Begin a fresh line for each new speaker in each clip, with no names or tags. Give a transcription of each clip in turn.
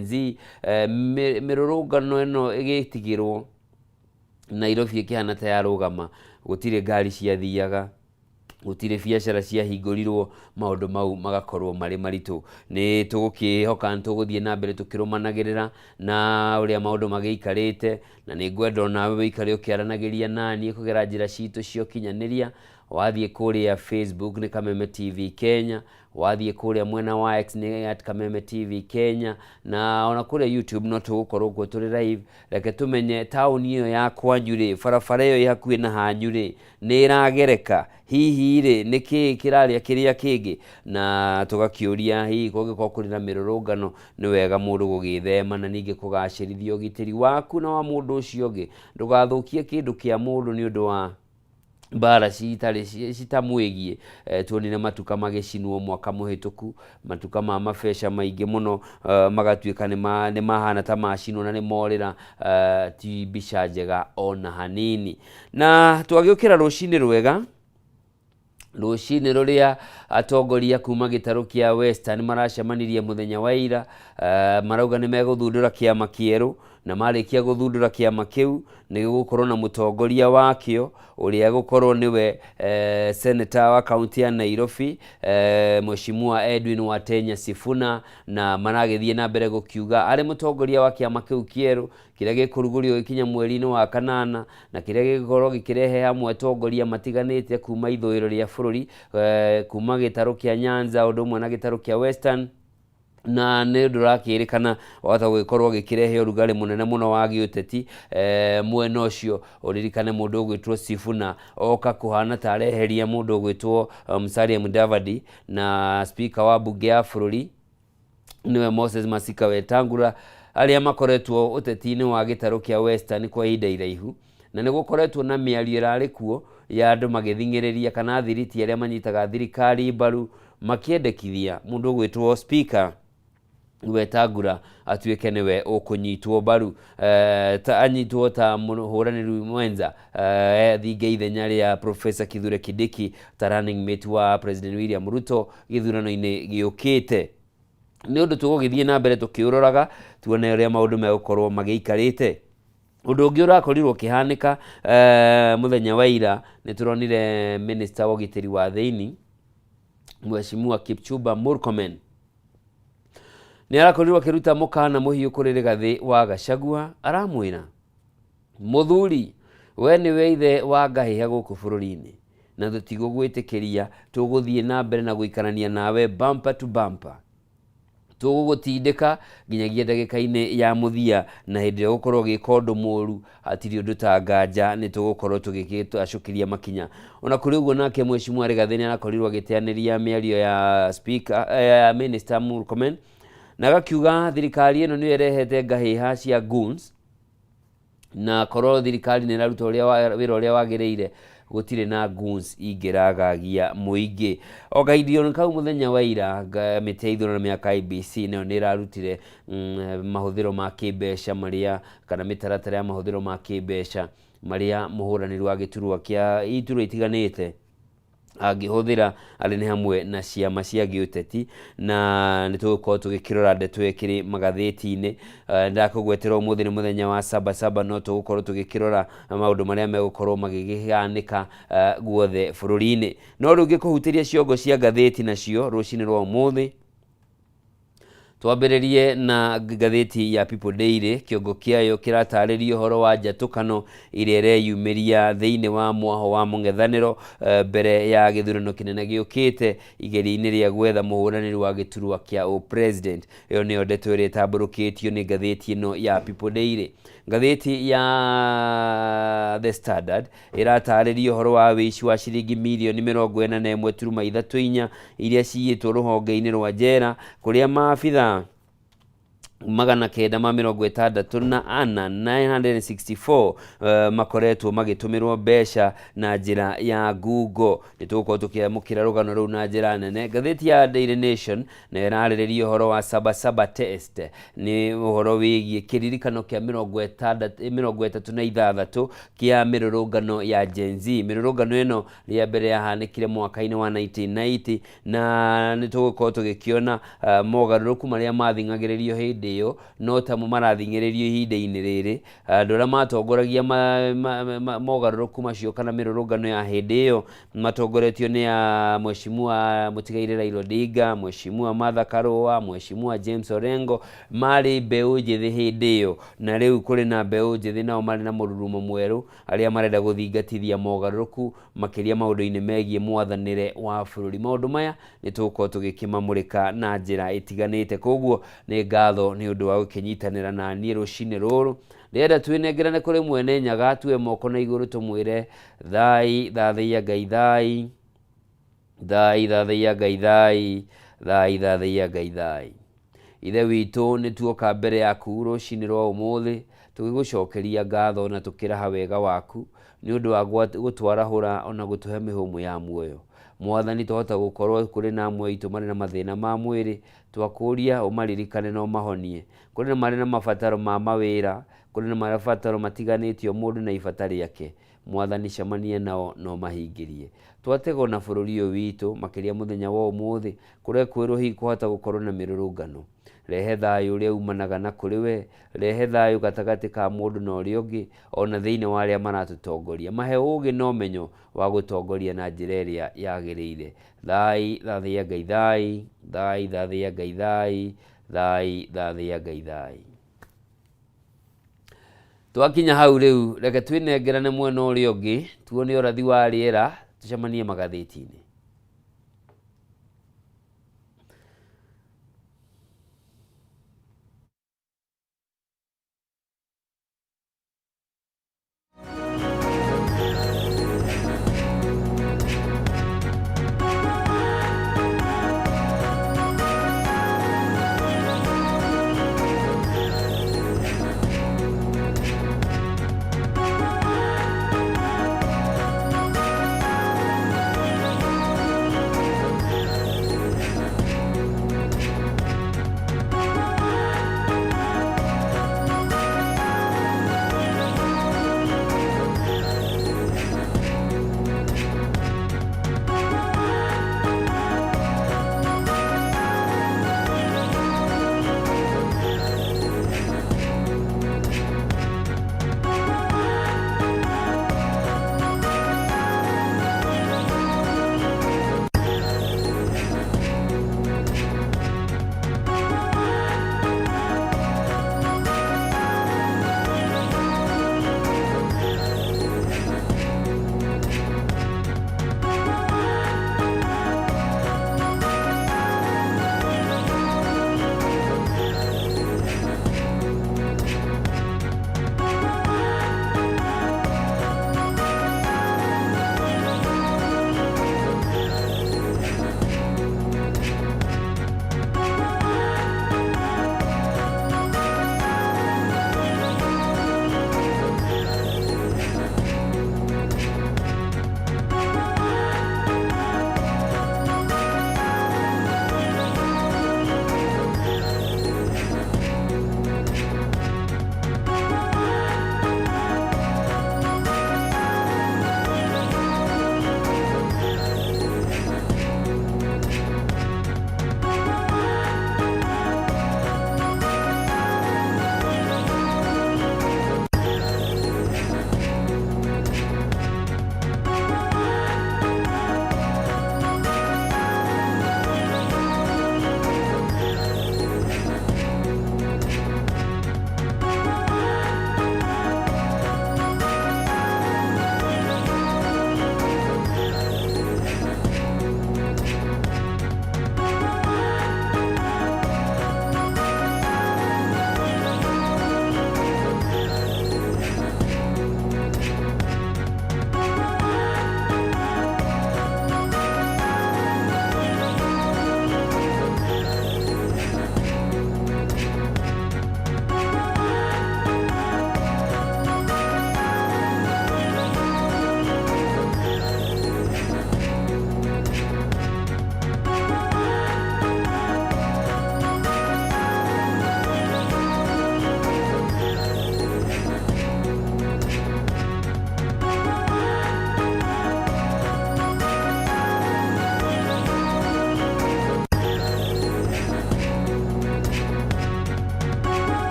Z, mĩrũrũngano ĩno ĩgĩtigĩrwo Nairobi ĩkĩhana ta yarũgama, gũtirĩ ngari ciathiaga, gũtirĩ biacara ciahingũrirwo, maũndũ mau magakorwo marĩ maritũ. Nĩ tũgũkĩhoka nĩ tũgũthiĩ na mbere tũkĩrũmanagĩrĩra na ũrĩa maũndũ magĩikarĩte, na nĩ ngwenda onawe wĩikare ũkĩaranagĩria naniĩ kũgera njĩra citũ cia ũkinyanĩria. Wathiĩ kũrĩa Facebook nĩ Kameme TV Kenya, wathiĩ kũrĩa mwena wa X nĩ at Kameme TV Kenya, na ona kũrĩa YouTube no tũgũkorwo kuo tũrĩ live. Reke tũmenye taũni ĩyo ya kwanyu rĩ, barabara ĩyo ĩ hakuhĩ na hanyu rĩ, nĩ ĩragereka? Hihi rĩ, nĩ kĩĩ kĩrarĩa kĩrĩa kĩngĩ? Na tũgakĩũria hihi kũngĩkorwo kũrĩ na mĩrũrũngano nĩ wega mũndũ gũgĩthema na ningĩ kũgacĩrithia ũgitĩri waku na wa mũndũ ũcio ũngĩ. Ndũgathũkie kĩndũ kĩa mũndũ nĩ ũndũ wa mbara citarĩ citamwĩgiĩ. Tuonire matuka magĩcinwo mwaka mũhĩtũku, matuka ma mabeca maingĩ mũno magatuĩka nĩ mahana ta macinwo na nĩ morĩra, ti mbica njega ona hanini. Na twagĩũkĩra rũcinĩ rwega, rũcinĩ rũrĩa atongoria kuma gĩtarũ kĩa Western maracemanirie mũthenya wa ira, marauga nĩ megũthundũra kĩama kĩerũ, na marĩkia gũthundũra kĩama kĩu nĩ gĩgũkorwo na mũtongoria wakĩo ũrĩa egũkorwo nĩwe senator wa kaunti ya Nairobi, Mheshimiwa Edwin Watenya Sifuna, na maragĩthiĩ na mbere gũkiuga arĩ mũtongoria wa kĩama kĩu kĩerũ kĩrĩa gĩkũrugũrio gĩkinya mweri-inĩ wa kanana, na kĩrĩa gĩgũkorwo gĩkĩrehe hamwe atongoria matiganĩte kuma ithũĩro rĩa bũrũri, kuma gĩtarũ kĩa Nyanza ũndũ ũmwe na gĩtarũ kĩa Western, na nĩ ũndũ ũrakĩrĩkana wahota gũgĩkorwo gĩkĩrehe ũrugarĩ mũnene mũno wa gĩũteti mwena ũcio. Ũririkane mũndũ ũgwĩtwo Sifuna oka kũhana ta areheria mũndũ ũgwĩtwo Musalia Mudavadi, na speaker wa mbunge ya bũrũri nĩwe Moses Masika Wetangula, arĩa makoretwo ũteti-inĩ wa gĩtarũ kĩa Western kwa ihinda iraihu, na nĩ gũkoretwo na mĩario ĩrarĩ kuo ya andũ magĩthing'ĩrĩria kana thiriti arĩa manyitaga thirikari mbaru makĩendekithia mũndũ ũgwĩtwo speaker Wetangula atuĩke nĩwe ũkũnyitwo mbaru, ta anyitwo ta mũhũranĩri mwenza, thinge ithenya rĩa Professor Kithure Kindiki ta running mate wa President William Ruto gĩthurano-inĩ gĩũkĩte. Nĩ ũndũ tũgũgĩthiĩ na mbere tũkĩũroraga tuone ũrĩa maũndũ megũkorwo magĩikarĩte. Ũndũ ũngĩ ũrakorirwo ũkĩhanĩka mũthenya wa ira, nĩ tũronire minister wa ũgitĩri wa thĩinĩ Mheshimiwa Kipchumba Murkomen nĩ arakorirwo akĩruta mũkana mũhiũ kũrĩ Rigathĩ wa Gachagua, aramwĩra mũthuri we nĩwe ithe wa ngahĩha gũkũ bũrũri-inĩ na tũtigũgwĩtĩkĩria, tũgũthiĩ na mbere na gũikarania nawe bumper to bumper, tũgũgũtindĩka nginyagia ndagĩka-inĩ ya mũthia, na hĩndĩ ĩrĩa ũgũkorwo ũgĩka ũndũ mũru hatirĩ ũndũ ta nganja nĩ tũgũkorwo tũgĩgĩtacũkĩria makinya. Ona kũrĩ ũguo nake Mheshimiwa Rigathĩ nĩ arakorirwo agĩteanĩria mĩario ya speaker, ya minister Murkomen, na agakiuga thirikari ĩno nĩyo ĩrehete ngahĩha cia goons, na korwo thirikari nĩ ĩraruta wĩra ũrĩa wagĩrĩire gũtirĩ na goons ingĩragagia mũingĩ. O kahinda kau mũthenya wa ira, mĩtĩ ya ithurano mĩaka IEBC nayo nĩ ĩrarutire mahũthĩro ma kĩmbeca marĩa, kana mĩtaratara ya mahũthĩro ma kĩmbeca marĩa mũhũranĩri wa gĩturwa kĩa iturwa itiganĩte angĩhũthĩra, arĩ nĩ hamwe na ciama cia gĩũteti, na nĩ tũgũkorwo tũgĩkĩrora ndeto ĩkĩrĩ magathĩti-inĩ. Ndakũgwetera ũmũthĩ nĩ mũthenya wa saba saba, no tũgũkorwo tũgĩkĩrora maũndũ marĩa megũkorwo magĩkĩhanĩka guothe bũrũri-inĩ. No rĩu ngĩkũhutĩria ciongo cia ngathĩti nacio rũcinĩ rwa ũmũthĩ, twambĩrĩrie na ngathĩti ya People Daily. Kĩongo kĩayo kĩratarĩria ũhoro wa njatũkano ĩrĩa ĩreyumĩria thĩinĩ wa mwaho wa mũng'ethanĩro mbere ya gĩthurano kĩnene gĩũkĩte igeria-inĩ rĩa gwetha mũhũranĩri wa gĩturwa kĩa ũ-president. Ĩyo nĩyo ndeto ĩrĩa ĩtambũrũkĩtio nĩ ngathĩti ĩno ya People Daily. Ngathĩti ya The Standard ĩratarĩria ũhoro wa wĩici wa ciringi mirioni 41.34 iria ciyĩtwo rũhonge-inĩ rwa njera, kũrĩa maabithaa 964, 964, makoretwo magĩtũmĩrwo mbeca na njĩra ya ngungo. Nĩ tũgũkorwo tũkĩamũkĩra rũgano rũu na njĩra nene. Ngathĩti ya Daily Nation nayo ĩrarĩrĩria ũhoro wa Sabasaba test, nĩ ũhoro wĩgiĩ kĩririkano kĩa 36 kĩa mĩrũrũngano ya Gen Z. Mĩrũrũngano ĩno rĩa mbere yahanĩkire mwaka-inĩ wa 1990, na nĩ tũgũkorwo tũgĩkĩona mogarũrũku marĩa mathing'agĩrĩrio hĩndĩ hĩndĩ ĩyo no tamo marathing'ĩrĩrio ihinda-inĩ rĩrĩ. Andũ arĩa matongoragia mogarũrũku macio kana mĩrũrũngano ya hĩndĩ ĩyo matongoretio nĩ a Mheshimiwa Mũtigairĩ Raila Odinga, Mheshimiwa Martha Karũa, Mheshimiwa James Orengo, marĩ mbeũ njĩthĩ hĩndĩ ĩyo, na rĩu kũrĩ na mbeũ njĩthĩ nao marĩ na mũrurumo mwerũ arĩa marenda gũthingatithia mogarũrũku makĩria maũndũ-inĩ megiĩ mwathanĩre wa bũrũri. Maũndũ maya nĩ tũgũkorwo tũgĩkĩmamũrĩka na njĩra ĩtiganĩte, koguo nĩ ngatho nĩ ũndũ wa gũkĩnyitanĩra na niĩ rũcinĩ rũrũ. Ndĩrenda twĩnengerane kũrĩ mwene Nyaga, tuoe moko na igũrũ tũmwĩre thai, thathaiya Ngai thai, thai, thathaiya Ngai thai, thai, thathaiya Ngai thai. Ithe witũ, nĩ tuoka mbere yaku rũcinĩ rwa ũmũthĩ tũgĩgũcokeria ngatho na tũkĩraha wega waku nĩ ũndũ wa gũtwarahũra ona gũtũhe mĩhũmũ ya muoyo. Mwathani, twahota gũkorwo kũrĩ na amwe aitũ marĩ na mathĩna ma mwĩrĩ, twakũria ũmaririkane na ũmahonie. Kũrĩ na marĩ na mabataro ma mawĩra, kũrĩ na mabataro matiganĩte o mũndũ na ibata rĩake. Mwathani, cemania nao na ũmahingĩrie. Twategwo na bũrũri ũyũ witũ makĩria mũthenya wa ũmũthĩ kũrĩa kwĩrwo hihi kwahota gũkorwo na mĩrũrũngano. Rehe thayũ ũrĩa umanaga na kũrĩ we, rehe thayũ gatagatĩ ka mũndũ na ũrĩa ũngĩ, ona thĩinĩ wa arĩa maratũtongoria. Mahe ũgĩ na ũmenyo wa gũtongoria na njĩra ĩrĩa yagĩrĩire. Thai, thathaiya Ngai thai, thai, thathaiya Ngai thai, thai, thathaiya Ngai thai. Twakinya hau rĩu, reke twĩnengerane mwena ũrĩa ũngĩ, tuone ũrathi wa rĩera, tũcemanie magathĩti-inĩ.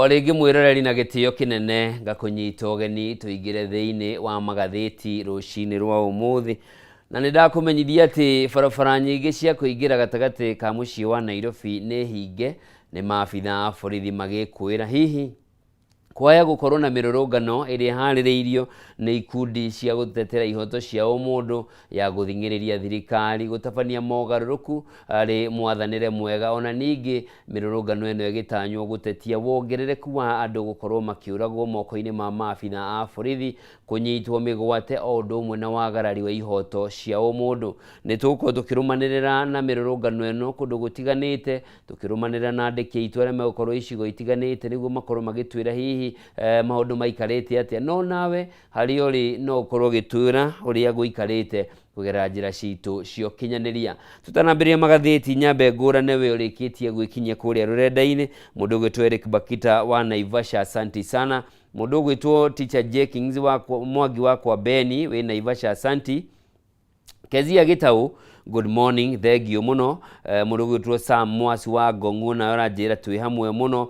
O rĩngĩ mwĩroreri na gĩtĩo kĩnene ngakũnyita ũgeni tũingĩre thĩinĩ wa magathĩti rũcinĩ rwa ũmũthĩ. Na nĩ ndakũmenyithia atĩ barabara nyingĩ cia kũingĩra gatagatĩ ka mũciĩ wa Nairobi nĩ hinge nĩ maabitha a borithi magĩkũĩra hihi kwaya gũkorwo na mĩrũrũngano ĩrĩa ĩharĩrĩirio nĩ ikundi cia gũtetera ihoto cia ũmũndũ ya gũthing'ĩrĩria thirikari gũtabania mogarũrũku harĩ mwathanĩre mwega. Ona ningĩ mĩrũrũngano ĩno ĩgĩtanywo gũtetia wongerereku wa andũ gũkorwo makĩũragwo moko-inĩ ma maabitha a borithi, kũnyitwo mĩgwate o ũndũ ũmwe na wagarari wa ihoto cia ũmũndũ. Nĩ tũgũkorwo tũkĩrũmanĩrĩra na mĩrũrũngano ĩno kũndũ gũtiganĩte, tũkĩrũmanĩrĩra na andĩki aitũ arĩa megũkorwo icigo itiganĩte nĩguo makorwo magĩtwĩra hihi maũndũ maikarĩte atĩa. No nawe harĩa ũrĩ no ũkorwo ũgĩtwĩra ũrĩa gũikarĩte kũgerera njĩra citũ cia ũkinyanĩria. Tũtanambĩrĩria magathĩti, nyambe ngũrane we ũrĩkĩtie gwĩkinyia kũrĩa rũrenda-inĩ. Mũndũ ũgwĩtwo Eric Bakita wa Naivasha, asanti sana. Mũndũ ũgwĩtwo Teacher Jenkins wa Mwangi wa kwa Beni wĩ Naivasha, asanti. Kezia Gĩtaũ, good morning, thengio mũno. Mũndũ ũgwĩtwo Sam Mwasi wa Ngong'u nawe ũranjĩra twĩ hamwe mũno,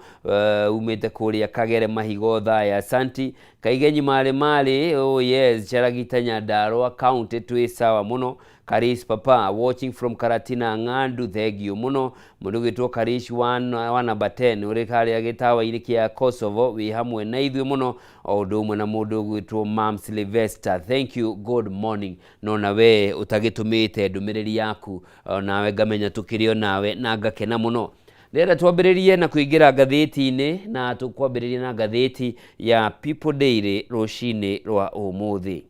umĩte kũrĩa Kagere Mahigo Othaya, asanti. Kaigenyi Marĩ Marĩ, oh yes, Charagita Nyandarua County twĩ sawa mũno. Karis Papa, watching from Karatina Ng'andu, thengio mũno. Mũndũ ũgwĩtwo Karish wa number 10 ũrĩ harĩa gĩtawa-inĩ kĩa Kosovo wĩ hamwe na ithuĩ mũno, o ũndũ ũmwe na mũndũ ũgwĩtwo Mam Sylvester, thank you, good morning. No na we ũtagĩtũmĩte ndũmĩrĩri yaku, nawe ngamenya tũkĩrĩ o nawe na ngakena mũno. Ndĩrenda twambĩrĩrie na kũingĩra ngathĩti-inĩ, na tũkwambĩrĩria na ngathĩti ya People Daily rũcinĩ rwa ũmũthĩ.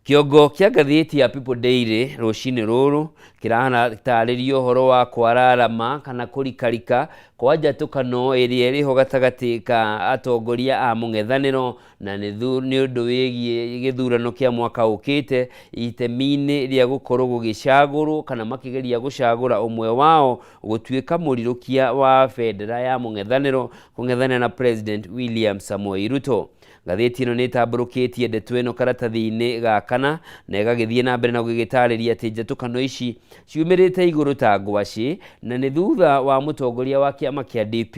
Kĩongo kĩa ngathĩti ya People Daily rũcinĩ rũrũ kĩratarĩria ũhoro wa kwararama kana kũrikarika kwa njatũkano ĩrĩa ĩrĩho gatagatĩ ka atongoria a mũng'ethanĩro na nĩ ũndũ wĩgiĩ gĩthurano kĩa mwaka ũkĩte, itemi-inĩ rĩa gũkorwo gũgĩcagũrwo kana makĩgeria gũcagũra ũmwe wao gũtuĩka mũrirũkia wa bendera ya mũng'ethanĩro kũng'ethanĩra na President William Samoei Ruto. Ngathĩti ĩno nĩ ĩtambũrũkĩtie ndeto ĩno karatathi-inĩ ga kana na ĩgagĩthiĩ na mbere na gũgĩtarĩria atĩ njatũkano ici ciumĩrĩte igũrũ ta ngwacĩ na nĩ thutha wa mũtongoria wa kĩama kĩa DP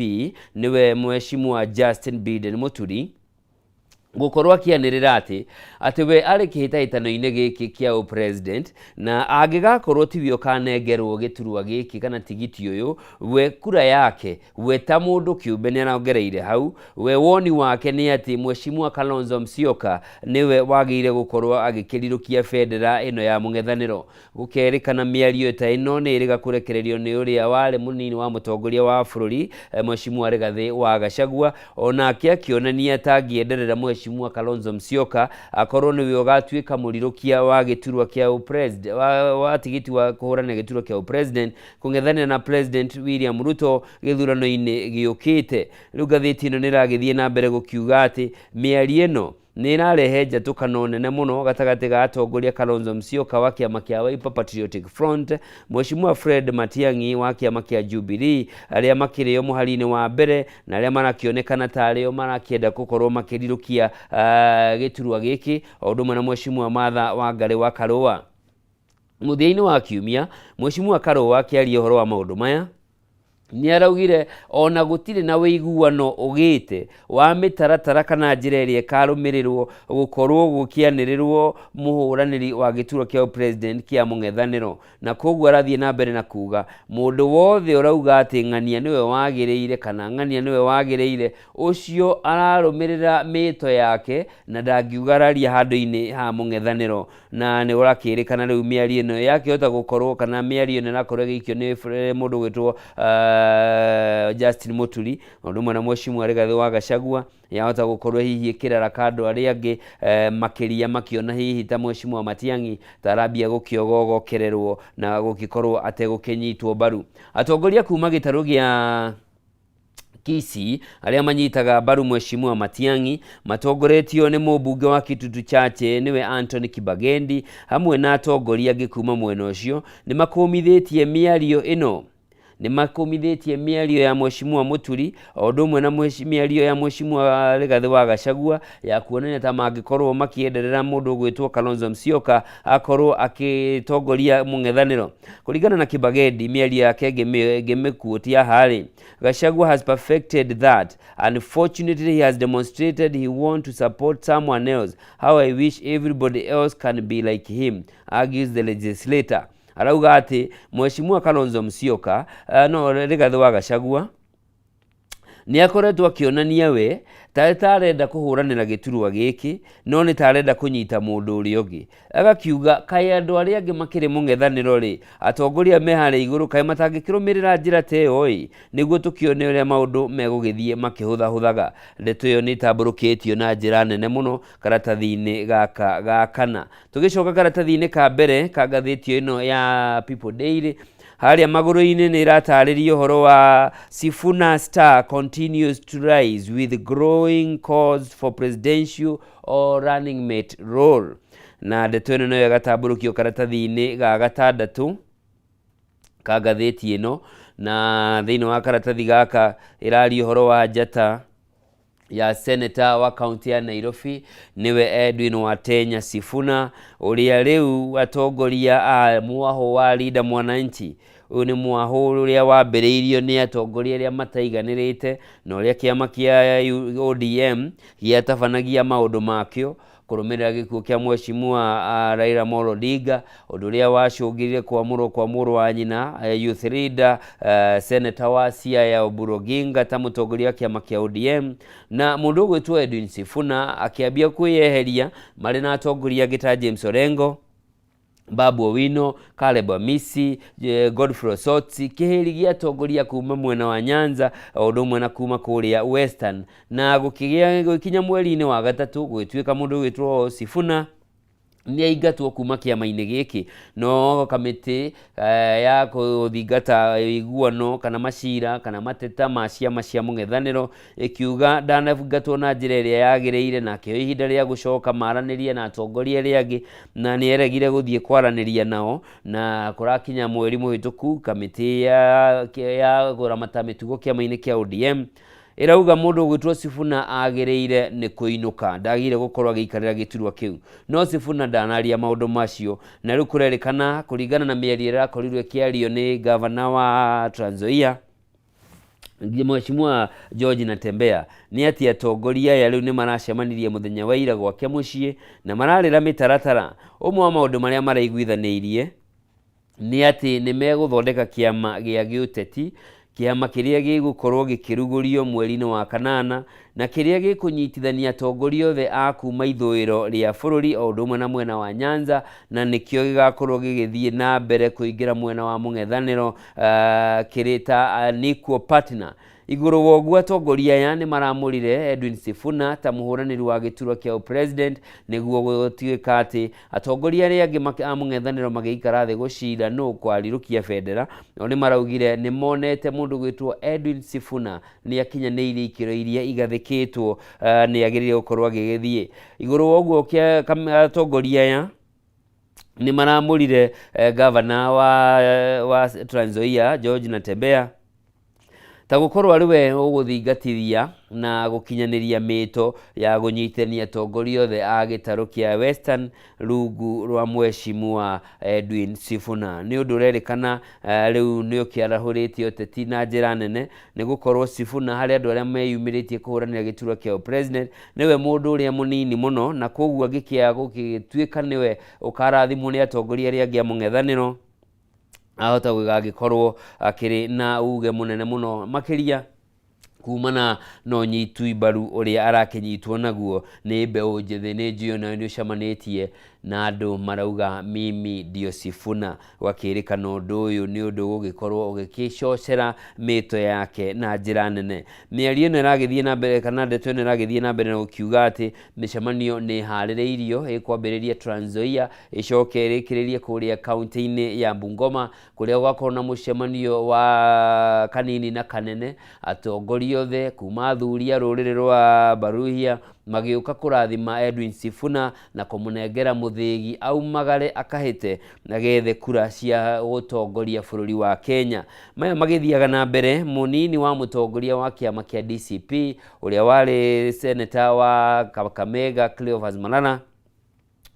nĩwe Mheshimiwa Justin Biden Mũturi gũkorwo akĩanĩrĩra atĩ we arĩ kĩhĩtahĩtano-inĩ gĩkĩ kĩa ũpresident na angĩgakorwo tiwe ũkanengerwo gĩturwa gĩkĩ kana tigiti ũyũ, we kura yake we ta mũndũ kĩũmbe nĩ arongereire hau, we woni wake nĩ atĩ Mheshimiwa Kalonzo Musyoka nĩwe wagĩrĩire gũkorwo agĩkĩrirũkia bendera ĩno ya mũng'ethanĩro. Gũkerĩkana mĩario ta ĩno nĩ ĩrĩga kũrekererio nĩ ũrĩa warĩ mũnini wa mũtongoria wa bũrũri Mheshimiwa Rigathĩ wa Gachagua, onake akĩonania ta angĩenderera Mheshimiwa Kalonzo Musyoka akorwo nĩwe ũgatuĩka mũrirũkia wa gĩturwa kĩa ũpresident, wa tigiti wa kũhũrana gĩturwa kĩa ũpresident kũng'ethanĩra na President William Ruto gĩthurano-inĩ gĩũkĩte. Rĩu ngathĩti ĩno nĩ ĩragĩthiĩ na mbere gũkiuga atĩ mĩario ĩno nĩ ĩrarehe njatũkano nene mũno gatagatĩ ga atongoria Kalonzo Musyoka wa kĩama kĩa Wiper Patriotic Front, Mheshimiwa Fred Matiang'i wa kĩama kĩa Jubilee, arĩa makĩrĩo mũhari-inĩ wa mbere na arĩa marakĩonekana ta arĩo marakĩenda gũkorwo makĩrirũkia gĩturwa gĩkĩ, o ũndũ ũmwe na Mheshimiwa Martha Wangari wa Karũa. Mũthia-inĩ wa kiumia, Mheshimiwa Karũa akĩaria ũhoro wa maũndũ maya, nĩ araugire ona gũtirĩ na ũiguano ũgĩte wa mĩtaratara kana njĩra ĩrĩa ĩkarũmĩrĩrwo gũkorwo gũkĩanĩrĩrwo mũhũranĩri wa gĩturwa kĩa ũpresident kĩa mũng'ethanĩro, na koguo arathiĩ na mbere na kuga mũndũ wothe ũrauga atĩ ng'ania nĩwe wagĩrĩire kana ng'ania nĩwe wagĩrĩire, ũcio ararũmĩrĩra mĩto yake na ndangiuga araria handũ-inĩ ha mũng'ethanĩro. Na nĩ ũrakĩrĩkana rĩu mĩario ĩno yakĩhota gũkorwo kana mĩario ĩno ĩrakorwo ĩgĩikio nĩ mũndũ ũgwĩtwo Justin Mũturi, ũndũ ũmwe na Mheshimiwa Rigathĩ wa Gachagua, yahota gũkorwo hihi ĩkĩraraka andũ arĩa angĩ makĩria makĩona hihi ta Mheshimiwa Matiang'i ta arambia gũkĩogogokererwo na gũgĩkorwo ategũkĩnyitwo mbaru. Atongoria kuma gĩtarũ gĩa Kisii arĩa manyitaga mbaru Mheshimiwa Matiang'i matongoretio nĩ mũmbunge wa Kitutu Chache nĩwe Anthony Kibagendi hamwe na atongoria angĩ kuma mwena ũcio nĩ makũmithĩtie mĩario ĩno. Nĩ makũmithĩtie mĩario ya Mheshimiwa Mũturi o ũndũ ũmwe na mĩario ya Mheshimiwa Rigathĩ wa Gachagua ya kuonania ta mangĩkorwo makĩenderera mũndũ ũgwĩtwo Kalonzo Musyoka akorwo agĩtongoria mũng'ethanĩro. Kũringana na Kĩbagendi, mĩario yake ngĩmĩkuotia haha-rĩ, Gachagua has perfected that. Unfortunately, he has demonstrated he want to support someone else. How I wish everybody else can be like him, argues the legislator. Arauga atĩ Mheshimiwa Kalonzo Musyoka, no Rigathĩ wa Gachagua, nĩ akoretwo akĩonania we ta arenda kũhũranĩra gĩturwa gĩkĩ, no nĩ ta arenda kũnyita mũndũ ũrĩa ũngĩ. Agakiuga kaĩ andũ arĩa angĩ makĩrĩ mũng'ethanĩro rĩ, atongoria me harĩa igũrũ kaĩ matangĩkĩrũmĩrĩra njĩra ta ĩyo ĩ, nĩguo tũkĩone ũrĩa maũndũ megũgĩthiĩ makĩhũthahũthaga. Ndeto ĩyo nĩ ĩtambũrũkĩtio na njĩra nene mũno karatathi-inĩ gaka ga kana. Tũgĩcoka karatathi-inĩ ka mbere ka ngathĩti ĩno ya People Daily, harĩa magũrũ-inĩ nĩ ĩratarĩria ũhoro wa Sifuna star continues to rise with growing calls for presidential or running mate role. Na ndeto ĩno nayo ĩgatambũrũkio karatathi-inĩ ga gatandatũ ka ngathĩti ĩno. Na thĩinĩ wa karatathi gaka ĩraria ũhoro wa njata ya seneta wa kaunti ya Nairobi, nĩwe Edwin Watenya Sifuna, ũrĩa rĩu atongoria a mwahũ wa Linda Mwananchi. Ũyũ nĩ mwahũ ũrĩa wambĩrĩirio nĩ atongoria arĩa mataiganĩrĩte na ũrĩa kĩama kĩa ODM gĩatabanagia maũndũ makĩo kũrũmĩrĩra gĩkuũ kĩa Mheshimiwa Raila Amolo Odinga, ũndũ ũrĩa wacũngĩrire kwamũrwo kwa mũrũ wa nyina, youth leader, senator wa Siaya Oburu Oginga ta mũtongoria wa kĩama kĩa ODM. Na mũndũ ũgwĩtwo Edwin Sifuna akĩambia kwĩyeheria marĩ na atongoria angĩ ta James Orengo, Babu Owino, Caleb Amisi, Godfrey Osotsi, kĩhĩri gĩa atongoria kuma mwena wa Nyanza o ũndũ ũmwe na kuma kũrĩa Western. Na gũkĩgĩa gũkinya mweri-inĩ wa gatatũ, gũgĩtuĩka mũndũ ũgwĩtwo Sifuna nĩ aingatwo kuma kĩama-inĩ gĩkĩ, no kamĩtĩ ya gũthingata iguano kana macira kana mateta ma ciama cia mũng'ethanĩro ĩkiuga ndanaingatwo na njĩra ĩrĩa yagĩrĩire, na akĩheo ihinda rĩa gũcoka maranĩrie na atongoria arĩa angĩ, na nĩ eregire gũthiĩ kwaranĩria nao. Na kũrakinya mweri mũhĩtũku, kamĩtĩ ya kũramata mĩtugo kĩama-inĩ kĩa ODM ĩrauga mũndũ ũgwĩtwo Sifuna agĩrĩire nĩ kũinũka, ndagĩrĩire gũkorwo agĩikarĩra gĩturwa kĩu. No Sifuna ndanaria maũndũ macio, na rĩu kũrerĩkana kũringana na mĩario ĩrĩa ĩrakorirwo ĩkĩario nĩ gavana wa Trans Nzoia, Mheshimiwa George Natembeya, nĩ atĩ atongoria aya rĩu nĩ maracemanirie mũthenya wa ira gwake mũciĩ na mararĩra mĩtaratara. Ũmwe wa maũndũ marĩa maraiguithanĩirie nĩ atĩ nĩ megũthondeka kĩama gĩa gĩũteti, kĩama kĩrĩa gĩgũkorwo gĩkĩrugũrio mweri-inĩ wa kanana, na kĩrĩa gĩkũnyitithania atongoria othe a kuma ithũĩro rĩa bũrũri o ũndũ ũmwe na mwena wa Nyanza, na nĩkĩo gĩgakorwo gĩgĩthiĩ na mbere kũingĩra mwena wa mũng'ethanĩro kĩrĩ ta an equal partner. Igũrũ wa ũguo, atongoria aya nĩ maramũrire Edwin Sifuna ta mũhũranĩri wa gĩturwa kĩa president, nĩguo gũtuĩka atĩ atongoria arĩa angĩ a mũng'ethanĩro magĩikara thĩ gũcira nũ kwarirũkia bendera, nao nĩ maraugire nĩ monete mũndũ gwĩtwo Edwin Sifuna nĩ akinyanĩirie ikĩro iria igathĩkĩtwo, nĩ agĩrĩire gũkorwo agĩgĩthiĩ. Igũrũ wa ũguo, atongoria aya nĩ maramũrire gavana wa Trans Nzoia George Natembeya ta gũkorwo arĩ we ũgũthingatithia na gũkinyanĩria mĩto ya gũnyitithania atongoria othe a gĩtarũ kĩa Western rungu rwa Mheshimiwa Edwin Sifuna. Nĩ ũndũ ũrerĩkana rĩu nĩ ũkĩarahũrĩte ũteti na njĩra nene, nĩ gũkorwo Sifuna harĩ andũ arĩa meyumĩrĩtie kũhũranĩra gĩturwa kĩa president nĩwe mũndũ ũrĩa mũnini mũno, na koguo angĩkĩaga gũgĩtuĩka nĩwe ũkarathimwo nĩ atongoria arĩa angĩ a mũng'ethanĩro, ahota gũgagĩkorwo akĩrĩ na uge mũnene mũno makĩria kumana na ũnyitu mbaru ũrĩa arakĩnyitwo naguo nĩ mbeũ njĩthĩ. Nĩ njũĩ nayo nĩ ũcemanĩtie na andũ marauga mimi ndio Sifuna, gwakĩrĩkana ũndũ ũyũ nĩ ũndũ ũgũgĩkorwo ũgĩkĩcocera mĩto yake na njĩra nene. Mĩario ĩno ĩragĩthiĩ na mbere, kana ndeto ĩno ĩragĩthiĩ na mbere na gũkiuga atĩ mĩcemanio nĩ ĩharĩrĩirio ĩkwambĩrĩria Trans Nzoia, ĩcoke ĩrĩkĩrĩrie kũrĩa kaunti-inĩ ya Bungoma, kũrĩa gũgakorwo na mũcemanio wa kanini na kanene, atongoria ciothe kuma athuri a rũrĩrĩ rwa Baruhia magĩũka kũrathima Edwin Sifuna na kũmũnengera mũthĩgi aumagare akahĩte na gethe kura cia gũtongoria bũrũri wa Kenya. Maya magĩthiaga na mbere, mũnini wa mũtongoria wa kĩama kĩa DCP ũrĩa warĩ seneta wa Kakamega Cleophas Malala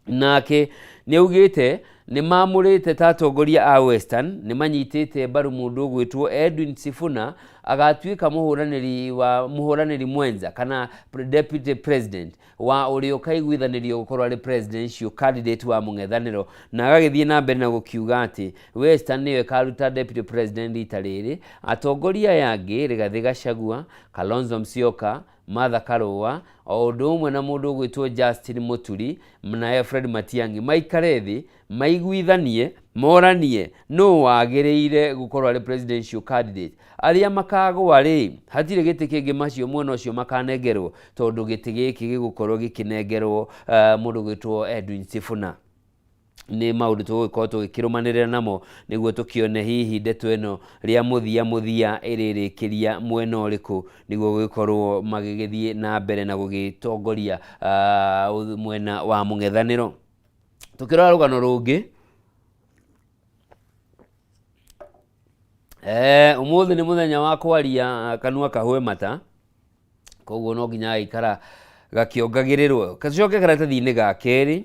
nake nĩaugĩte nĩmamũrĩte ta atongoria a Western nĩmanyitĩte mbaru mũndũ ũgwĩtwo Edwin Sifuna agatuĩka mũhũranĩri wa mũhũranĩri mwenza kana deputy president wa ũrĩa ũkaiguithanĩrio gũkorwo arĩ presidential candidate wa mũng'ethanĩro, na agagĩthiĩ na mbere na gũkiuga atĩ Western nĩyo ĩkaruta deputy president rita rĩrĩ. Atongoria aya angĩ Rigathĩ Gachagua, Kalonzo Musyoka, Martha Karua o ũndũ ũmwe na mũndũ ũgwĩtwo Justin Muturi na Fred Matiang'i maikare thĩ maiguithanie moranie nũ wagĩrĩire gũkorwo arĩ presidential candidate. Arĩa makagũa rĩ, hatirĩ gĩtĩ kĩngĩ macio mwena ũcio makanengerwo, tondũ gĩtĩ gĩkĩ gĩgũkorwo gĩkĩnengerwo mũndũ ũgwĩtwo Edwin Sifuna. Nĩ maũndũ tũgũgĩkorwo tũgĩkĩrũmanĩrĩra namo nĩguo tũkĩone hihi ndeto ĩno rĩa mũthia mũthia ĩrĩrĩkĩria mwena ũrĩkũ, nĩguo gũgĩkorwo magĩgĩthiĩ na mbere na gũgĩtongoria mwena wa mũng'ethanĩro. Tũkĩrora rũgano rũngĩ, ũmũthĩ nĩ mũthenya wa kwaria kanua kahũe mata, koguo no nginya gaikara gakĩongagĩrĩrwo. Gacoke karatathi-inĩ ga kerĩ.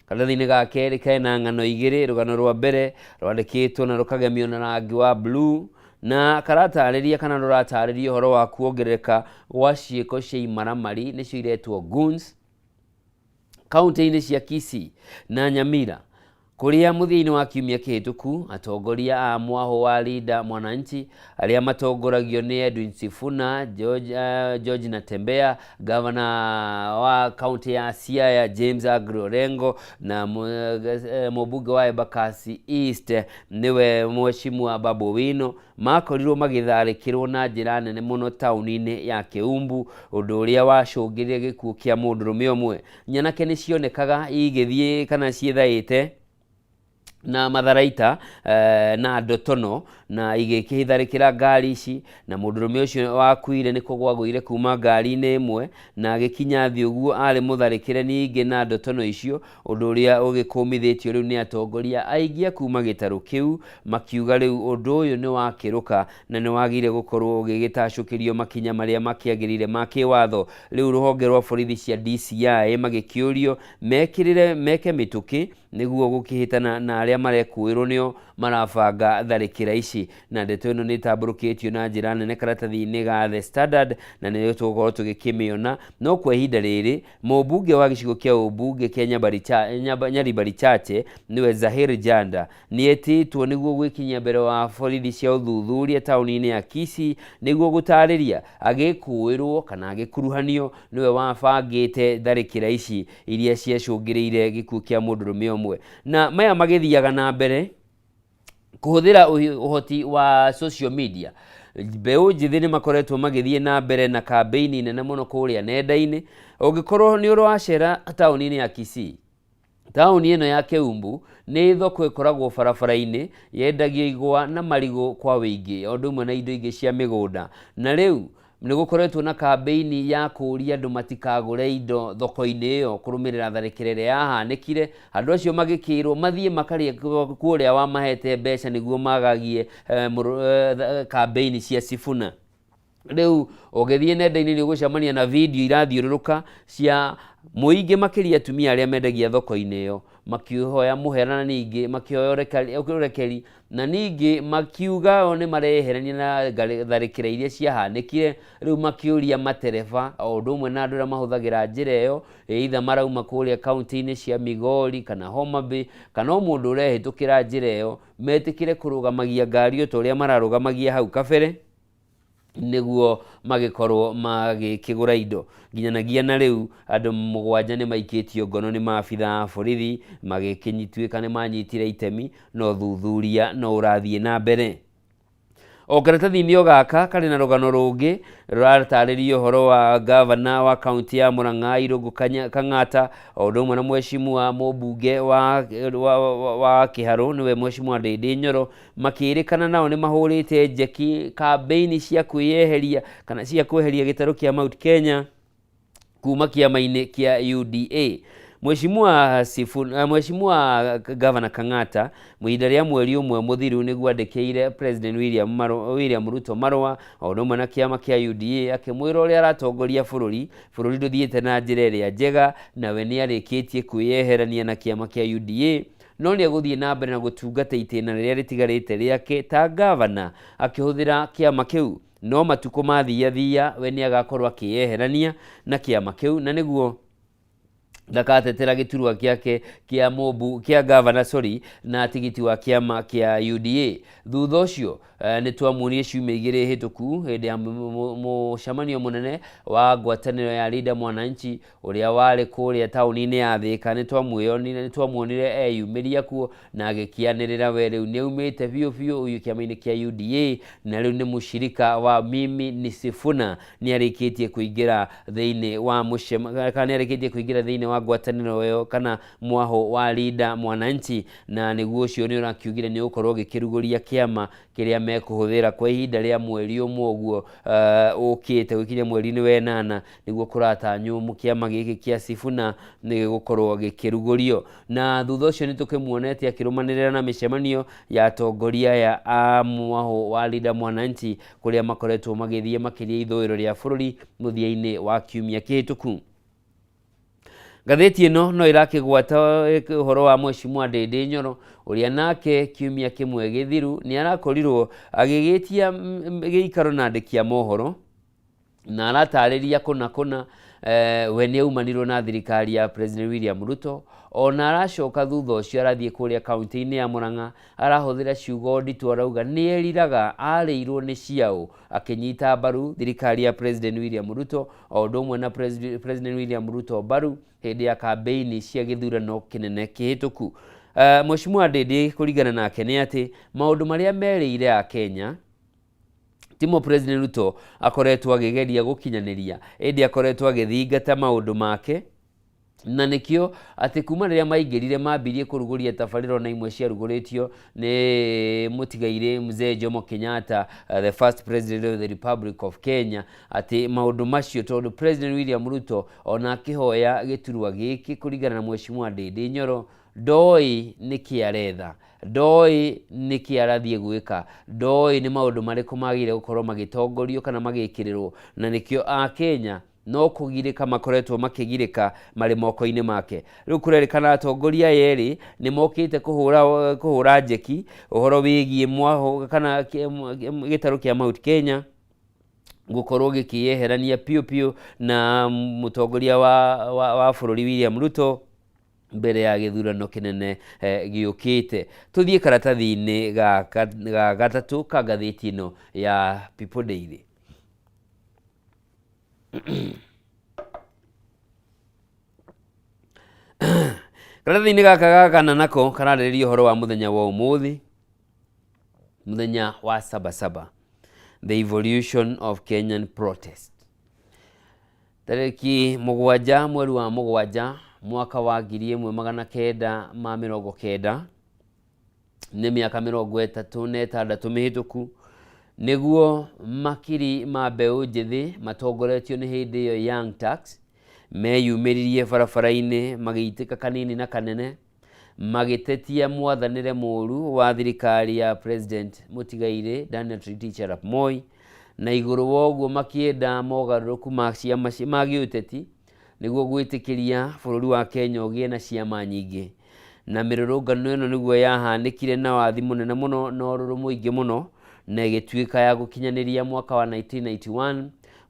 Karatathi-inĩ ga kerĩ kena ng'ano igĩrĩ. Rũgano rwa mbere rwandĩkĩtwo na rũkagemio na rangi wa blue na karatarĩria kana rũratarĩria ũhoro wa kuongerereka gwa ciĩko cia imaramari nĩcio iretwo goons kaunti-inĩ cia Kisii na Nyamira, kũrĩa mũthia-inĩ wa kiumia kĩhĩtũku atongoria a mwahũ wa Linda Mwananchi arĩa matongoragio nĩ Edwin Sifuna, George Natembeya, gavana wa kaunti ya Siaya James Aggrey Orengo na mũmbunge wa Embakasi East nĩwe Mheshimiwa Babu Owino makorirwo magĩtharĩkĩrwo na njĩra nene mũno taũni-inĩ ya Kiumbu, ũndũ ũrĩa wacũngĩrire gĩkuũ kĩa mũndũrũme ũmwe. Nyanake nĩ cionekaga igĩthiĩ kana ciĩthaĩte na matharaita na ndotono na igĩkĩtharĩkĩra ngari ici, na mũndũrũme ũcio wakuire nĩ kũgwa agũire kuma ngari-inĩ ĩmwe na agĩkinya thĩ ũguo arĩ mũtharĩkĩre ningĩ na ndotono icio, ũndũ ũrĩa ũgĩkũmithĩtio rĩu nĩ atongoria aingĩ a kuma gĩtarũ kĩu makiuga rĩu ũndũ ũyũ nĩ wakĩrũka na nĩ wagĩrĩire gũkorwo ũgĩgĩtacũkĩrio makinya marĩa makĩagĩrĩire ma kĩwatho. Rĩu rũhonge rwa borithi cia DCI magĩkĩũrio mekĩrĩre meke mĩtũkĩ nĩguo gũkĩhĩtana na arĩa marekũĩrwo nĩo marabanga tharĩkĩra ici. Na ndeto ĩno nĩ ĩtambũrũkĩtio na njĩra nene karatathi-inĩ ga The Standard na nĩyo tũgũkorwo tũgĩkĩmĩona. No kwa ihinda rĩrĩ mũmbunge wa gĩcigo kĩa ũmbunge kĩa Nyaribari Chache nĩwe Zahir Janda nĩetĩtwo nĩguo gwĩkinyia mbere wa borithi cia ũthuthuria taũni-inĩ ya Kisii nĩguo gũtarĩria agĩkũĩrwo kana agĩkuruhanio nĩwe wabangĩte tharĩkĩra ici iria ciacũngĩrĩire gĩkuũ kĩa mũndũrũme ũmwe. Na maya magĩthiaga na mbere kũhũthĩra ũhoti wa social media, mbeũ njĩthĩ nĩ makoretwo magĩthiĩ na mbere na kambĩini nene mũno kũrĩa nenda-inĩ. Ũngĩkorwo nĩ ũracera taũni-inĩ ya Kisii, taũni ĩno ya Kiumbu nĩ thoko ĩkoragwo barabara-inĩ yendagio igwa na marigũ kwa wĩingĩ o ũndũ ũmwe na indo ingĩ cia mĩgũnda. Na rĩu nĩ gũkoretwo na kambĩini ya kũũria andũ matikagũre indo thoko-inĩ ĩyo kũrũmĩrĩra tharĩkĩra ĩrĩa yahanĩkire. Andũ acio magĩkĩrwo mathiĩ makarĩe kũrĩa wamahete mbeca nĩguo magagie kambĩini cia Sifuna. Rĩu ũgĩthiĩ nenda-inĩ nĩ ũgũcemania na video irathiũrũrũka cia mũingĩ makĩria atumia arĩa mendagia thoko-inĩ ĩyo makĩhoya mũhera na ningĩ makĩhoya ũrekeri na ningĩ makiuga o nĩ mareherania na tharĩkĩra iria ciahanĩkire. Rĩu makĩũria matereba o ũndũ ũmwe na andũ arĩa mahũthagĩra njĩra ĩyo, either marauma kũrĩa kaunti-inĩ cia Migori kana Homa Bay kana o mũndũ ũrehĩtũkĩra njĩra ĩyo, metĩkĩre kũrũgamagia ngari o ta ũrĩa mararũgamagia hau kabere nĩguo magĩkorwo magĩkĩgũra indo. Nginyanagia na rĩu andũ 7 nĩ maikĩtio ngono nĩ maabitha a borithi magĩkĩnyituĩka nĩ manyitire itemi, no thuthuria no ũrathiĩ na mbere. O karatathi-inĩ o gaka karĩ na rũgano rũngĩ rũratarĩria ũhoro wa gavana wa kaunti ya Murang'a Irũngũ Kang'ata, o ũndũ ũmwe na mheshimiwa mũmbunge wa Kĩharũ nĩwe mheshimiwa Ndĩndĩ Nyoro, makĩrĩkana nao nĩ mahũrĩte njeki kambĩini cia kwĩyeheria kana cia kweheria gĩtarũ kĩa Mount Kenya kuma kĩama-inĩ kĩa UDA. Mheshimiwa Sifuna, Mheshimiwa Governor Kang'ata ihinda rĩa mweri ũmwe mũthiru nĩguo andĩkĩire President William Ruto marũa o ũndũ ũmwe na kĩama kĩa UDA, akĩmwĩra ũrĩa aratongoria bũrũri, bũrũri ndũthiĩte na njĩra ĩrĩa njega, nawe nĩ arĩkĩtie kwĩyeherania na kĩama kĩa UDA, no nĩ egũthiĩ na mbere na gũtungata itĩna rĩrĩa rĩtigarĩte rĩake ta gavana akĩhũthĩra kĩama kĩu, no matukũ mathiathia we nĩ agakorwo akĩyeherania na kĩama kĩu, na nĩguo ndakatetera gĩturwa gĩake kĩa mũmbu kĩa gavana, sorry, na tigiti wa kĩama kĩa UDA. Thutha ũcio nĩ twamuonire ciumia igĩrĩ hĩtũku hĩndĩ ya mũcemanio mũnene wa ngwatanĩro ya Linda Mwananchi ũrĩa warĩ kũrĩa taũni-inĩ ya Thĩka. Nĩ twamuonire eyumĩria kuo na agĩkĩanĩrĩra we rĩu nĩ aumĩte biũ biũ kĩama-inĩ kĩa UDA, na rĩu nĩ mũshirika wa Mimi ni Sifuna, nĩ arĩkĩtie kũingĩra thĩinĩ wa mũcema kana nĩ arĩkĩtie kũingĩra thĩinĩ wa ngwatanĩro ĩyo kana mwahũ wa Linda Mwananchi, na nĩguo ũcio nĩ ũrakiugire nĩ ũgũkorwo ũgĩkĩrugũria kĩama kĩrĩa mekũhũthĩra kwa ihinda rĩa mweri ũmwe ũguo ũkĩte gũkinya mweri-inĩ wa ĩnana, nĩguo kũratanywo kĩama gĩkĩ kĩa Sifuna nĩ gĩgũkorwo gĩkĩrugũrio. Na thutha ũcio nĩ tũkĩmuonete akĩrũmanĩrĩra na mĩcemanio ya atongoria aya a mwahũ wa Linda Mwananchi kũrĩa makoretwo magĩthiĩ makĩria ithũĩro rĩa bũrũri mũthia-inĩ wa kiumia kĩhĩtũku. Ngathĩti ĩno no ĩrakĩgwata ũhoro wa Mheshimiwa Ndĩndĩ Nyoro ũrĩa nake kiumia kĩmwe gĩthiru nĩ arakorirwo agĩgĩtia gĩikaro na andĩki a mohoro, na aratarĩria kũna kũna we nĩ aumanirwo na thirikari ya President William Ruto, ona aracoka thutha ũcio arathiĩ kũrĩa kaunti-inĩ ya Murang'a arahũthĩra ciugo nditũ, arauga nĩ eriraga arĩirwo nĩ ciaũ akĩnyita mbaru thirikari ya President William Ruto o ũndũ ũmwe na President William Ruto mbaru hĩndĩ ya kambĩini cia gĩthurano kĩnene kĩhĩtũku. Mheshimiwa Ndĩndĩ kũringana nake nĩ atĩ maũndũ marĩa merĩire a Kenya timo President Ruto akoretwo akĩgeria gũkinyanĩria, ĩndĩ akoretwo agĩthingata maũndũ make, na nĩkĩo atĩ kuma rĩrĩa maingĩrire mambirie kũrugũria tabarĩra ona imwe ciarugũrĩtio nĩ mũtigairĩ Mzee Jomo Kenyatta, the first president of the Republic of Kenya, atĩ maũndũ macio tondũ President William Ruto ona akĩhoya gĩturwa gĩkĩ kũringana na Mheshimiwa Ndĩndĩ Nyoro ndoĩ nĩkĩ aretha, ndoĩ nĩkĩ arathiĩ gwĩka, ndoĩ nĩ maũndũ marĩkũ magĩrĩire gũkorwo magĩtongorio kana magĩkĩrĩrwo, na nĩkĩo Akenya no kũgirĩka makoretwo makĩgirĩka marĩ moko-inĩ make. Rĩu kũrerĩkana atongoria aya erĩ nĩ mokĩte kũhũra njeki ũhoro wĩgiĩ mwahũ kana gĩtarũ kĩa Mount Kenya gũkorwo gĩkĩyeherania piũ piũ na mũtongoria wa bũrũri William Ruto mbere ya gĩthurano kĩnene gĩũkĩte. Tũthiĩ karatathi-inĩ ga gatatũ ka ngathĩti ĩno ya People Daily. Karatathi-inĩ gaka ga kana nako kararĩrĩria ũhoro wa mũthenya wa ũmũthĩ, mũthenya wa Sabasaba, the evolution of Kenyan protest. Tarĩki 7 mweri wa 7 mwaka wa 1990, nĩ mĩaka 36 mĩhĩtũku, nĩguo makiri ma mbeũ njĩthĩ matongoretio nĩ hĩndĩ ĩyo Young Turks meyumĩririe barabara-inĩ magĩitĩka kanini na kanene magĩtetia mwathanĩre mũru wa thirikari ya President mũtigairĩ Daniel Toroitich arap Moi, na igũrũ wa ũguo makĩenda mogarũrũku ma ciama ma gĩũteti nĩguo gwĩtĩkĩria bũrũri wa Kenya ũgĩe na ciama nyingĩ. Na mĩrũrũngano ĩno nĩguo yahanĩkire na wathi mũnene mũno na ũrũrũ mũingĩ mũno, na ĩgĩtuĩka ya gũkinyanĩria mwaka wa 1991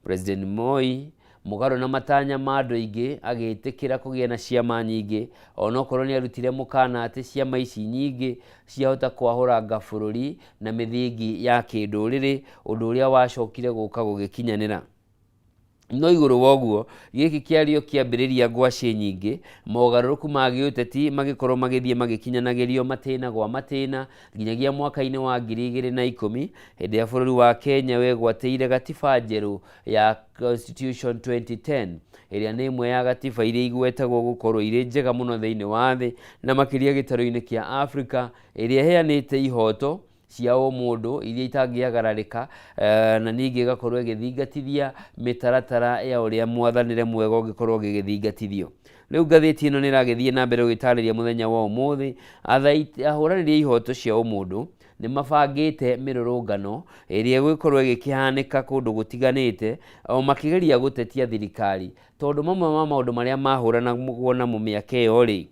President Moi mũgarũ na matanya ma andũ aingĩ agĩtĩkĩra kũgĩa na ciama nyingĩ, onokorwo nĩ arutire mũkana atĩ ciama ici nyingĩ ciahota kwahũranga bũrũri na mĩthingi ya kĩndũrĩrĩ, ũndũ ũrĩa wacokire gũka gũgĩkinyanĩra. No igũrũ wa ũguo, gĩkĩ kĩario kĩambĩrĩria ngwacĩ nyingĩ, mogarũrũku ma gĩũteti magĩkorwo magĩthiĩ magĩkinyanagĩrio matĩna gwa matĩna nginyagia mwaka-inĩ wa 2010 hĩndĩ ĩrĩa bũrũri wa Kenya wegwatĩire gatiba njerũ ya Constitution 2010 ĩrĩa nĩ ĩmwe ya gatiba iria igwetagwo gũkorwo irĩ njega mũno thĩinĩ wa thĩ na makĩria gĩtarũ-inĩ kĩa Afrika ĩrĩa ĩheanĩte ihoto cia ũmũndũ iria itangĩagararĩka na ningĩ ĩgakorwo ĩgĩthingatithia mĩtaratara ya ũrĩa mwathanĩre mwega ũngĩkorwo ũgĩgĩthingatithio. Rĩu ngathĩti ĩno nĩ ĩragĩthiĩ na mbere gũgĩtarĩria mũthenya wa ũmũthĩ ahũranĩri a ihoto cia ũmũndũ nĩ mabangĩte mĩrũrũngano ĩrĩa ĩgũgĩkorwo ĩgĩkĩhanĩka kũndũ gũtiganĩte o makĩgeria gũtetia thirikari tondũ mamwe ma maũndũ marĩa mahũranagwo namo mĩaka ĩyo rĩ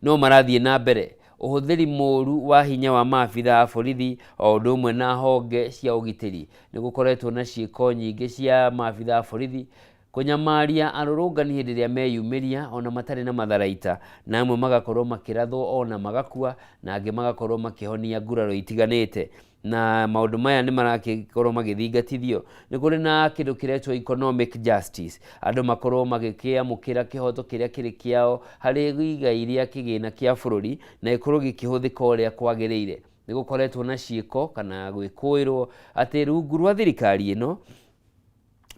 no marathiĩ na mbere. Ũhũthĩri mũru wa hinya wa maabitha a borithi o ũndũ ũmwe na honge cia ũgitĩri. Nĩ gũkoretwo na ciĩko nyingĩ cia maabitha a borithi kũnyamaria arũrũngani hĩndĩ ĩrĩa meyumĩria ona matarĩ na matharaita, na amwe magakorwo makĩrathwo ona magakua, na angĩ magakorwo makĩhonia nguraro itiganĩte. Na maũndũ maya nĩ maragĩkorwo magĩthingatithio. Nĩ kũrĩ na kĩndũ kĩretwo economic justice, andũ makorwo magĩkĩamũkĩra kĩhoto kĩrĩa kĩrĩ kĩao harĩ igai rĩa kĩgĩna kĩa bũrũri na gĩkorwo gĩkĩhũthĩka ũrĩa kwagĩrĩire. Nĩ gũkoretwo na ciĩko kana gwĩkũĩrwo atĩ rungu rwa thirikari ĩno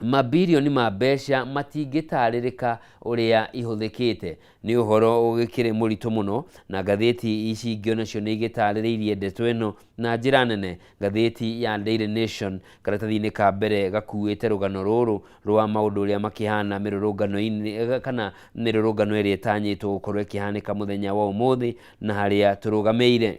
mabirioni ma mbeca matingĩtarĩrĩka ũrĩa ihũthĩkĩte. Nĩ ũhoro ũgĩkĩrĩ mũritũ mũno na ngathĩti ici ingĩ onacio nĩ igĩtarĩrĩirie ndeto ĩno na njĩra nene. Ngathĩti ya Daily Nation karatathi-inĩ ka mbere gakuĩte rũgano rũrũ rwa maũndũ ũrĩa makĩhana mĩrũrũngano-inĩ kana mĩrũrũngano ĩrĩa ĩtanyĩtwo gũkorwo ĩkĩhanĩka mũthenya wa ũmũthĩ na harĩa tũrũgamĩire.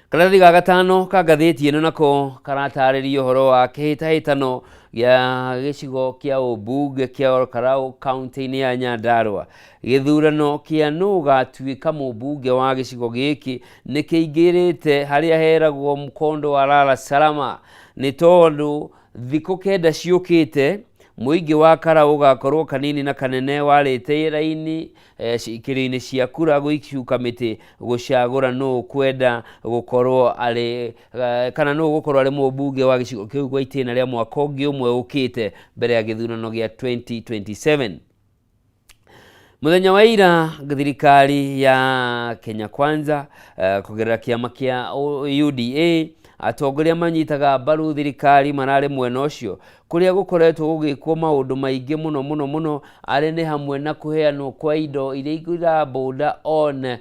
Karatathi ga gatano ka ngathĩti ĩno nako karatarĩria ũhoro wa kĩhĩtahĩtano gĩa gĩcigo kĩa ũmbunge kĩa Olkalau kaunti-inĩ ya Nyandarua. Gĩthurano kĩa nũ ũgatuĩka mũmbunge wa gĩcigo gĩkĩ nĩ kĩingĩrĩte harĩa heragwo mkondo wa lala salama nĩ tondũ thikũ kenda ciũkĩte mũingĩ wa Karau ũgakorwo kanini na kanene warĩte raini cikĩrio-inĩ cia kura gũicuka mĩtĩ gũcagũra nũ ũkwenda gũkorwo arĩ kana nũ ũgũkorwo arĩ mũmbunge wa gĩcigo kĩu gwa itĩna rĩa mwaka ũngĩ ũmwe ũkĩte mbere ya gĩthurano gĩa 2027. Mũthenya wa ira thirikari ya Kenya Kwanza kũgerera kĩama kĩa UDA atongoria manyitaga mbaru thirikari mararĩ mwena ũcio kũrĩa gũkoretwo gũgĩkwo maũndũ maingĩ mũno mũno mũno arĩ nĩ hamwe na kũheanwo kwa indo iria ira on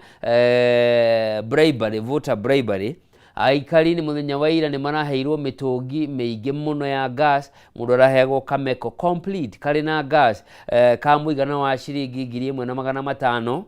bribery, voter bribery. Aikari nĩ mũthenya wa ira nĩ maraheirwo mĩtũngi mĩingĩ mũno ya gas. Mũndũ araheagwo kameko complete karĩ na gas ka mũigana wa ciringi 1500,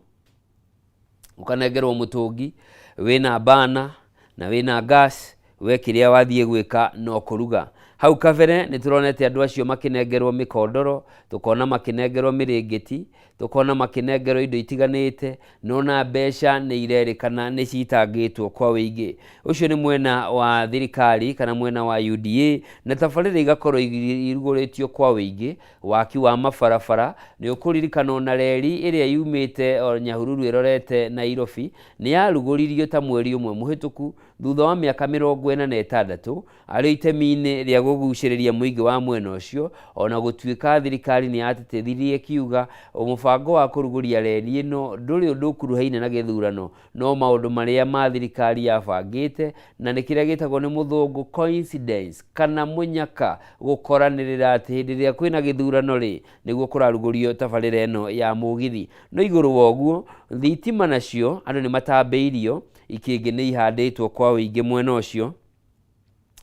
ũkanengerwo mũtũngi wĩna bana na wĩna gas, we kĩrĩa wathiĩ gwĩka no kũruga. Hau kabere nĩ tũronete andũ acio makĩnengerwo mĩkondoro, tũkona makĩnengerwo mĩrĩngĩti, tũkona makĩnengerwo indo itiganĩte, no na mbeca nĩ irerĩkana nĩ citangĩtwo kwa wĩingĩ. Ũcio nĩ mwena wa thirikari kana mwena wa UDA, na tabarĩra igakorwo irugũrĩtio kwa wĩingĩ. Waki wa mabarabara nĩ ũkũririkana ona reri ĩrĩa yumĩte o Nyahururu ĩrorete Nairobi nĩ yarugũririo ta mweri ũmwe mũhĩtũku thutha wa mĩaka 46 arĩ itemi-inĩ rĩa kũgucĩrĩria mũingĩ wa mwena ũcio. Ona gũtuĩka thirikari nĩ yatĩtĩrithirie ĩkiuga mũbango wa kũrugũria reri ĩno ndũrĩ ũndũ ũkuruhaine na gĩthurano, no maũndũ marĩa ma thirikari yabangĩte na nĩ kĩrĩa gĩtagwo nĩ mũthũngũ coincidence kana mũnyaka gũkoranĩrĩra atĩ hĩndĩ ĩrĩa kwĩna gĩthurano rĩ nĩguo kũrarugũrio tabarĩra ĩno ya mũgithi. No igũrũ wa ũguo thitima nacio andũ nĩ matambĩirio, ikĩngĩ nĩ ihandĩtwo kwa wĩingĩ mwena ũcio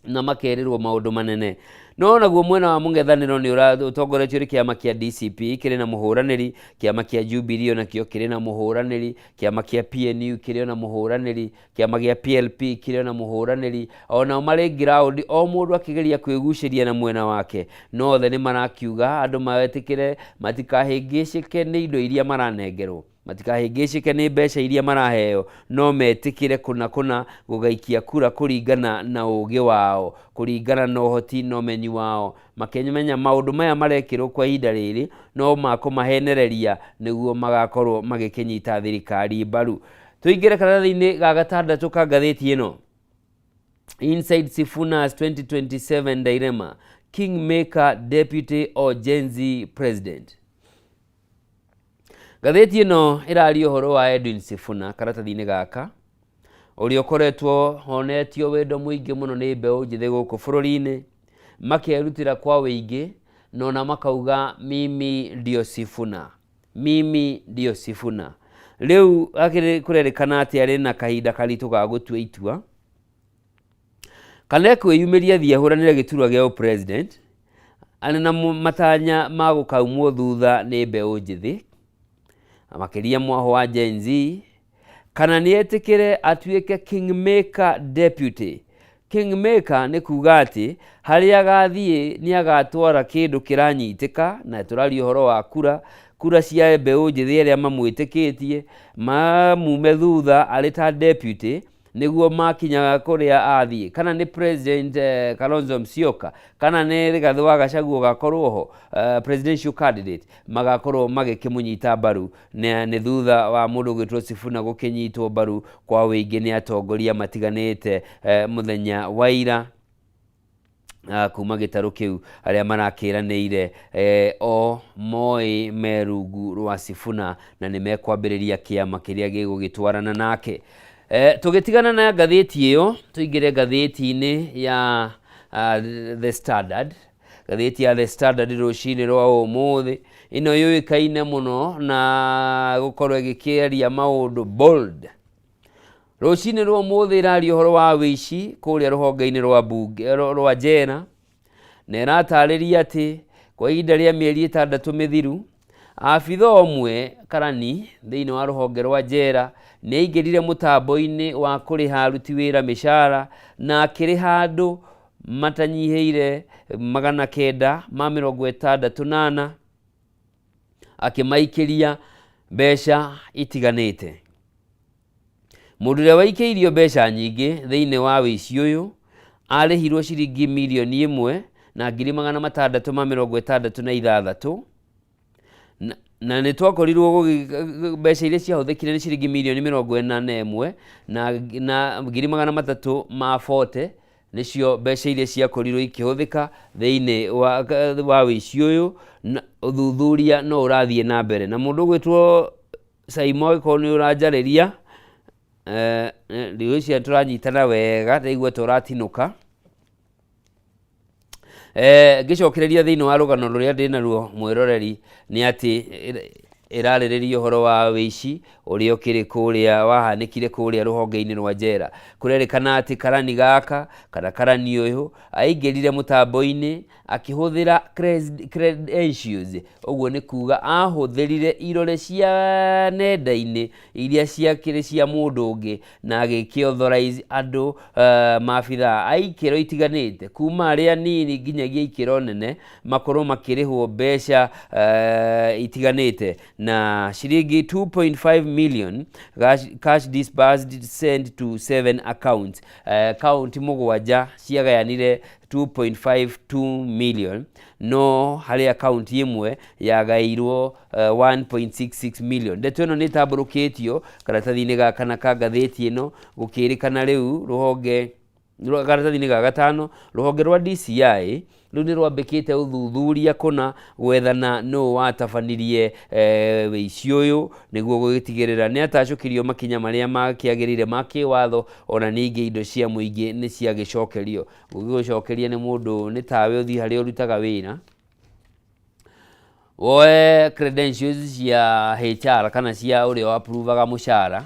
na makerĩrwo maũndũ manene. No naguo mwena wa mũng'ethanĩro nĩ ũtongoretio nĩ kĩama kĩa DCP kĩrĩ na mũhũranĩri, kĩama kĩa Jubilee onakĩo kĩrĩ na mũhũranĩri, kĩama kĩa PNU kĩrĩ ona mũhũranĩri, kĩama gĩa PLP kĩrĩ ona mũhũranĩri, onao marĩ ground o mũndũ akĩgeria kwĩgucĩria na mwena wake. No othe nĩ marakiuga andũ metĩkĩre matikahĩngĩcĩke nĩ indo iria maranengerwo, matikahĩngĩcĩke nĩ mbeca iria maraheo, no metĩkĩre kũna kũna gũgaikia kura kũringana na ũgĩ wao, kũringana na ũhoti na ũmenyi wao, makĩmenya maũndũ maya marekĩrwo kwa ihinda rĩrĩ no makũmahenereria nĩguo magakorwo magĩkĩnyita thirikari mbaru. Tũingĩre karatathi-inĩ ga gatandatũ ka ngathĩti ĩno. Inside Sifuna's 2027 dilemma. Kingmaker Deputy or Gen Z President. Ngathĩti ĩno ĩraria ũhoro wa Edwin Sifuna karatathi-inĩ gaka, ũrĩa ũkoretwo onetio wendo mũingĩ mũno nĩ mbeũ njĩthĩ gũkũ bũrũri-inĩ, makerutĩra kwa wĩingĩ na ona makauga mimi ndio Sifuna, mimi ndio Sifuna. Rĩu akĩrĩ kũrerĩkana atĩ arĩ na kahinda karitũ ga gũtua itua kana ekwĩyumĩria athiĩ ahũranĩre gĩturwa gĩa ũpresident arĩ na matanya ma gũkaumwo thutha nĩ mbeũ njĩthĩ, makĩria mwaho wa Gen Z, kana nĩ etĩkĩre atuĩke kingmaker deputy. Kingmaker nĩ kuga atĩ harĩa agathiĩ nĩ agatwara kĩndũ kĩranyitĩka, na tũraria ũhoro wa kura, kura cia mbeũ njĩthĩ arĩa mamwĩtĩkĩtie mamume thutha arĩ ta deputy nĩguo makinya kũrĩa athiĩ, kana nĩ President Kalonzo Musyoka, kana nĩ Rigathĩ wa Gachagua ũgakorwo ho presidential candidate, magakorwo magĩkĩmũnyita mbaru. Nĩ thutha wa mũndũ ũgwĩtwo Sifuna gũkĩnyitwo mbaru kwa wĩingĩ nĩ atongoria matiganĩte mũthenya wa ira kuma gĩtarũ kĩu arĩa marakĩranĩire o moĩ me rungu rwa Sifuna na nĩ mekwambĩrĩria kĩama kĩrĩa gĩgũgĩtwarana nake. Tũgĩtigana na ngathĩti ĩyo, tũingĩre ngathĩti-inĩ ya The Standard. Ngathĩti ya The Standard rũcinĩ rwa ũmũthĩ ĩno yũĩkaine mũno na gũkorwo ĩgĩkĩaria maũndũ bold. Rũcinĩ rwa ũmũthĩ ĩraria ũhoro wa wĩici kũrĩa rũhonge-inĩ rwa bunge rwa njera, na ĩratarĩria atĩ kwa ihinda rĩa mĩeri 6 mĩthiru, abitha ũmwe karani thĩinĩ wa rũhonge rwa njera nĩ aingĩrire mũtambo-inĩ wa kũrĩha aruti wĩra mĩcara na akĩrĩha andũ matanyihĩire 964 akĩmaikĩria mbeca itiganĩte. Mũndũ ũrĩa waikĩirio mbeca nyingĩ thĩinĩ wa wĩici ũyũ arĩhirwo ciringi 1,666,000, na nĩ twakorirwo mbeca iria ciahũthĩkire nĩ ciringi 41,340,000, nĩcio mbeca iria ciakorirwo ikĩhũthĩka thĩinĩ wa wĩici ũyũ, na ũthuthuria no ũrathiĩ na mbere. Na mũndũ ũgwĩtwo Saimo, angĩkorwo nĩ ũranjarĩria, ndigwĩciria tũranyitana wega, ndaigua ta ũratinũka. Ngĩcokereria thĩinĩ wa rũgano rũrĩa ndĩnaruo mwĩroreri, nĩ atĩ ĩrarĩrĩria ũhoro wa wĩici ũrĩa ũkĩrĩ kũrĩa wahanĩkire kũrĩa rũhonge-inĩ rwa njera. Kũrerĩkana atĩ karani gaka kana karani ũyũ aingĩrire mũtambo-inĩ akĩhũthĩra credentials, ũguo nĩ kuga ahũthĩrire irore cia nenda-inĩ iria ciakĩrĩ cia mũndũ ũngĩ na agĩkĩ-authorize andũ maabithaa a ikĩro itiganĩte kuma arĩa nini nginyagia ikĩro nene makorwo makĩrĩhwo mbeca itiganĩte, na ciringi 2.5 million cash disbursed sent to 7 accounts, kaunti 7 ciagayanire 2.52 million, no harĩ akaunti ĩmwe yagaĩirwo 1.66 million. Ndeto ĩno nĩ ĩtambũrũkĩtio karatathi-inĩ gaka na ka ngathĩti ĩno, gũkĩrĩkana rĩu rũhonge karatathi-inĩ ga gatano rũhonge rwa DCI rĩu nĩ rwambĩkĩte ũthuthuria kũna gwethana nũ watabanirie wĩici ũyũ nĩguo gũgĩtigĩrĩra nĩ atacũkĩrio makinya marĩa makĩagĩrĩire ma kĩwatho, ona ningĩ indo cia mũingĩ nĩ ciagĩcokerio. Gũgĩgũcokeria nĩ mũndũ nĩ tawe ũthiĩ harĩa ũrutaga wĩra woe credentials cia HR kana cia ũrĩa wa-approvaga mũcara,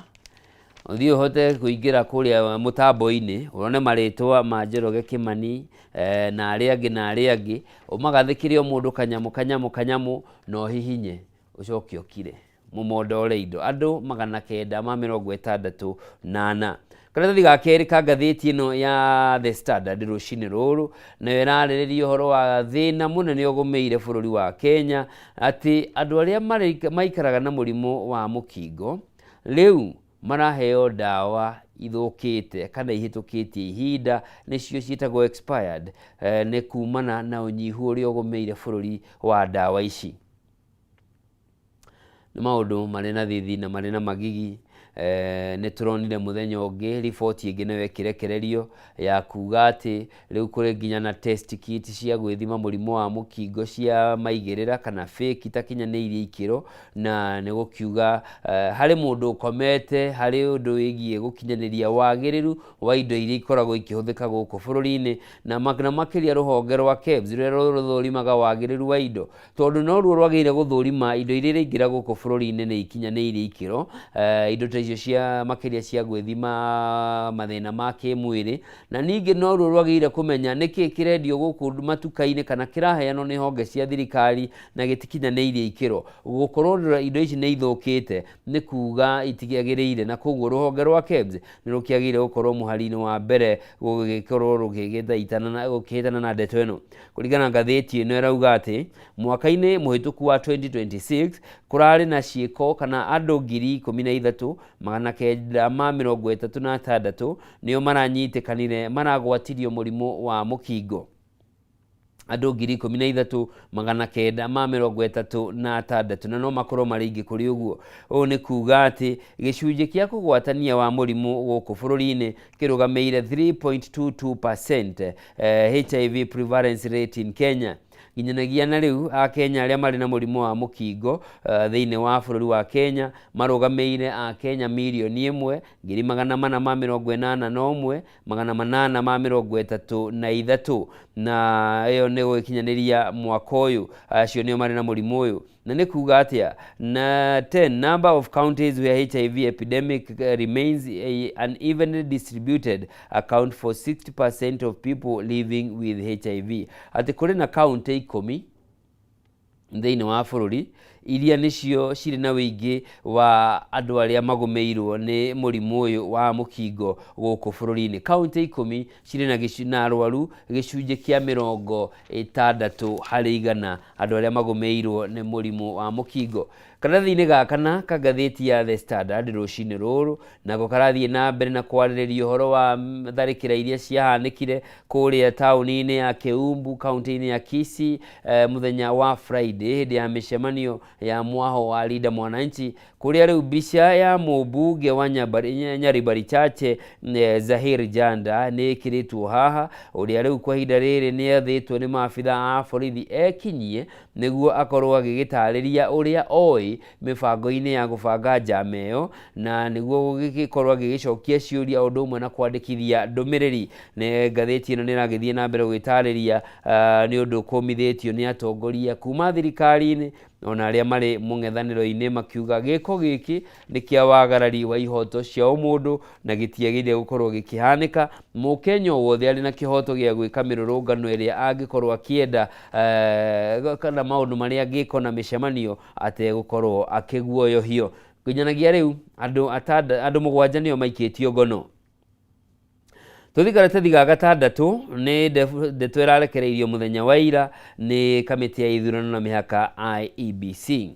ũthiĩ ũhote kũingĩra kũrĩa mũtambo-inĩ ũrone marĩtwa ma Njoroge Kimani na arĩa angĩ na arĩa angĩ, ũmagathĩkĩre o mũndũ kanyamũ kanyamũ kanyamũ na ũhihinye ũcoke ũkire mũmondore indo andũ 964. Karatathi ga kerĩ ka ngathĩti ĩno ya The Standard rũcinĩ rũrũ nayo ĩrarĩrĩria ũhoro wa thĩna mũnene ũgũmĩire bũrũri wa Kenya, atĩ andũ arĩa maikaraga na mũrimũ wa mũkingo rĩu maraheo ndawa ithũkĩte kana ihĩtũkĩtie ihinda, nĩcio ciĩtagwo expired, nĩ kumana na ũnyihu ũrĩa ũgũmĩire bũrũri wa ndawa ici. Nĩ maũndũ marĩ na thithi na marĩ na magigi. Nĩ tũronire mũthenya ũngĩ riboti ĩngĩ nayo ĩkĩrekererio ya kuga atĩ rĩu kũrĩ nginya na test kit cia gwĩthima mũrimũ wa mũkingo cia maigĩrĩra kana fake itakinyanĩirie ikĩro, na nĩ gũkiuga harĩ mũndũ ũkomete harĩ ũndũ wĩgiĩ gũkinyanĩria wagĩrĩru wa indo iria ikoragwo ikĩhũthĩka gũkũ bũrũri-inĩ, na makĩria rũhonge rwa KEBS rũrĩa rũthũrimaga wagĩrĩru wa indo, tondũ noruo rwagĩrĩire gũthũrima indo iria iraingĩra gũkũ bũrũri-inĩ nĩ ikinyanĩirie ikĩro, indo ta icio cia makĩria cia gwĩthima mathĩna ma kĩmwĩrĩ, na ningĩ noruo rwagĩrĩire kũmenya nĩkĩ kĩrendio gũkũ matuka-inĩ kana kĩraheanwo nĩ honge cia thirikari na gĩtikinyanĩirie ikĩro. Gũkorwo indo ici nĩ ithũkĩte nĩ kuga itiagĩrĩire, na koguo rũhonge rwa KEBS nĩ rũkĩagĩrĩire gũkorwo mũhari-inĩ wa mbere gũgĩkorwo rũgĩkĩhĩtana na ndeto ĩno. Kũringana na ngathĩti ĩno ĩrauga atĩ mwaka-inĩ mũhĩtũku wa 2026 kũrarĩ na ciĩko kana andũ 13,936 nĩo maranyitĩkanire maragwatirio mũrimũ wa mũkingo. Andũ 13,936, na no makorwo marĩ aingĩ kũrĩ ũguo. Ũũ nĩ kuga atĩ gĩcunjĩ kĩa kũgwatania wa mũrimũ gũkũ bũrũri-inĩ kĩrũgamĩire 3.22% HIV prevalence rate in Kenya. Nginyanagia na rĩu Akenya arĩa marĩ na mũrimũ wa mũkingo thĩinĩ wa bũrũri wa Kenya marũgamĩire Akenya 1,481,833, na ĩyo nĩ gũgĩkinyanĩria mwaka ũyũ acio nĩo marĩ na mũrimũ ũyũ. Na nĩ kuga atĩa? Na 10 number of counties where HIV epidemic remains unevenly distributed account for 60% of people living with HIV. Atĩ kũrĩ na kaunti 10 thĩinĩ wa bũrũri iria nĩcio cirĩ na ũingĩ wa andũ arĩa magũmĩirwo nĩ mũrimũ ũyũ wa mũkingo gũkũ bũrũri-inĩ. Kaunti 10 cirĩ na arwaru gĩcunjĩ kĩa 60% andũ arĩa magũmĩirwo nĩ mũrimũ wa mũkingo. Karatathi-inĩ ga kana ka ngathĩti ya The Standard rũcinĩ rũrũ nako karathiĩ na mbere na kwarĩrĩria ũhoro wa tharĩkĩra iria ciahanĩkire kũrĩa taũni-inĩ ya Keumbu kaunti-inĩ ya Kisii mũthenya wa Friday hĩndĩ ya mĩcemanio ya mwaho wa Linda Mwananchi, kũrĩa rĩu mbica ya mũmbunge wa Nyaribari Chache Zahir Janda nĩ ĩkĩrĩtwo haha, ũrĩa rĩu kwa ihinda rĩrĩ nĩ athĩtwo nĩ maabitha a borithi ekinyie nĩguo akorwo agĩgĩtarĩria ũrĩa oĩ mĩbango-inĩ ya gũbanga njama ĩyo, na nĩguo gũgĩkorwo agĩgĩcokia ciũria ũndũ ũmwe na kwandĩkithia ndũmĩrĩri. Nĩ ngathĩti ĩno nĩ ĩragĩthiĩ na mbere gũgĩtarĩria nĩ ũndũ kũmithĩtio nĩ atongoria kuma thirikari-inĩ ona arĩa marĩ mũng'ethanĩro-inĩ makiuga gĩko gĩkĩ nĩ kĩa wagarari wa ihoto cia ũmũndũ na gĩtiagĩrĩire gũkorwo gĩkĩhanĩka. Mũkenya o wothe arĩ na kĩhoto gĩa gwĩka mĩrũrũngano ĩrĩa angĩkorwo akĩenda kana maũndũ marĩa angĩka na mĩcemanio ategũkorwo akĩguoyohio. Nginyanagia rĩu andũ 7 nĩo maikĩtio ngono. Tũthiĩ karatathi ga gatandatũ nĩ ndeto ĩrarekereirio mũthenya wa ira nĩ kamĩtĩ ya ithurano na mĩhaka IEBC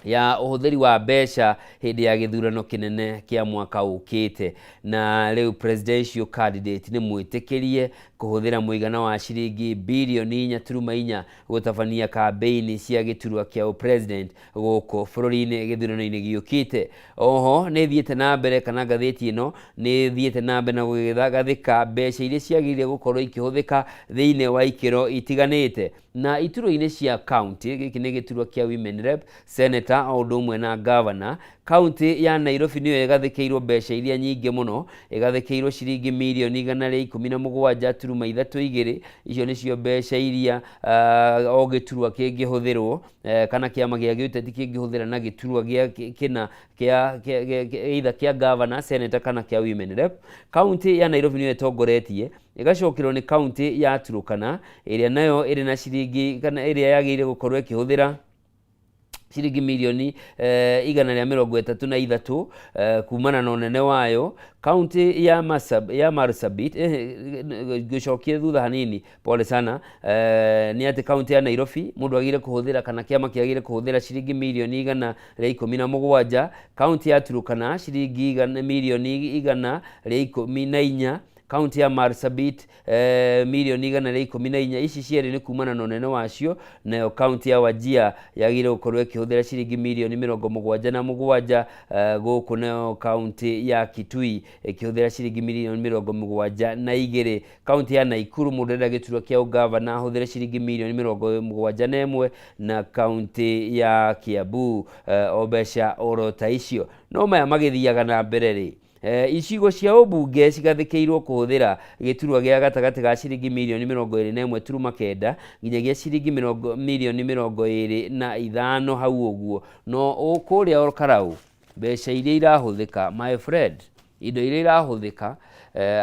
ya ũhũthĩri wa mbeca hĩndĩ ya gĩthurano kĩnene kĩa mwaka ũkĩte, na rĩu presidential candidate nĩ mwĩtĩkĩrie kũhũthĩra mũigana wa ciringi birioni 4.4 gũtabania kambĩini cia gĩturwa kĩa ũpresident gũkũ bũrũri-inĩ gĩthurano-inĩ gĩũkĩte. Oho nĩ ĩthiĩte na mbere kana ngathĩti ĩno nĩ ĩthiĩte na mbere na gũgĩgathĩka mbeca iria ciagĩrĩire gũkorwo ikĩhũthĩka thĩinĩ wa ikĩro itiganĩte na iturwa-inĩ cia county. Gĩkĩ nĩ gĩturwa kĩa women rep, senator o ũndũ ũmwe na governor. Kaunti ya Nairobi nĩyo ĩgathĩkĩirwo mbeca iria nyingĩ mũno, ĩgathĩkĩirwo ciringi mirioni 117.32. Icio nĩcio mbeca iria o gĩturwa kĩngĩhũthĩrwo kana kĩama gĩa gĩũteti kĩngĩhũthĩra na gĩturwa gĩa kĩna kĩa either kĩa governor, senator kana kĩa women rep. Kaunti ya Nairobi nĩyo ĩtongoretie, ĩgacokerwo nĩ kaunti ya Turkana ĩrĩa nayo ĩrĩ na ciringi kana ĩrĩa yagĩrĩire gũkorwo ĩkĩhũthĩra ciringi mirioni 133 kumana na ũnene wayo. Kaunti ya Marsabit, ngĩcokia thutha hanini, pole sana, nĩ atĩ kaunti ya Nairobi mũndũ agĩrĩire kũhũthĩra kana kĩama kĩagĩrĩire kũhũthĩra ciringi mirioni 117, kaunti ya Turkana ciringi mirioni 114, Kaunti ya Marsabit mirioni 114. Ici cierĩ nĩ kumana na ũnene wacio. Nayo kaunti ya Wajir yagĩrĩire gũkorwo ĩkĩhũthĩra ciringi mirioni 77. Gũkũ nayo kaunti ya Kitui ĩkĩhũthĩra ciringi mirioni 72. Kaunti ya Naikuru, mũndũ ũrenda gĩturwa kĩa ũgavana ahũthĩre ciringi mirioni 71, na kaunti ya Kiambu o mbeca oro ta icio. No maya magĩthiaga na mbere rĩ, icigo cia ũmbunge cigathĩkĩirwo kũhũthĩra gĩturwa gĩa gatagatĩ ga ciringi mirioni 21.9 nginyagia ciringi mirioni 25 hau ũguo. No kũrĩa Olkalau mbeca iria irahũthĩka, my friend, indo iria irahũthĩka,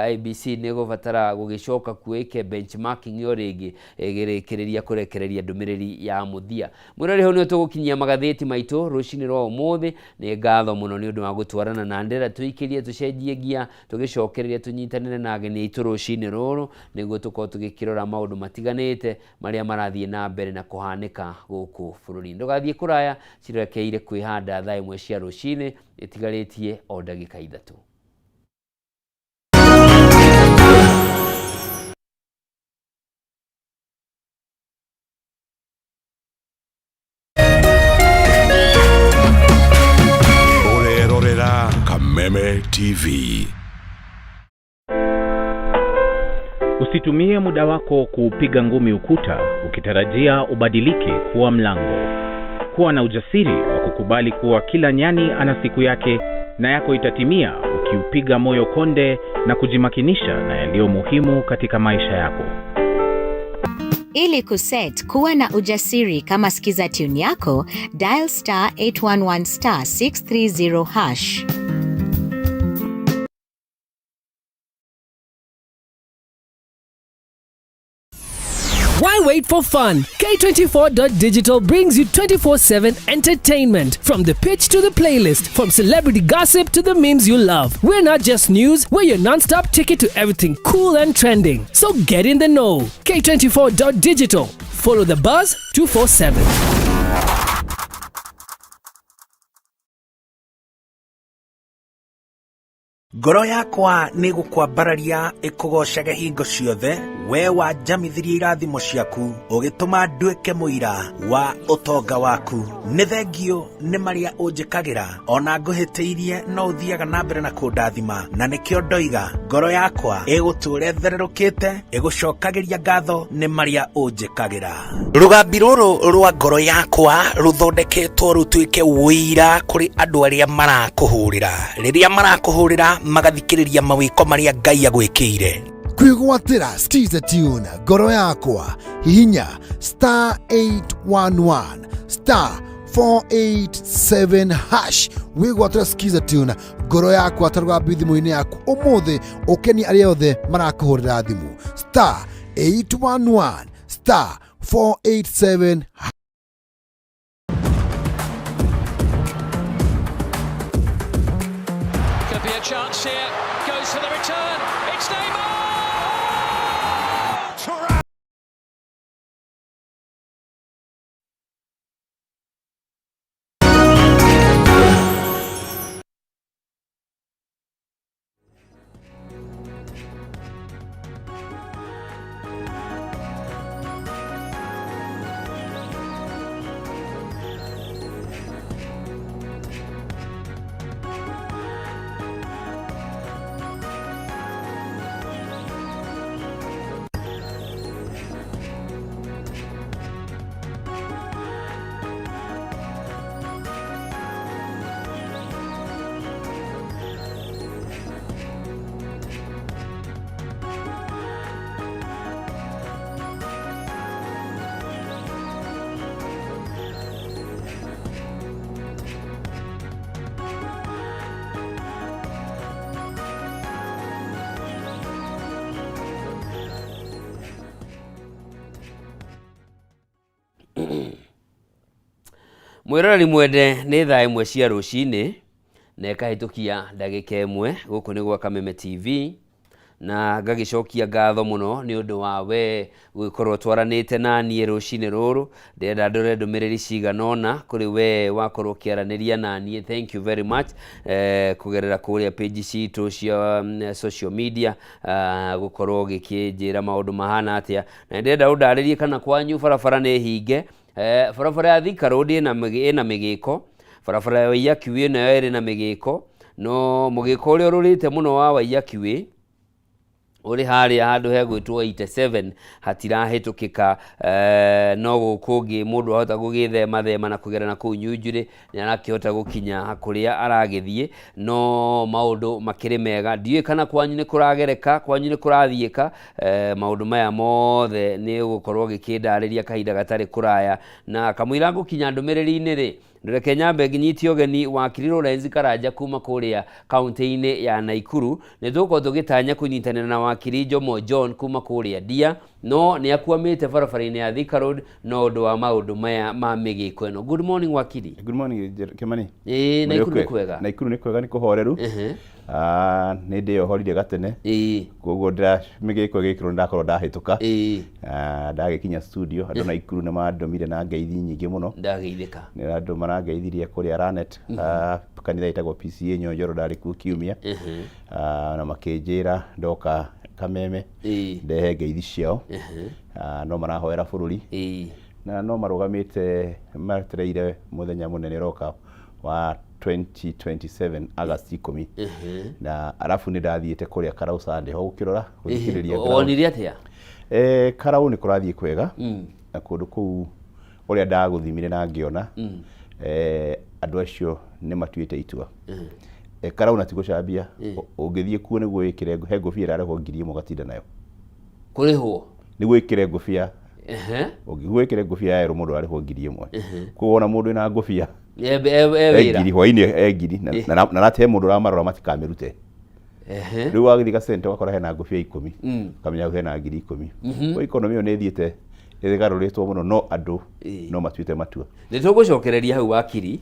IEBC nĩ ĩgũbatara gũgĩcoka kuo ĩke benchmarking o rĩngĩ ĩgĩrĩkĩrĩria kũrekereria ndũmĩrĩri ya mũthia. Mwĩrori, hau nĩho tũgũkinyia magathĩti maitũ rũcinĩ rwa ũmũthĩ. Nĩ ngatho mũno nĩ ũndũ wa gũtwarana na ndĩra tũikĩrie tũcenjie ngia tũgĩcokereria tũnyitanĩre na ageni aitũ rũcinĩ rũrũ nĩguo tũkorwo tũgĩkĩrora maũndũ matiganĩte marĩa marathiĩ na mbere na kũhanĩka gũkũ bũrũri-inĩ. Ndũgathiĩ kũraya, cirekeire kwĩhanda thaa 1 cia rũcinĩ ĩtigarĩtie o ndagĩka 3.
Ũrerorera Kameme TV.
Usitumie muda wako kuupiga ngumi ukuta ukitarajia ubadilike kuwa mlango. Kuwa na ujasiri wa kukubali kuwa kila nyani ana siku yake na yako itatimia ukiupiga moyo konde na kujimakinisha na yaliyo muhimu katika maisha yako.
Ili kuset kuwa na ujasiri kama skiza tune yako, dial star 811 star 630 hash.
Why wait for fun? K24.digital brings you 24/7 entertainment. From the pitch to the playlist, from celebrity gossip to the memes you love. We're not just news, we're your non-stop ticket to everything cool and trending. So get in the know. K24.digital. Follow the buzz 247.
Ngoro yakwa nĩ gũkwambararia ĩkũgocage hingo ciothe, we wanjamithirie irathimo ciaku, ũgĩtũma nduĩke mũira wa ũtonga waku. Nĩ thengio nĩ marĩa ũnjĩkagĩra, ona ngũhĩtĩirie no ũthiaga na mbere na kũndathima, na nĩkĩo ndoiga ngoro yakwa ĩgũtũũra ĩthererũkĩte, ĩgũcokagĩria ngatho nĩ marĩa ũnjĩkagĩra. Rũgambi rũrũ rwa ngoro yakwa rũthondeketwo rũtuĩke ũira kũrĩ andũ arĩa marakũhũrĩra. Rĩrĩa marakũhũrĩra magathikĩrĩria mawĩko marĩa Ngai agwĩkĩire.
Kwĩgwatĩra skiza tune ngoro yakwa, hihinya star 811 star 487 hash wĩgwatĩra skiza tune ngoro yakwa ta rũgambi thimũ-inĩ yaku ũmũthĩ, ũkenie arĩa othe marakũhũrĩra thimũ, star 811 star 487.
Could be a chance here. Goes for the return. It's Neymar!
Mwĩroreri mwende, nĩ thaa 1 cia rũcinĩ na ĩkahĩtũkia ndagĩka 1. Gũkũ nĩ gwa Kameme TV. Na ngagĩcokia ngatho mũno nĩ ũndũ wa we gũgĩkorwo twaranĩte na niĩ rũcinĩ rũrũ. Ndĩrenda ndore ndũmĩrĩri cigana ũna kũrĩ we wakorwo ũkĩaranĩria na niĩ. Thank you very much kũgerera kũrĩa page citũ cia social media, gũkorwo ũgĩkĩnjĩra maũndũ mahana atĩa. Na ndĩrenda ũndarĩrie kana kwanyu barabara nĩ hinge. Barabara ya Thika Road ĩna mĩgĩko, barabara ya Waiyaki Way nayo ĩrĩ na mĩgĩko, no mũgĩko ũrĩa ũrũrĩte mũno wa Waiyaki Way ũrĩ harĩa handũ hegwĩtwo 87, hatirahĩtũkĩka. No gũkũ ũngĩ mũndũ ahota gũgĩthema thema na kũgera na kũu Nyunjurĩ, nĩ arakĩhota gũkinya kũrĩa aragĩthiĩ, no maũndũ makĩrĩ mega. Ndiũĩ kana kwanyu nĩ kũragereka, kwanyu nĩ kũrathiĩka. Maũndũ maya mothe nĩ ũgũkorwo ũgĩkĩndarĩria kahinda gatarĩ kũraya. Na kamũira ngũkinya ndũmĩrĩri-inĩ rĩ, reke nyambe nginyite ũgeni wakiri Lawrence Karanja kuma kũrĩa kaunti-inĩ ya Naikuru. Nĩ tũgũkorwo tũgĩtanya kũnyitanĩra na wakiri Jomo John kuma kũrĩa Ndia, no nĩ akwamĩte barabara-inĩ ya Thika Road no ũndũ wa maũndũ maya ma mĩgĩko ĩno. Good morning, wakiri.
Good morning, Kimani.
Ĩĩ, Naikuru nĩ kwega?
Naikuru nĩ kwega, nĩ kũhoreru. Nĩ ndĩyohorire gatene. Koguo ndĩra mĩgĩko ĩgĩkĩrwo ndakorwo ndahĩtũka. Ndagĩkinya studio, andũ Naikuru nĩ mandũmire na ngeithi nyingĩ mũno.
Ndageithĩka.
Nĩ andũ marangeithirie kũrĩa Lanet, kanitha ĩtagwo PCA Nyonjoro, ndarĩ kuo kiumia. Na makĩnjĩra ndoka Kameme ndehe ngeithi ciao. No marahoera bũrũri. Na no marũgamĩte metereire mũthenya mũnene ũroka wa 2027 August 10. Na arabu nĩ ndathiĩte kũrĩa Karau Sunday ho gũkĩrora gũthikĩrĩria ground.
Wonire atĩa?
Karau nĩ kũrathiĩ kwega, na kũndũ kũu ũrĩa ndagũthimire na ngĩona, andũ acio nĩ matuĩte itua. Karau na ti gũcambia, ũngĩthiĩ kuo nĩguo wĩkĩre, he ngũbia ĩrarĩhwo 1000 ũgatinda nayo.
Kũrĩhwo?
Nĩguo wĩkĩre ngũbia. Nĩguo wĩkĩre ngũbia ya yerũ, mũndũ ararĩhwo 1000. Koguo wona mũndũ wĩna ngũbia
e wĩra.
1000 hwainĩ, 1000, na nate he mũndũ ũramarora matikamĩrute. Rĩu wagĩthiĩ gacente ũgakora hena ngũbia 10, ũkamenya hau hena 10,000. Koguo economy ĩyo nĩ ĩthiĩte ĩgarũrĩtwo mũno, no andũ no matuĩte matua.
Nĩ tũgũcokereria hau, wakiri.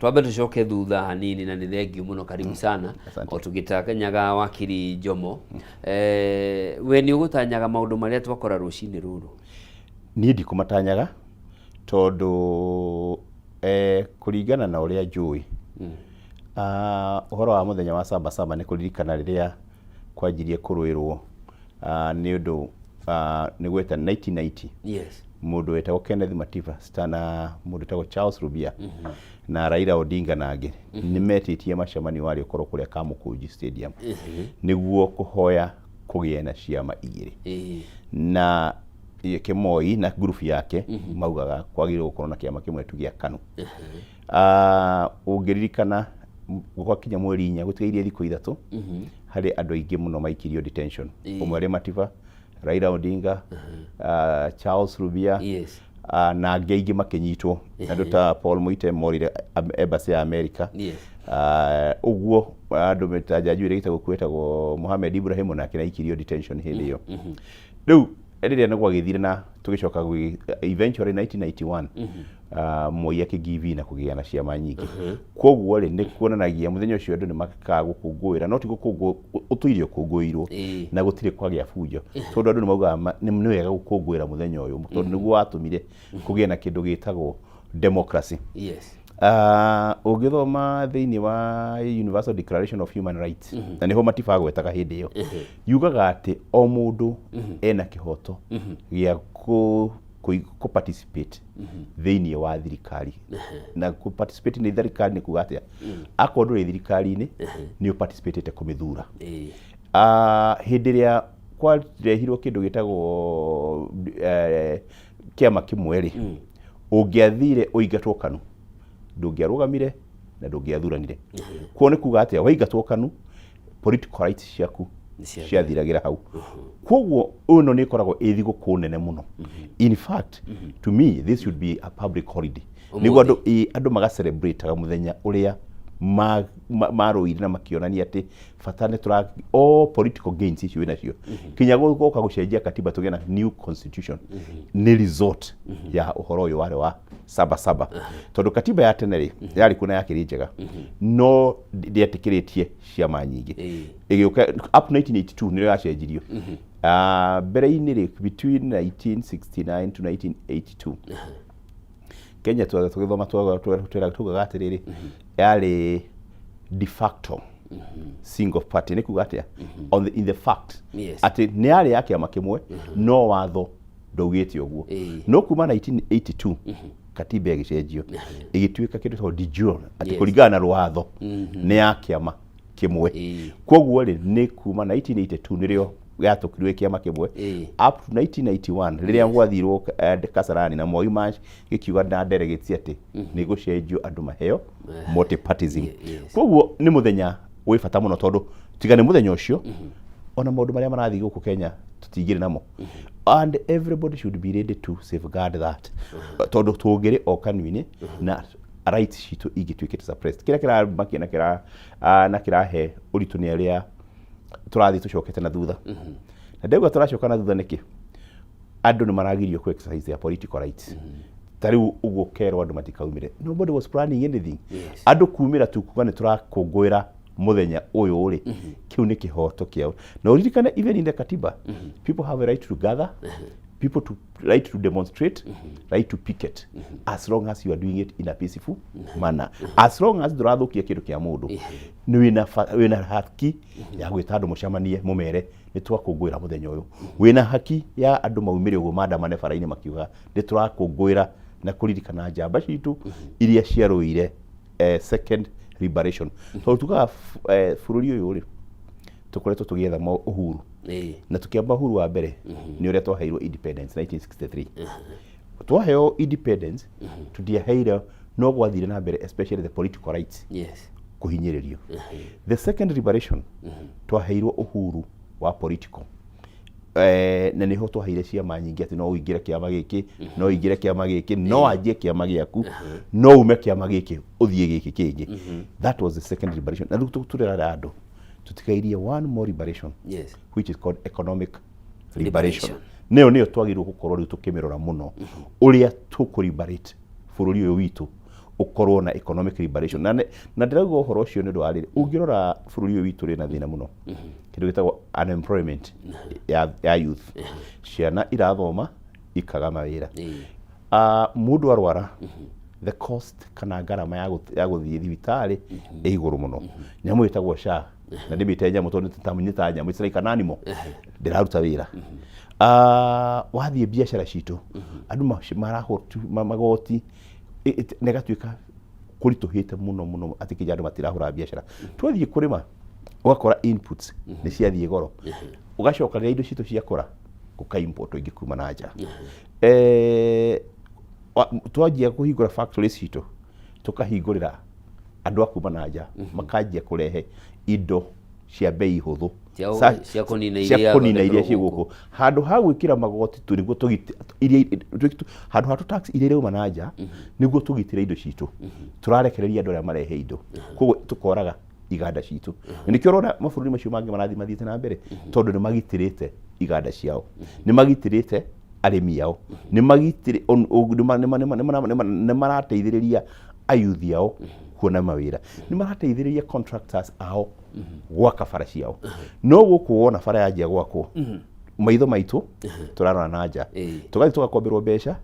Twambe tũcoke thutha hanini, na nĩ thengiũ mũno, karibu sana.
Asante.
O tũgĩtakanyaga wakiri Jomo, we nĩ ũgũtanyaga maũndũ marĩa twakora rũcinĩ rũrũ?
Niĩ ndikũmatanyaga tondũ kũringana na ũrĩa njũĩ, ũhoro wa mũthenya wa Saba Saba nĩ kũririkana rĩrĩa kwanjirie kũrũĩrwo, nĩ ũndũ nĩ gweta 1990, mũndũ wetagwo Kenneth Matiba na mũndũ wetagwo Charles Rubia na Raila Odinga na angĩ nĩ metĩtie macemanio warĩ ũkorwo kũrĩa Kamukunji Stadium nĩguo kũhoya kũgĩe na ciama igĩrĩ, na Kĩmoi na ngurubu yake maugaga kwagĩrĩirwo gũkorwo na kĩama kĩmwe tu gĩa KANU. Ũngĩririkana gwakinya mweri 4, gũtigairie thikũ 3, harĩ andũ aingĩ mũno maikirio detention. Ũmwe arĩ Matiba, Raila Odinga, Charles Rubia, na angĩ aingĩ makĩnyitwo, andũ ta Paul Muite morire embassy ya America. Ũguo andũ ta jaji ũrĩa gĩtagwo kwetagwo Mohamed Ibrahim nake nĩaikirio detention hĩndĩ ĩyo. Rĩu rĩrĩa nĩ gwagĩthire na tũgĩcoka eventually 1991, Moi akĩgive na kũgĩa na ciama nyingĩ. Koguo rĩ, nĩ kuonanagia mũthenya ũcio andũ nĩ makaga gũkũngũĩra, no ti gũkũngũ ũtũire ũkũngũĩirwo na gũtirĩ kwagĩa bunjo, tondũ andũ nĩ maugaga nĩ wega gũkũngũĩra mũthenya ũyũ tondũ nĩguo watũmire kũgĩe na kĩndũ gĩtagwo democracy. Ũngĩthoma thĩinĩ wa Universal Declaration of Human Rights, na nĩho Matiba agwetaga hĩndĩ ĩyo, yugaga atĩ o mũndũ ena kĩhoto gĩa kũ participate thĩinĩ wa thirikari. Na kũ participate nĩ thirikari nĩ kuga atĩa? Akorwo ndũrĩ thirikari-inĩ, nĩ ũparticipatĩte kũmĩthura. Hĩndĩ ĩrĩa kwarehirwo kĩndũ gĩtagwo kĩama kĩmwe rĩ, ũngĩathire ũingatwo KANU, ndũngĩarũgamire na ndũngĩathuranire. Kuo nĩ kuga atĩa? Waingatwo KANU, political rights ciaku ciathiragĩra hau. Koguo ĩno nĩ ĩkoragwo ĩ thigũkũ nene mũno. In fact, to me this should be a public holiday nĩguo andũ, ĩ, andũ maga celebrate mũthenya ũrĩa Marũire na makĩonania atĩ bata nĩ tũra all political gains icio wĩnacio kinya gũka gũcenjia katiba tũgĩe na new constitution nĩ result ya ũhoro ũyũ warĩ wa saba saba, tondũ katiba ya tene rĩ yarĩ kuo na yakĩrĩ njega no ndĩetĩkĩrĩtie ciama nyingĩ. Ĩgĩũka up 1982 nĩrĩo yacenjirio. Mbere-inĩ rĩ, between 1969 to 1982 Kenya tũgĩthoma tugaga atĩrĩrĩ, yarĩ de facto single party. Nĩ kuga atĩa? On the, in the fact atĩ nĩ yarĩ ya kĩama kĩmwe no watho ndaugĩte ũguo. No kuma 1982 katiba ĩgĩcenjio ĩgĩtuĩka kĩndũ tondũ de jure, atĩ kũringana na rwatho nĩ ya kĩama kĩmwe. Koguo rĩ, nĩ kuma 1982 nĩrĩo yatũkirwo ĩ kĩama kĩmwe up to 1991 rĩrĩa gwathirwo Kasarani na Moi March gĩkiuga na delegates atĩ nĩ gũcenjio andũ maheo multipartism. Koguo nĩ mũthenya wĩ bata mũno, tondũ tiga nĩ mũthenya ũcio ona maũndũ marĩa marathiĩ gũkũ Kenya tũtingĩrĩ namo, and everybody should be ready to safeguard that, tondũ tũngĩrĩ o kanua-inĩ na rights citũ ingĩtuĩkĩte suppressed. Kĩrĩa kĩramakia na kĩra na kĩrahe ũritũ nĩ arĩa tũrathiĩ tũcokete na thutha. Na ndauga tũracoka na thutha nĩkĩ? Andũ nĩ maragirio ku exercise their political rights. Ta rĩu ũguo kerwo andũ matikaumĩre, nobody was planning anything. Andũ kumĩra tu kuga nĩ tũrakũngũĩra mũthenya ũyũ rĩ, kĩu nĩ kĩhoto kĩao. Na ũririkane, even in the katiba, people have a right to gather, people to right to demonstrate, right to picket, as long as you are doing it in a peaceful manner, as long as ndũrathũkia kĩndũ kĩa mũndũ, nĩ wĩna haki ya gwĩta andũ mũcemanie mũmere nĩ twakũngũĩra mũthenya ũyũ. Wĩna haki ya andũ maumĩre ũguo mandamane bara-inĩ makiuga nĩ tũrakũngũĩra na kũririkana njamba citũ iria ciarũire second liberation, tondũ tugaga bũrũri ũyũ rĩ, tũkoretwo tũgĩetha ũhuru na tũkĩamba ũhuru wa mbere nĩ ũrĩa twaheirwo independence 1963. Twaheo independence tũtiaheire, no gwathire na mbere, especially the political rights kũhinyĩrĩrio. The second liberation twaheirwo ũhuru wa political, na nĩho twaheire ciama nyingĩ atĩ no ũingĩre kĩama gĩkĩ, no ũingĩre kĩama gĩkĩ, no wanjie kĩama gĩaku, no ume kĩama gĩkĩ ũthiĩ gĩkĩ kĩngĩ. That was the second liberation. Na rĩu tũrera andũ tũtigairie one more liberation, which is called economic liberation.
Liberation.
Nĩyo twagĩrĩirwo gũkorwo rĩu tũkĩmĩrora mũno, ũrĩa tũkũ-liberate bũrũri ũyũ witũ ũkorwo na economic liberation. Na ndĩrauga ũhoro ũcio nĩ ũndũ wa rĩrĩ, ũngĩrora bũrũri ũyũ witũ rĩ na thĩna mũno, kĩndũ gĩtagwo unemployment ya youth, ciana irathoma ikaga mawĩra. Mũndũ arwara, the cost kana ngarama ya gũthiĩ thibitarĩ ĩ igũrũ mũno. Nyamũ ĩtagwo SHA, na ndĩmĩte nyamũ tondũ nĩ ta nyamũ, it's like an animal, ndĩraruta wĩra. Wathiĩ biacara citũ andũ marahũtu magoti na ĩgatuĩka kũritũhĩte mũno mũno atĩ kinya andũ matirahũra biacara. Twathiĩ kũrĩma ũgakora inputs nĩ ciathiĩ goro, ũgacoka rĩrĩa indo citũ ciakũra gũka import ingĩ kuma na nja. Twanjia kũhingũra factories citũ, tũkahingũrĩra andũ a kuma na nja makanjia kũrehe indo cia bei hũthũ
Cia kũnina
cia
iria
kũnina iria ciĩ
gũkũ.
Gũkũ handũ ha gwĩkĩra magoti tu nĩguo tũgite iria handũ ha tũ tax iria irauma na nja nĩguo tũgitĩre indo citũ, tũrarekereria andũ arĩa marehe indo, koguo tũkoraga iganda citũ. Na nĩkĩo ũrona mabũrũri macio mangĩ marathiĩ mathiĩte na mbere, tondũ nĩ magitĩrĩte iganda ciao, nĩ magitĩrĩte arĩmi ao, nĩ magitĩrĩ nĩ marateithĩrĩria ayuthi ao kuona mawĩra, nĩ marateithĩrĩria contractors ao gwaka bara ciao. No gũkũ wona bara yanjia gwakwo, maitho maitũ tũrarora na nja, tũgathiĩ tũgakomberwo mbeca,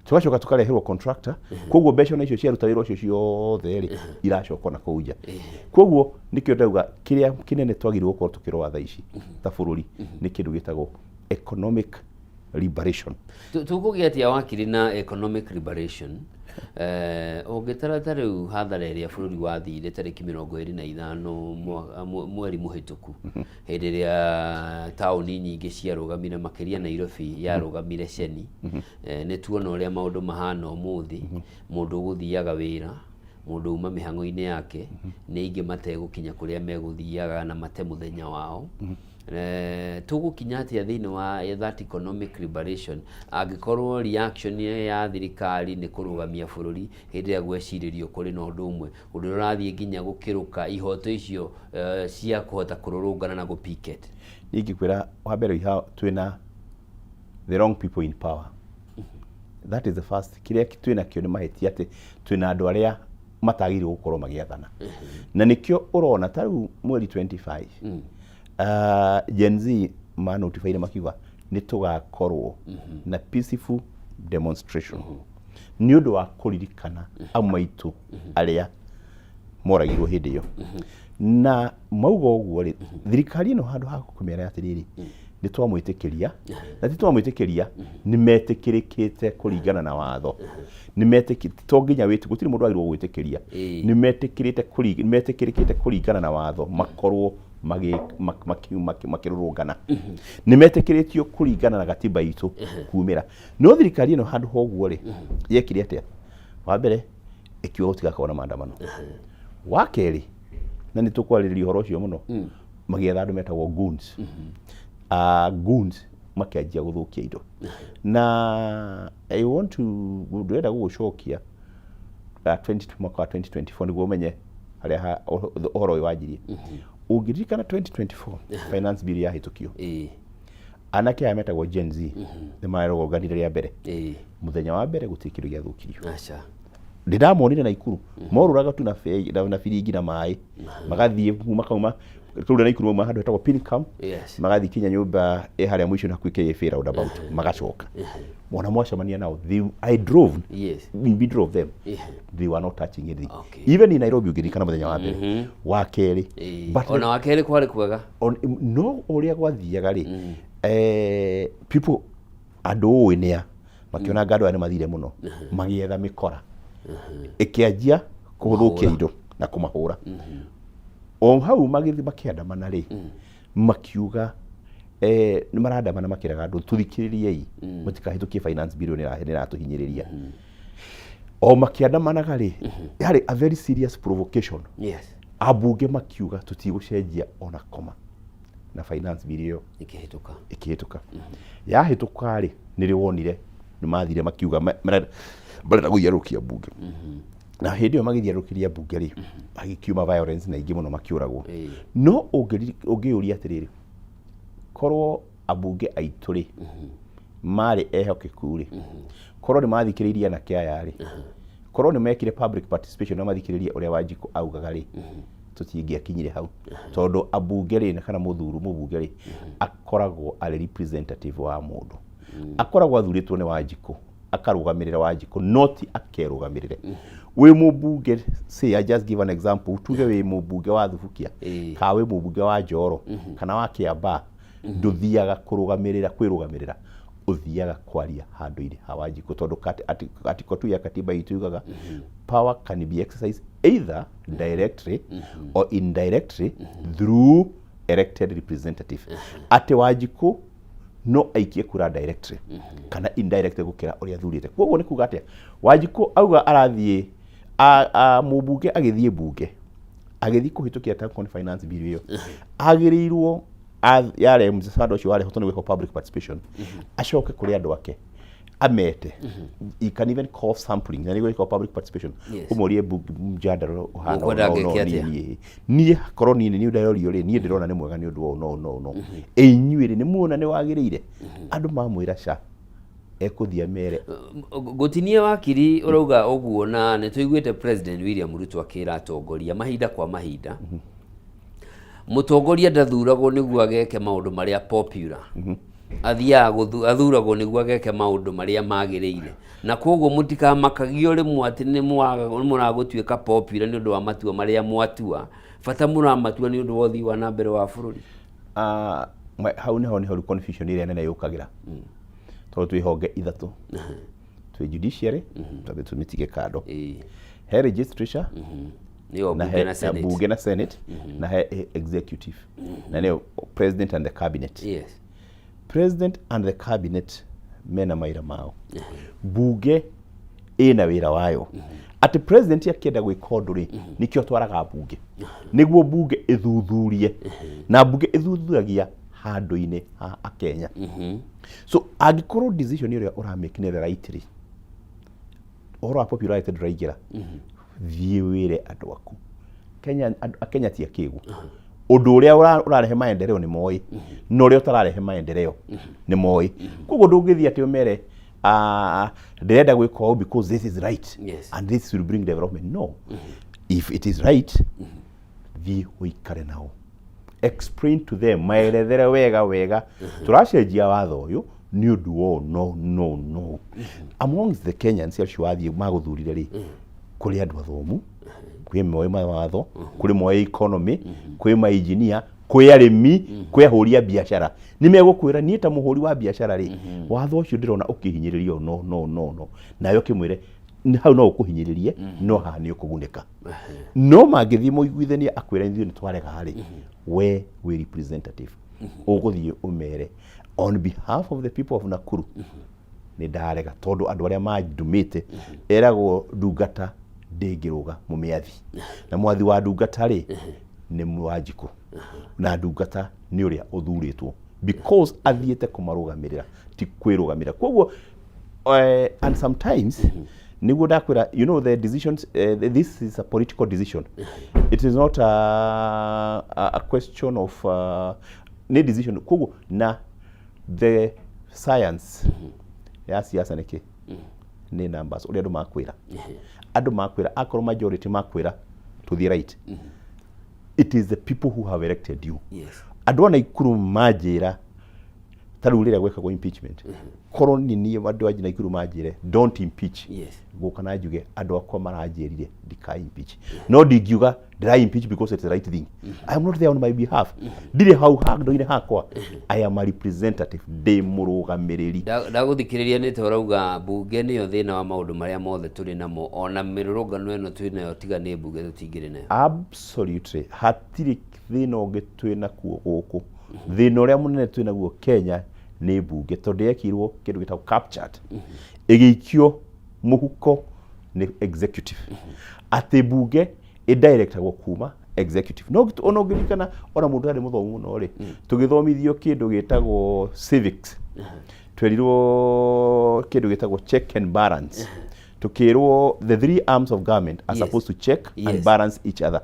tũgacoka tũkareherwo contractor, koguo mbeca ona icio ciaruta wĩra ũcio ciothe rĩ, iracoka na kũu nja. Koguo nĩkĩo ndauga kĩrĩa kĩnene twagĩrĩirwo gũkorwo tũkĩrora thaa ici ta bũrũri nĩ kĩndũ gĩtagwo economic liberation.
Tũkũgĩa atĩa, wakiri, na economic liberation ũngĩtara ta rĩu hathara ĩrĩa bũrũri wathire tarĩki 25 mweri mũhĩtũku, hĩndĩ ĩrĩa taũni nyingĩ ciarũgamire, makĩria Nairobi yarũgamire ceni? Nĩ tuona ũrĩa maũndũ mahana ũmũthĩ, mũndũ ũgũthiaga wĩra, mũndũ uma mĩhang'o-inĩ yake, nĩ aingĩ mategũkinya kũrĩa megũthiaga na mate mũthenya wao. Tũgũkinya atĩa thĩinĩ wa that economic liberation angĩkorwo reaction ya thirikari nĩ kũrũgamia bũrũri hĩndĩ ĩrĩa gwecirĩrio kũrĩ na ũndũ ũmwe, ũndũ ũrĩa ũrathiĩ nginya gũkĩrũka ihoto icio cia kũhota kũrũrũngana na gũpicket?
Niĩ ingĩkwĩra wa mbere, twĩna the wrong people in power. That is the first. Kĩrĩa twĩna kĩo nĩ mahĩtia, atĩ twĩna andũ arĩa matagĩrĩirwo gũkorwo magĩathana, na nĩkĩo ũrona ta rĩu mweri 25 Gen Z manotifaire makiuga nĩ tũgakorwo na peaceful demonstration nĩ ũndũ wa kũririkana amwe aitũ arĩa moragirwo hĩndĩ ĩyo. Na mauga ũguo rĩ, thirikari ĩno handũ ha kũmera atĩrĩrĩ, nĩ twamwĩtĩkĩria, na ti twamwĩtĩkĩria, nĩ metĩkĩrĩkĩte kũringana na watho, nĩ metĩkĩ to nginya wĩtĩ, gũtirĩ mũndũ wagĩrĩirwo gwĩtĩkĩria. Nĩ metĩkĩrĩte nĩ metĩkĩrĩkĩte kũringana na watho makorwo makĩrũrũngana, nĩ metĩkĩrĩtio kũringana na gatiba itũ kumĩra. No thirikari ĩno handũ ha ũguo rĩ, yekire atĩa? Wa mbere, ĩkiuga gũtigakorwo na maandamano. Wa kerĩ, na nĩ tũkwarĩrĩria ũhoro ũcio mũno, magĩetha andũ metagwo goons. Goons makĩanjia gũthũkia indo. Na I want to, ndĩrenda gũgũcokia 20 mwaka wa 2024 nĩguo ũmenye harĩa ũhoro ũyũ wanjirie. Ũngĩririkana 2024 finance bill yahĩtũkio, anake aya metagwo Gen Z nĩ marũrũnganire rĩa mbere. Mũthenya wa mbere gũtirĩ kĩndũ gĩathũkirio.
Aca.
Ndĩramonire Naikuru morũraga tu na biringi na maĩ, magathiĩ makauma kũu Naikuru, mauma handũ hetagwo Pincam, magathiĩ kinya nyũmba ĩ harĩa mũico hakuhĩ KFA roundabout, magacoka. Mona mwacemania nao, I drove, we drove them, they were not touching anything. Even in Nairobi, ũngĩririkana mũthenya wa mbere, wa kerĩ.
But ona wa kerĩ kwarĩ kwega.
No ũrĩa gwathiaga rĩ, people, andũ ũĩ nĩa makĩona nga andũ aya nĩ mathire mũno, magĩetha mĩkora ĩkĩanjia kũthũkia indo na kũmahũra. O hau magĩthiĩ makĩandamana rĩ, makiuga nĩ marandamana makĩraga andũ, tũthikĩrĩriei, mũtikahĩtũkie finance bill, nĩ ĩratũhinyĩrĩria. O makĩandamanaga rĩ, yarĩ a very serious provocation. Ambunge makiuga tũtigũcenjia ona koma na finance bill ĩyo.
Ĩkĩhĩtũka.
Ĩkĩhĩtũka. Yahĩtũka rĩ, nĩrĩ wonire nĩ mathire makiuga marenda gũthiũrũrũkia mbunge, na hĩndĩ ĩyo magĩthiũrũrũkĩria mbunge rĩ, hagĩkiuma violence na ingĩ mũno makĩũragwo. No ũngĩyũria atĩrĩrĩ, korwo ambunge aitũ rĩ marĩ ehokeku rĩ, korwo nĩ mathikĩrĩirie anake aya rĩ, korwo nĩ mekire public participation na mathikĩrĩrie ũrĩa Wanjikũ augaga rĩ, tũtingĩakinyire hau, tondũ ambunge rĩ, kana mũthuru mũbunge rĩ, akoragwo arĩ representative wa mũndũ, akoragwo athurĩtwo nĩ Wanjikũ akarũgamĩrĩra Wanjikũ, not akerũgamĩrĩre. Wĩ mũmbunge, say, I just give an example, tuge wĩ mũmbunge wa Thubukia kana wĩ mũmbunge wa Njoro kana wa Kiambaa, ndũthiaga kũrũgamĩrĩra kwĩrũgamĩrĩra, ũthiaga kwaria handũ-inĩ ha Wanjikũ, tondũ article 2 ya katiba itũ yugaga power can be exercised either directly or indirectly through elected representative, atĩ Wanjikũ no aikie kura directly kana indirectly gũkĩra ũrĩa athurĩte. Koguo nĩ kuga atĩa? Wanjikũ auga arathiĩ mũmbunge agĩthiĩ mbunge, agĩthiĩ kũhĩtũkia Town finance bill ĩyo, agĩrĩirwo yare mswada ũcio warehwo, tondũ nĩ gwĩkwo public participation, acoke kũrĩ andũ ake amete. You can even call sampling na nĩguo ĩkwo public participation. Ũmorie mjadala ũhana
Mũkwenda
ũũ na ũũ.
ngĩke atĩa?
Niĩ korwo niĩ ndĩrorio rĩ, niĩ ndĩrona nĩ mwega nĩ ũndũ wa ũũ na ũũ na ũũ na ũũ. Ĩ inyuĩ rĩ, nĩ muona nĩ wagĩrĩire? Andũ mamwĩra ca, ekũthiĩ amere.
Gũtinia wakiri ũrauga ũguo, na nĩ tũiguĩte President William Ruto akĩra atongoria mahinda kwa mahinda, mũtongoria ndathuragwo nĩguo ageke maũndũ marĩa popular, athiaga athuragwo nĩguo ageke maũndũ marĩa magĩrĩire, na koguo mũtikamakagio rĩmwe atĩ nĩ mũragũtuĩka popular nĩ ũndũ wa matua marĩa mwatua, bata mũramatua nĩ ũndũ wa ũthii wa na mbere wa bũrũri.
Ah, hau nĩho rĩu confusion ĩrĩa nene yũkagĩra, tondũ twĩ honge ithatũ. Twĩ judiciary, twambe tũmĩtige kando, he legislature,
nĩyo
na
bunge
he
na senate.
Bunge na senate, na he executive, na nĩyo president and the cabinet. President and the cabinet mena mawĩra mao, bunge ĩna wĩra wayo, atĩ president akĩenda gwĩka ũndũ rĩ, nĩkĩo twaraga bunge nĩguo bunge ĩthuthurie, na bunge ĩthuthuragia Handũ-inĩ ha Akenya. So angĩkorwo decision ĩrĩa ũramake nĩ the right rĩ, ũhoro wa popularity ndũraingĩra. Thiĩ wĩre andũ aku. Kenya, andũ a Kenya ti akĩgu. Ũndũ ũrĩa ũrarehe maendeleo nĩ moĩ, na ũrĩa ũtararehe maendeleo nĩ moĩ. Koguo ndũngĩthiĩ atĩ ũmere, "Ah, ndĩrenda gwĩka ũũ because this is right and this will bring development." No, if it is right, thiĩ ũikare nao, explain to them, maerethere wega wega, tũracenjia watho ũyũ nĩ ũndũ wa ũũ. No, no, no, amongst the Kenyans acio wathiĩ magũthurire rĩ, kũrĩ andũ athomu, kwĩ moĩ mawatho, kũrĩ moĩ economy, kwĩ mainjinia, kwĩ arĩmi, kwĩ ahũri a biacara. Nĩ megũkwĩra, "Niĩ ta mũhũri wa biacara rĩ, watho ũcio ndĩrona ũkĩhinyĩrĩrio." No, no, no, no, nawe ũkĩmwĩre, "Nĩ hau no ũkũhinyĩrĩrie, no haha nĩ ũkũgunĩka." No mangĩthiĩ mũiguithanie, akwĩra, "Ithuĩ nĩ twarega" rĩ, we wĩ representative, ũgũthiĩ ũmere, "On behalf of the people of Nakuru, nĩ ndarega," tondũ andũ arĩa mandũmĩte. Eragwo ndungata ndĩngĩrũga mũmĩathi, na mwathi wa ndungata rĩ nĩ Wanjikũ, na ndungata nĩ ũrĩa ũthurĩtwo because athiĩte kũmarũgamĩrĩra, ti kwĩrũgamĩrĩra. Koguo and sometimes nĩguo ndakwĩra, the decisions, this is a political decision. It is not a question of nĩ decision. Koguo na the science ya siasa nĩ kĩ? Nĩ numbers. Ũrĩa andũ makwĩra, andũ makwĩra, akorwo majority makwĩra tũthiĩ right, it is the people who have elected you. Andũ a Naikuru manjĩra, ta rĩu rĩrĩa gwekagwo impeachment, korwo nĩ niĩ, andũ a Naikuru manjĩre, "Don't impeach," gũka na njuge, "Andũ akwa maranjĩrire ndika impeach." No ndingiuga ndĩra impeach because it's the right thing. I am not there on my behalf. Ndirĩ hau handũ-inĩ hakwa. I am a representative, ndĩ mũrũgamĩrĩri.
Ndagũthikĩrĩria nĩ ta ũrauga mbunge nĩyo thĩna wa maũndũ marĩa mothe tũrĩ namo, ona mĩrũrũngano ĩno twĩ nayo, tiga nĩ mbunge tũtingĩrĩ nayo.
Absolutely. Hatirĩ thĩna ũngĩ twĩ nakuo gũkũ. Thĩna ũrĩa mũnene twĩ naguo Kenya nĩ mbunge, tondũ yekirwo kĩndũ gĩtagwo captured, ĩgĩikio mũhuko nĩ executive, atĩ mbunge ĩdirectagwo kuma executive. No ona ũngĩririkana, ona mũndũ ũtarĩ mũthomu mũno rĩ, tũgĩthomithio kĩndũ gĩtagwo civics, twerirwo kĩndũ gĩtagwo check and balance. Tukĩrwo the three arms of government are supposed to check and balance each other.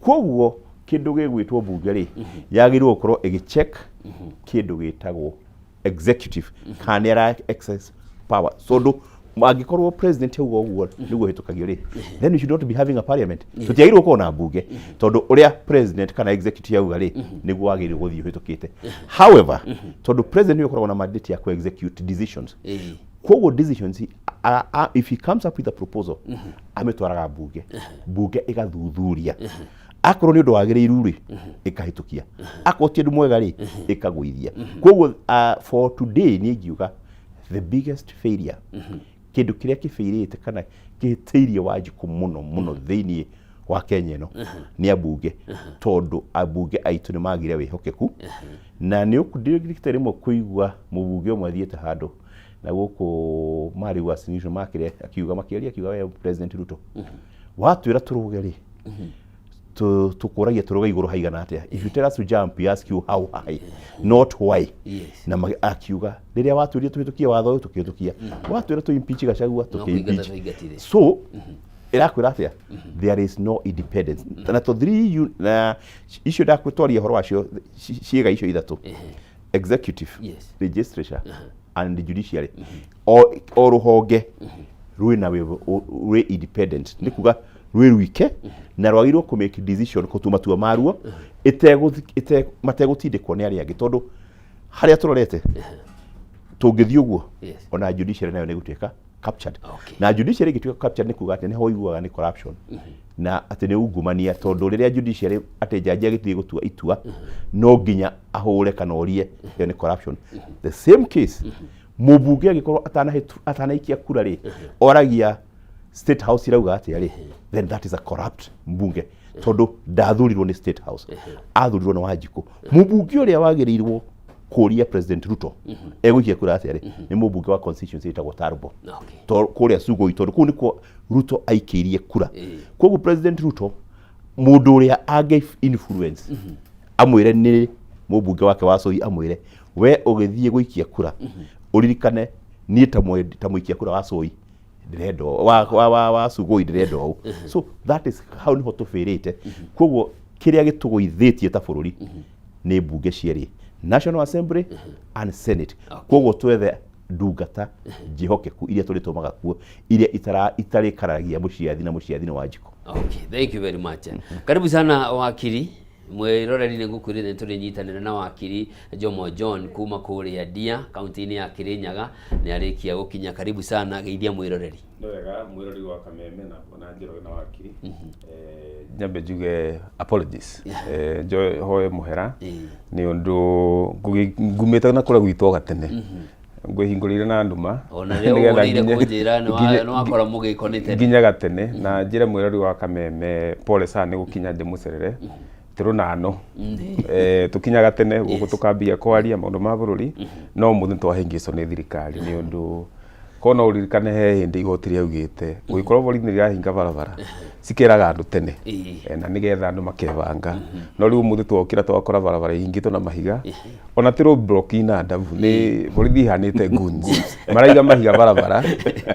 Koguo kĩndũ gĩgwĩtwo mbunge rĩ, yagĩrĩirwo gũkorwo ĩgĩcheck kĩndũ gĩtagwo executive kana nĩ ara excess power, tondũ angĩkorwo president auga ũguo nĩguo hĩtũkagio rĩ, then we should not be having a parliament. Tũtiagĩrĩirwo gũkorwo na mbunge, tondũ ũrĩa president kana executive auga rĩ, nĩguo wagĩrĩirwo gũthiĩ ũhĩtũkĩte. However, tondũ president nĩwe ũkoragwo na mandate ya ku execute decisions, koguo decisions, if he comes up with a proposal, amĩtwaraga mbunge, mbunge ĩgathuthuria. Akorwo nĩ ũndũ wagĩrĩiru rĩ, ĩkahĩtũkia. Akorwo ti ũndũ mwega rĩ, ĩkagũithia. Koguo for today, niĩ ingiuga the biggest failure, kĩndũ kĩrĩa kĩbĩirĩte kana kĩhĩtĩirie Wanjikũ mũno mũno thĩinĩ wa Kenya ĩno nĩ ambunge, tondũ ambunge aitũ nĩ magire wĩhokeku. Na nĩ ũkũndirikite rĩmwe kũigua mũmbunge ũmwe athiĩte handũ na gũkũ marĩ Uasin Gishu, makĩrĩa akiuga, makĩaria, akiuga, "We President Ruto, watwĩra tũrũge rĩ, tũkũragia tũrũge igũrũ haigana atĩa? If you tell us to jump, we ask you how high, not why." Na akiuga, "Rĩrĩa watwĩrire tũhĩtũkie watho ũyũ, tũkĩhĩtũkia. Watwĩra tũ impeach Gachagua,
No
tũkĩ
kũingata
impeach."
twaingatire.
So ĩrakwĩra atĩa? There is no independence. Na to three na icio ndakwĩtwaria ũhoro wacio, ciĩga icio ithatũ, executive, legislature and judiciary, o rũhonge rwĩna rwĩ independent, nĩ kuga rwĩ rwike, na rwagĩrĩirwo kũ make decision, kũtua matua maruo mategũtindĩkwo nĩ arĩa angĩ, tondũ harĩa tũrorete tũngĩthiĩ ũguo, ona judiciary nayo nĩ gũtuĩka captured. Na judiciary ĩngĩtuĩka captured, nĩ kuga atĩ nĩho ũiguaga nĩ corruption na atĩ nĩ ungumania, tondũ rĩrĩa judiciary, atĩ jaji agĩthiĩ gũtua itua, no nginya ahũre kana orie, ĩyo nĩ corruption. The same case, mũmbunge angĩkorwo atanaikia kura rĩ, oragia State House irauga atĩa rĩ, then that is a corrupt mbunge, tondũ ndathurirwo nĩ State House, athurirwo nĩ Wanjikũ. Mũmbunge ũrĩa wagĩrĩirwo kũria President Ruto egũikia kura atĩa rĩ, nĩ mũmbunge wa constituency ĩtagwo Tarbo, kũrĩa Sugoi, tondũ kũu nĩkuo Ruto aikĩirie kura. Koguo President Ruto, mũndũ ũrĩa angĩ influence amwĩre nĩ Mũmbunge wake wa Soi amwĩre, we ũgĩthiĩ gũikia kura, ũririkane niĩ ta mũikia kura wa Soi ndĩrenda wa Sugoi, ndĩrenda ũũ. So that is how niho tũbĩrĩte. Koguo kĩrĩa gĩtũgũithĩtie ta bũrũri nĩ mbunge cierĩ, National Assembly and Senate. Koguo twethe ndungata njĩhokeku iria tũrĩtũmaga kuo, iria itarĩkararagia mũciathi na mũciathi nĩ Wanjikũ.
Okay, thank you very much. Karibu sana, wakiri. Mwiroreri, nĩ ngũkwĩrĩte nĩ tũrĩnyitanĩra na wakiri Jomo John kuma kũrĩa Ndia, kaunti-inĩ ya Kirinyaga. Nĩ arĩkia gũkinya. Karibu sana, geithia mwĩroreri.
Nĩ wega, mwĩrori wa Kameme na na Njoroge na wakiri. Nyambe njuge apologies, njoe hoe mũhera nĩ ũndũ ngumĩte na kũrĩa gwitũ gatene, ngwĩhingũrĩire na nduma.
Ona rĩrĩa ũgũrĩire kũnjĩra nĩ wakora mũgĩko nĩ tene.
Nginya gatene, na njĩre mwĩrori wa Kameme pole sana nĩ gũkinya ndĩmũcerere tũrũnano. Tũkinyaga tene gũkũ, tũkambia kwaria maũndũ ma bũrũri, no ũmũthĩ nĩtwahĩngĩcwo nĩ thirikari, nĩ ũndũ korwo no ũririkane he hĩndĩ igoti rĩaugĩte gũgĩkorwo borithi nĩ rĩrahinga barabara, cikĩraga andũ tene na nĩgetha andũ makebanga. No rĩu ũmũthĩ twokĩra twakora barabara ihingĩtwo na mahiga, ona ti roadblock ina ndabu, nĩ borithi ihanĩte goons, maraiga mahiga barabara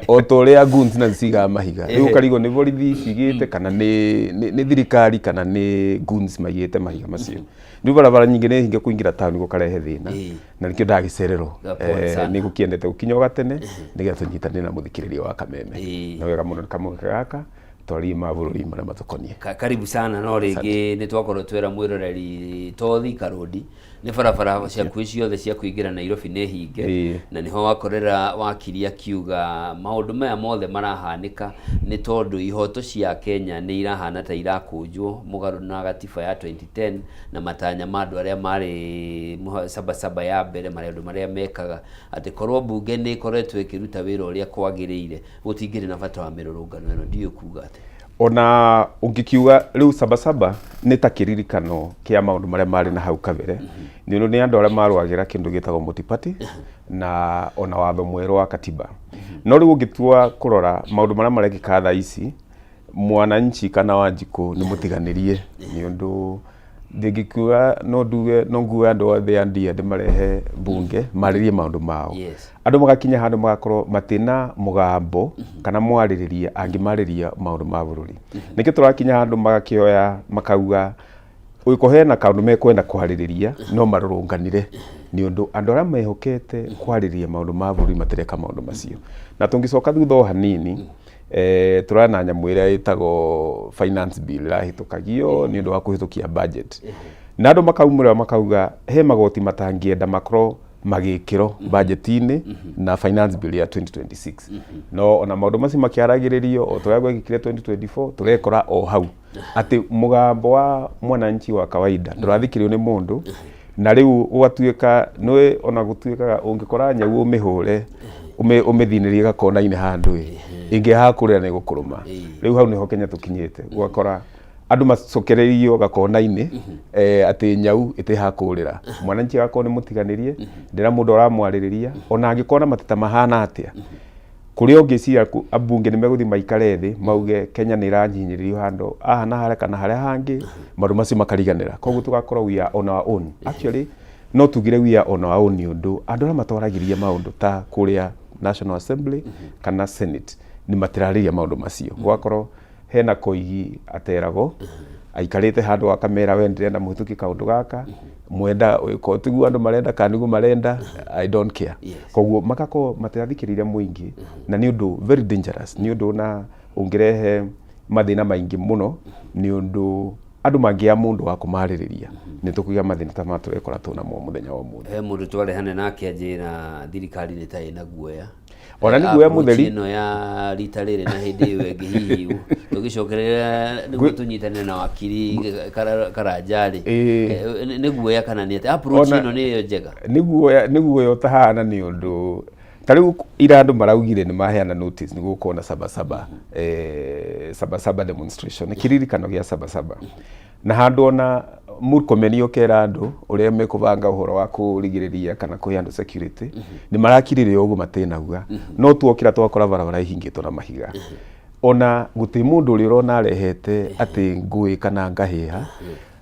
o ta ũrĩa goons na cigaga mahiga. Rĩu ũkarigwo nĩ borithi cigĩte kana nĩ thirikari kana nĩ goons maigĩte mahiga macio. Rĩu barabara nyingĩ nĩ hinge kũingĩra taũni, gũkarehe thĩna, na nĩkĩo ndagĩcererwo.
Pole sana.
Nĩ gũkĩendete gũkinya o gatene nĩgetha tũnyitanĩre na mũthikĩrĩria wa Kameme. Na wega mũno nĩ kamweke gaka twarie ma bũrũri marĩa matũkoniĩ.
Karibu sana. No rĩngĩ nĩ twakorwo twĩra mwĩroreri to Thika Road, nĩ barabara ciakuĩ ciothe cia kũingĩra Nairobi nĩ hinge. Na nĩho wakorera wakiri akiuga maũndũ maya mothe marahanĩka nĩ tondũ ihoto cia Kenya nĩ irahana ta irakũnjwo mũgarũ na gatiba ya 2010 na matanya ma andũ arĩa marĩ Sabasaba ya mbere, marĩa andũ marĩa mekaga atĩ korwo mbunge nĩ ĩkoretwo ĩkĩruta wĩra ũrĩa kwagĩrĩire, gũtingĩrĩ na bata wa mĩrũrũngano ĩno. Ndiũĩ kuga atĩ
Ona ũngĩkiuga rĩu Sabasaba nĩ ta kĩririkano kĩa maũndũ marĩa marĩ na hau kabere, nĩ ũndũ nĩ andũ arĩa marũagĩra kĩndũ gĩtagwo multi-party na ona watho mwerũ wa katiba. No rĩu ũngĩtua kũrora maũndũ marĩa marekĩka thaa ici, mwananchi kana Wanjikũ nĩ mũtiganĩrie, nĩ ũndũ ndingĩkiuga no nduge no ngue andũ othe a ndia ndĩmarehe mbunge marĩrie maũndũ mao. Andũ magakinya handũ magakorwo matina mũgambo kana mwarĩrĩria angĩmarĩria maũndũ ma bũrũri. Nĩkĩo tũrakinya handũ magakĩoya makauga ũgĩkorwo hena kaũndũ mekwenda kwarĩrĩria no marũrũnganire, nĩ ũndũ andũ arĩa mehokete kwarĩrĩria maũndũ ma bũrũri matireka maũndũ macio. Na tũngĩcoka thutha o hanini, tũrona nyamũ ĩrĩa ĩtagwo finance bill ĩrahĩtũkagio nĩ ũndũ wa kũhĩtũkia budget, na andũ makaumĩra makauga he magoti matangĩenda makorwo magĩkĩrwo budget-inĩ na finance bill ya 2026. No ona maũndũ macio makĩaragĩrĩrio o ta ũrĩa gwekĩkire 2024, tũrekora o hau atĩ mũgambo wa mwananchi wa kawaida ndũrathikĩrĩrio nĩ mũndũ. Na rĩu ũgatuĩka nĩ ona gũtuĩkaga ũngĩkora nyau ũmĩhũre, ũmĩthinĩrie gakona-inĩ handũ ĩ ĩngĩhaga kũrĩra nĩ gũkũrũma. Rĩu hau nĩho Kenya tũkinyĩte, ũgakora andũ macokereirio gakona-inĩ, atĩ nyau ĩtĩhaga kũrĩra, mwananchi agakorwo nĩ mũtiganĩrie, ndĩra mũndũ aramwarĩrĩria ona angĩkorwo na mateta mahana atĩa. Kũrĩa ũngĩciria ambunge nĩ megũthiĩ maikare thĩ mauge Kenya nĩ ĩranyinyĩrĩrio handũ haha na harĩa kana harĩa hangĩ, maũndũ macio makariganĩra. Koguo tũgakorwo we are on our own. Actually no tugire we are on our own, nĩ ũndũ andũ arĩa matwaragĩria maũndũ ta kũrĩa National Assembly kana Senate nĩ matirarĩria maũndũ macio. Gũgakorwo hena koigi ateragwo aikarĩte handũ akamera, we ndĩrenda mũhĩtũkie kaũndũ gaka, mwenda ko tiguo andũ marenda kana nĩguo marenda, I don't care. Koguo magakorwo matirathikĩrĩria mũingĩ, na nĩ ũndũ very dangerous, nĩ ũndũ na ũngĩrehe mathĩna maingĩ mũno, nĩ ũndũ andũ mangĩaga mũndũ wa kũmarĩrĩria nĩ tũkũgĩa mathĩna ta maya tũrekora tũnamo mũthenya wa ũmũthĩ.
He mũndũ twarehane nake anjĩra thirikari nĩ ta ĩna guoya.
Ona nĩ guoya
Approach
mũtheri.
Ĩno ya rita rĩrĩ na hĩndĩ ĩyo ĩngĩ, hihi tũgĩcokerera nĩguo tũnyitanĩre na wakiri Karanja-rĩ, nĩ guoya kana nĩ atĩ approach ĩno nĩyo njega?
Nĩ guoya ũtahana, nĩ ũndũ ta rĩu ira andũ maraugire nĩ maheana notice nĩ gũkorwo na Sabasaba, Sabasaba demonstration, nĩ kĩririkano gĩa Sabasaba, na handũ ona Murkomen okera andũ ũrĩa mekũbanga ũhoro wa kũrigĩrĩria kana kũhe andũ security, nĩ marakirĩrĩria ũguo matĩnauga. No tuokĩra twakora barabara ihingĩtwo na mahiga, ona gũtirĩ mũndũ ũrĩa ũrona arehete atĩ ngũĩ kana ngahĩha.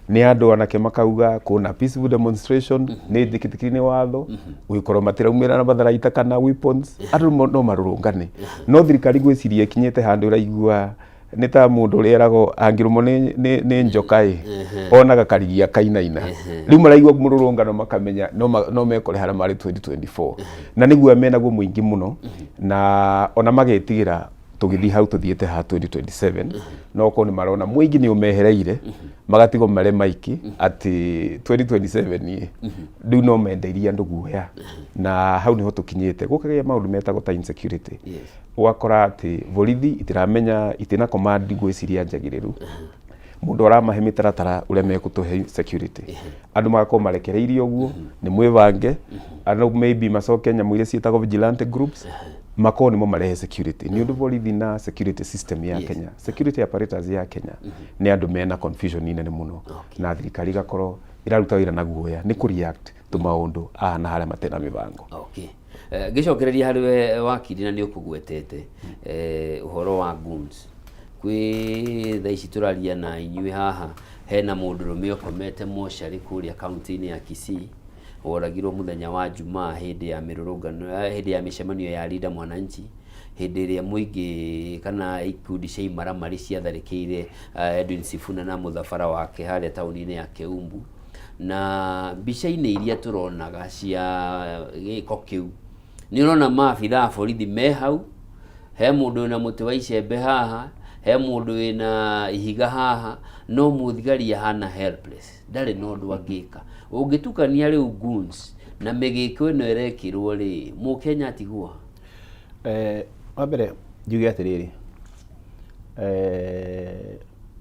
Nĩ andũ anake makauga kuna peaceful demonstration nĩ njĩkĩtĩkiri nĩ watho gũgĩkorwo matiraumĩra na matharaita kana weapons, andũ no marũrũngane. No thirikari ngwĩciria ĩkinyĩte handũ ĩraigua nĩ ta mũndũ ũrĩa eragwo angĩrũmwo nĩ njoka ĩ onaga karigia kainaina. Rĩu maraigua mũrũrũngano makamenya no mekore harĩa marĩ 2024, na nĩguo menaguo mũingĩ mũno, na ona magetigĩra tũgĩthiĩ hau tũthiĩte ha 2027, no korwo nĩ marona mũingĩ nĩ ũmehereire magatigwo marĩ maiki atĩ 2027 ĩ rĩu no mendeirie andũ guoya, na hau nĩho tũkinyĩte gũkagĩa maũndũ metagwo ta insecurity. Ũgakora atĩ borithi itiramenya, itina command ngwĩciria njagĩrĩru, mũndũ aramahe mĩtaratara ũrĩa mekũtũhe security, andũ magakorwo marekereirio ũguo nĩ mwĩbange, andũ maybe macoke nyamũ iria ciĩtagwo vigilante groups makorwo nĩmo marehe security, nĩ ũndũ borithi na security system ya Kenya, security apparatus ya Kenya nĩ andũ mena confusion nene mũno, na thirikari igakorwo ĩraruta wĩra na guoya nĩ kũ react to maũndũ aha na harĩa matena mĩbango.
Okay. Ngĩcokereria harĩ we wakiri, na nĩ ũkũgwetete ũhoro wa goons, kwĩ thaa ici tũraria na inyuĩ haha hena mũndũrũme ũkomete mocarĩ kũrĩa kaunti-inĩ ya Kisii, woragirwo mũthenya wa Jumaa hĩndĩ ya mĩrũrũngano, hĩndĩ ya mĩcemanio ya Linda Mwananchi, hĩndĩ ĩrĩa mũingĩ kana ikundi cia imaramari ciatharĩkĩire Edwin Sifuna na mũthabara wake harĩa taũni-inĩ ya Keumbu. Na mbica-inĩ iria tũronaga cia gĩko kĩu, nĩ ũrona maabitha a borithi me hau, he mũndũ wĩna mũtĩ wa icembe haha, he mũndũ wĩna ihiga haha, no mũthigari ahana helpless, ndarĩ na ũndũ angĩka. Ũngĩtukania rĩu goons na mĩgĩko ĩno ĩrekĩrwo rĩ, mũkenya atigwo?
Wa mbere njuge atĩrĩrĩ,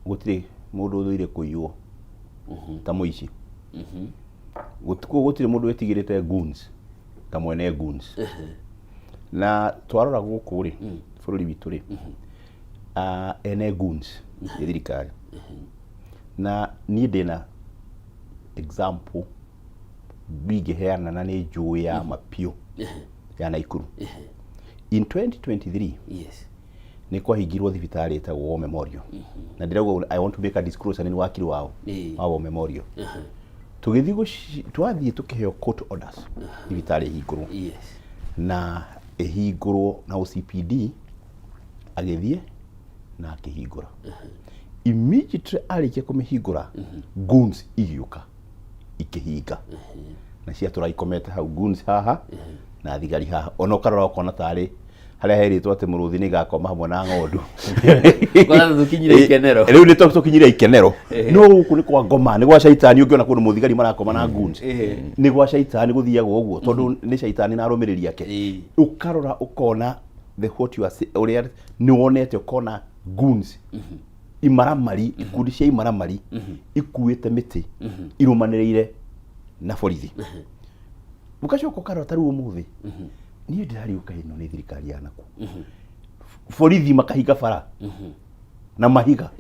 gũtirĩ mũndũ ũthũire kũiywo ta mũici. Gũtirĩ mũndũ wĩtigĩrĩte goons ta mwene goons. Na twarora gũkũ rĩ, bũrũri witũ rĩ, ene goons nĩ thirikari. Na niĩ ndĩna example ingĩheana na nĩ njũĩ ya mapiũ ya Naikuru. In 2023 nĩ kwahingirwo thibitarĩ ĩtagwo War Memorial, na ndĩrauga I want to make a disclosure, nĩ wakiri wao wa War Memorial. Tũgĩthiĩ twathiĩ tũkĩheo court orders thibitarĩ ĩhingũrwo, na ĩhingũrwo na OCPD agĩthiĩ na akĩhingũra. Immediately arĩkia kũmĩhingũra, goons igĩũka ikĩhinga na ciatũra ikomete hau, goons haha na thigari haha. Ona ũkarora ũkona tarĩ harĩa herĩtwo atĩ mũrũthi nĩ gakoma hamwe na ng'ondu.
Kwanza tũkinyire ikenero.
Rĩu nĩ tũkinyire ikenero, no gũkũ nĩ kwa ngoma, nĩ gwa caitani. Ũngĩona kũndũ mũthigari marakoma na goons, nĩ gwa caitani gũthiagwo ũguo, tondũ nĩ caitani na arũmĩrĩri ake. Ũkarora ũkona the what you are ũrĩa nĩ wonete, ũkona goons, imaramari, ikundi cia imaramari ikuĩte mĩtĩ irũmanĩrĩire na borithi. Ũgacoka ũkarora ta rĩu ũmũthĩ niĩ ndĩrariũka, ĩno nĩ thirikari ya naku, borithi makahinga bara na mahiga,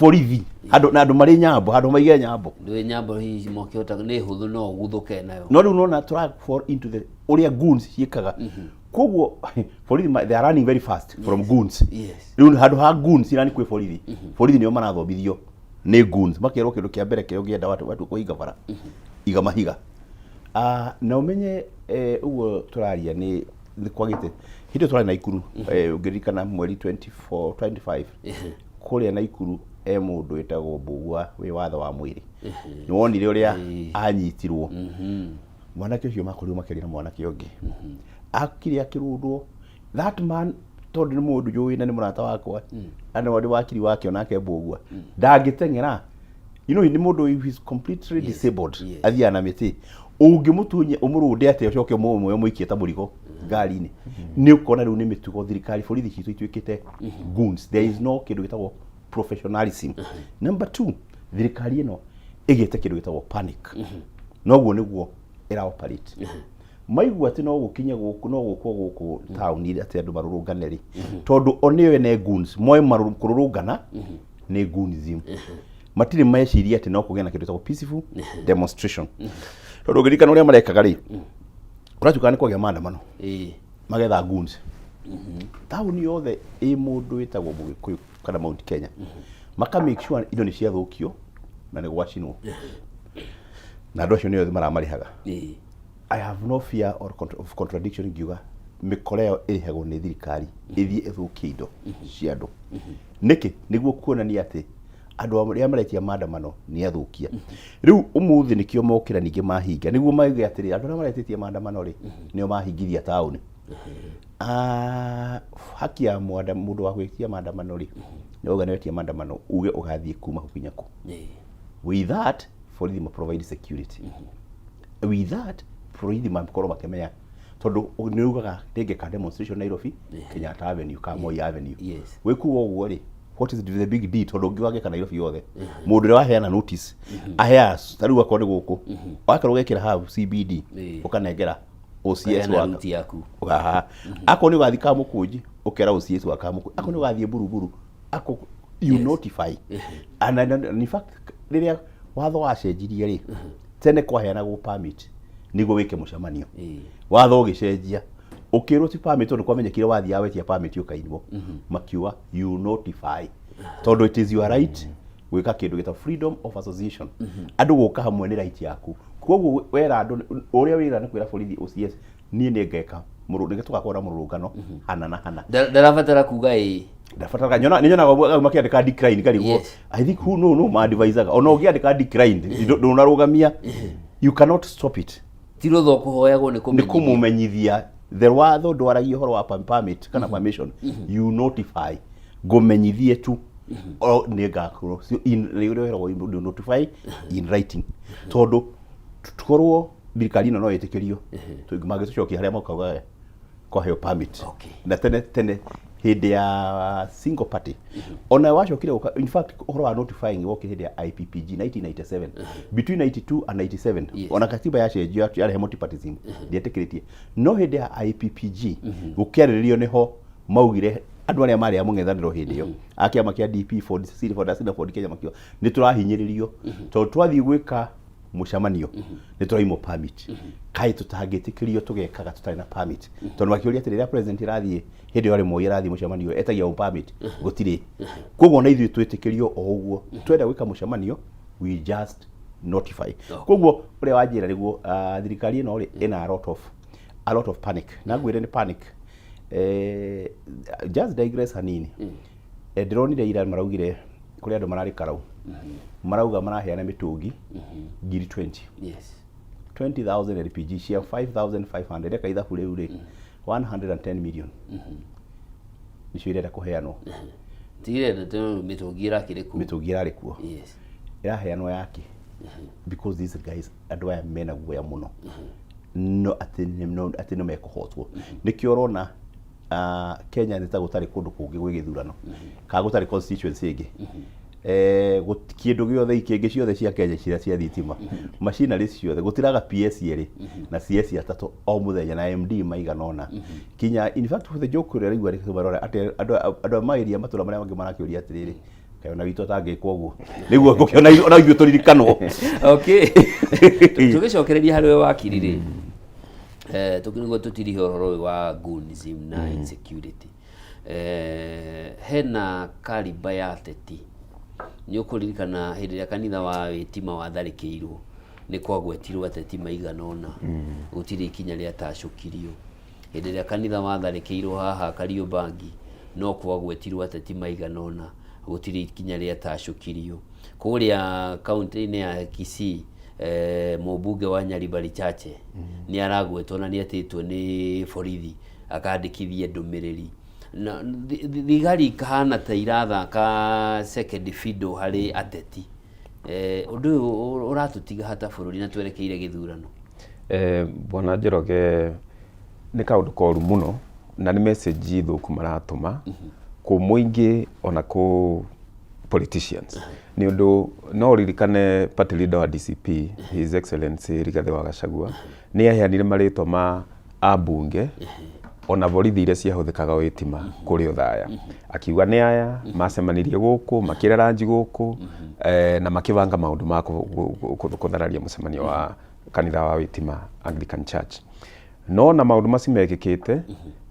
borithi handũ na andũ marĩ nyambo, handũ maige nyambo.
Ndũĩ nyambo hihi mokĩhota nĩ hũthũ no ũguthũke nayo.
No rĩu nona tũra fall into the ũrĩa goons ciĩkaga. Koguo borithi they are running very fast from goons. Rĩu handũ ha goons irani kwĩ borithi, borithi nĩo marathomithio nĩ goons, makerwo kĩndũ kĩa mbere kĩrĩa ũngĩenda watu kũhinga bara, iga mahiga. Ah, na ũmenye ũguo tũraria nĩ kwagĩte hĩndĩ ĩyo tũrarĩ Naikuru, ũngĩririkana mweri 24 25 kũrĩa Naikuru, e mũndũ wĩtagwo Mbugua wĩ watho wa mwĩrĩ, nĩ wonire ũrĩa anyitirwo mwanake ũcio, makorirwo makĩaria na mwanake ũngĩ, akire akĩrũndwo. That man, tondũ nĩ mũndũ njũĩ na nĩ mũrata wakwa na nĩ wakiri wake onake Mbugua, ndangĩteng'era, nĩ mũndũ who is completely disabled, athiaga na mĩtĩ. Ũngĩmũtunya ũmũrũnde atĩa, ũcoke ũmũoe ũmũikie ta mũrigo ngari-inĩ, nĩ ũkona rĩu nĩ mĩtugo. Thirikari, borithi citũ ituĩkĩte goons. There is no kĩndũ gĩtagwo professionalism. Number two, thirikari ĩno ĩgĩte kĩndũ gĩtagwo panic, noguo nĩguo ĩra operate. Maigua atĩ no gũkinye gũkũ, no gũkwo gũkũ taũni atĩ andũ marũrũngane rĩ, tondũ o nĩo ene goons moe kũrũrũngana nĩ goonism, matirĩ meciria atĩ no kũgĩe na kĩndũ gĩtagwo peaceful demonstration, tondũ ũngĩririkana ũrĩa marekaga rĩ, kũratuĩkaga nĩ kwagĩa maandamano, magetha goons taũni yothe ĩ mũndũ wĩtagwo Mũgĩkũyũ kana Mount Kenya, maka make sure indo nĩ ciathũkio. Na nĩ gwacinwo na andũ acio nĩo maramarĩhaga. I have no fear or of contradiction ngiuga mĩkora ĩyo ĩrĩhagwo nĩ thirikari ĩthiĩ ĩthũkie indo cia andũ. Nĩkĩ? Nĩguo kuonania atĩ andũ arĩa maretia maandamano nĩ athũkia. Rĩu ũmũthĩ nĩkĩo mokĩra ningĩ mahinga, nĩguo mauge atĩrĩ, andũ arĩa maretĩtie maandamano rĩ, nĩo mahingithia taũni. Ah, haki ya mũndũ wa gwĩtia maandamano rĩ, nĩ wauga nĩ wetia maandamano, uge ũgathiĩ kuma kũ kinya kũ. With that, borithi ma provide security. With that, borithi makorwo makĩmenya, tondũ nĩ ugaga ndĩngĩka demonstration Nairobi, Kenyatta Avenue ka Moi Avenue. Wĩkuga ũguo rĩ, what is the big deal? Tondũ ũngiuga ngĩka Nairobi yothe, mũndũ ũrĩa waheana notice aheaga, ta rĩu akorwo nĩ gũkũ wakorwo ũgekĩra hau CBD, ũkanengera OCS.
Ũkaheana
wa
route yaku.
Aha. Akorwo nĩ ũgathiĩ Kamũkũnji, ũkera OCS wa Kamũkũnji. Akorwo nĩ ũgathiĩ Buruburu, ako you notify. And in fact, rĩrĩa watho wacenjirie rĩ, tene kwaheanagwo permit nĩguo wĩke mũcemanio. Watho ũgĩcenjia, ũkĩrwo ti permit, tondũ kwamenyekire wathiaga wetia permit ũkainwo, makiuga you notify, tondũ it is your right gwĩka kĩndũ gĩta freedom of association. Andũ gũka hamwe nĩ right yaku. Koguo wera andũ ũrĩa wĩra nĩ kwĩra borithi, OCS, niĩ nĩ ngeka nĩ tũgakorwo na mũrũrũngano hana na hana.
Ndarabatara kuga ĩ.
Ndabataraga nyona nĩ nyonaga au makĩandĩka decline karigwo. I think who no ma-advisaga ona ũngĩandĩka decline, ndũnarũgamia, you cannot stop it.
Ti rũtha ũkũhoyagwo, nĩ
nĩ
kũmenyithia.
Kũmũmenyithia. The watho ndwaragia ũhoro wa permit kana permission. You notify, ngũmenyithie tu o nĩ ngakorwo. So, nĩ ũrĩa wĩragwo notify in writing, tondũ korwo thirikari ĩno no ĩtĩkĩrio, mangĩtũcokia harĩa maukaga kwaheo permit. Na tene tene hĩndĩ ya single party ona wacokire gũka, in fact ũhoro wa notifying wokire hĩndĩ ya IPPG 1997, between 92 and 97. Ona katiba yacenjio yarehe multipartyism, ndietĩkĩrĩtie, no hĩndĩ ya IPPG gũkĩarĩrĩrio nĩho maugire andũ arĩa marĩ a mũng'ethanĩro hĩndĩ ĩyo a kĩama kĩa DP, Ford C, Ford C na Ford Kenya makiuga nĩ tũrahinyĩrĩrio tondũ twathiĩ gwĩka mũcemanio nĩ tũraimwo permit, kaĩ tũtangĩtĩkĩrio tũgekaga tũtarĩ na permit? Tondũ makĩũria atĩ rĩrĩa president ĩrathiĩ, hĩndĩ ĩyo arĩ Moi, arathiĩ mũcemanio etagia o permit, gũtirĩ. Koguo ona ithuĩ twĩtĩkĩrio o ũguo, twenda gwĩka mũcemanio we just notify. Koguo ũrĩa wanjĩra nĩguo, thirikari ĩno rĩ, ĩna a lot of panic, na ngwĩre nĩ panic. Just digress hanini. Ndĩronire ira maraugire kũrĩ andũ mararĩ karau, marauga maraheana mĩtũngi ngiri 20. 20,000 LPG cia 5500, eka ithabu rĩu rĩ, 110 million nicio irenda kũheanwo.
Tigire mĩtũngi ĩrakĩrĩ kuo.
Mĩtũngi ĩrarĩ kuo. Ĩraheanwo yake because these guys, andũ aya mena guoya mũno, no atĩ atĩ nĩ mekũhotwo. Nĩkĩo ũrona Kenya nĩ ta gũtarĩ kũndũ kũngĩ gwĩ gĩthurano kana gũtarĩ constituency ĩngĩ. Kĩndũ gĩothe ikĩngĩ ciothe cia Kenya cia thitima, machinery ciothe, gũtiraga PS erĩ na CS atatũ o mũthenya na MD maigana ũna kinya. In fact, the joke ũrĩa raigua rĩkĩmarora atĩ andũ a maĩria matũra marĩa mangĩ marakĩũria atĩrĩrĩ, kaĩ ona witũ atangĩkwo ũguo nĩguo ngũkĩona ona ithuĩ tũririkanwo.
Okay, tũgĩcokereria harĩ we wakiri rĩ, nĩguo tũtirihe ũhoro ũyũ wa goonism na insecurity, hena kariba ya ateti. Nĩ ũkũririkana hĩndĩ ĩrĩa kanitha wa Wĩtima watharĩkĩirwo, nĩ kwagwetirwo ateti maigana ũna, gũtirĩ ikinya rĩatacũkirio. Hĩndĩ ĩrĩa kanitha watharĩkĩirwo haha Kariobangi, no kwagwetirwo ateti maigana ũna, gũtirĩ ikinya rĩatacũkirio. Kũrĩa kaunti-inĩ ya Kisii, mũmbunge wa Nyaribari Chache nĩ aragwetwo na nĩ etĩtwo nĩ borithi akandĩkithie ndũmĩrĩri. Na thigari ikahana ta irathaka second fiddle harĩ ateti. Ũndũ ũyũ ũratũtiga hata bũrũri na twerekeire gĩthurano?
Bwana Njoroge, nĩ kaũndũ koru mũno na nĩ message thũku maratũma kũ mũingĩ ona kũ politicians, nĩ ũndũ no ũririkane party leader wa DCP, His Excellency Rigathĩ wa Gachagua, nĩ aheanire marĩtwa ma ambunge ona borithi iria ciahũthĩkaga wĩtima kũrĩ Othaya, akiuga nĩ aya macemanirie gũkũ, makĩrĩa ranji gũkũ, na makĩbanga maũndũ ma kũthararia mũcemanio wa kanitha wa Wĩtima Anglican Church. No na maũndũ macio mekĩkĩte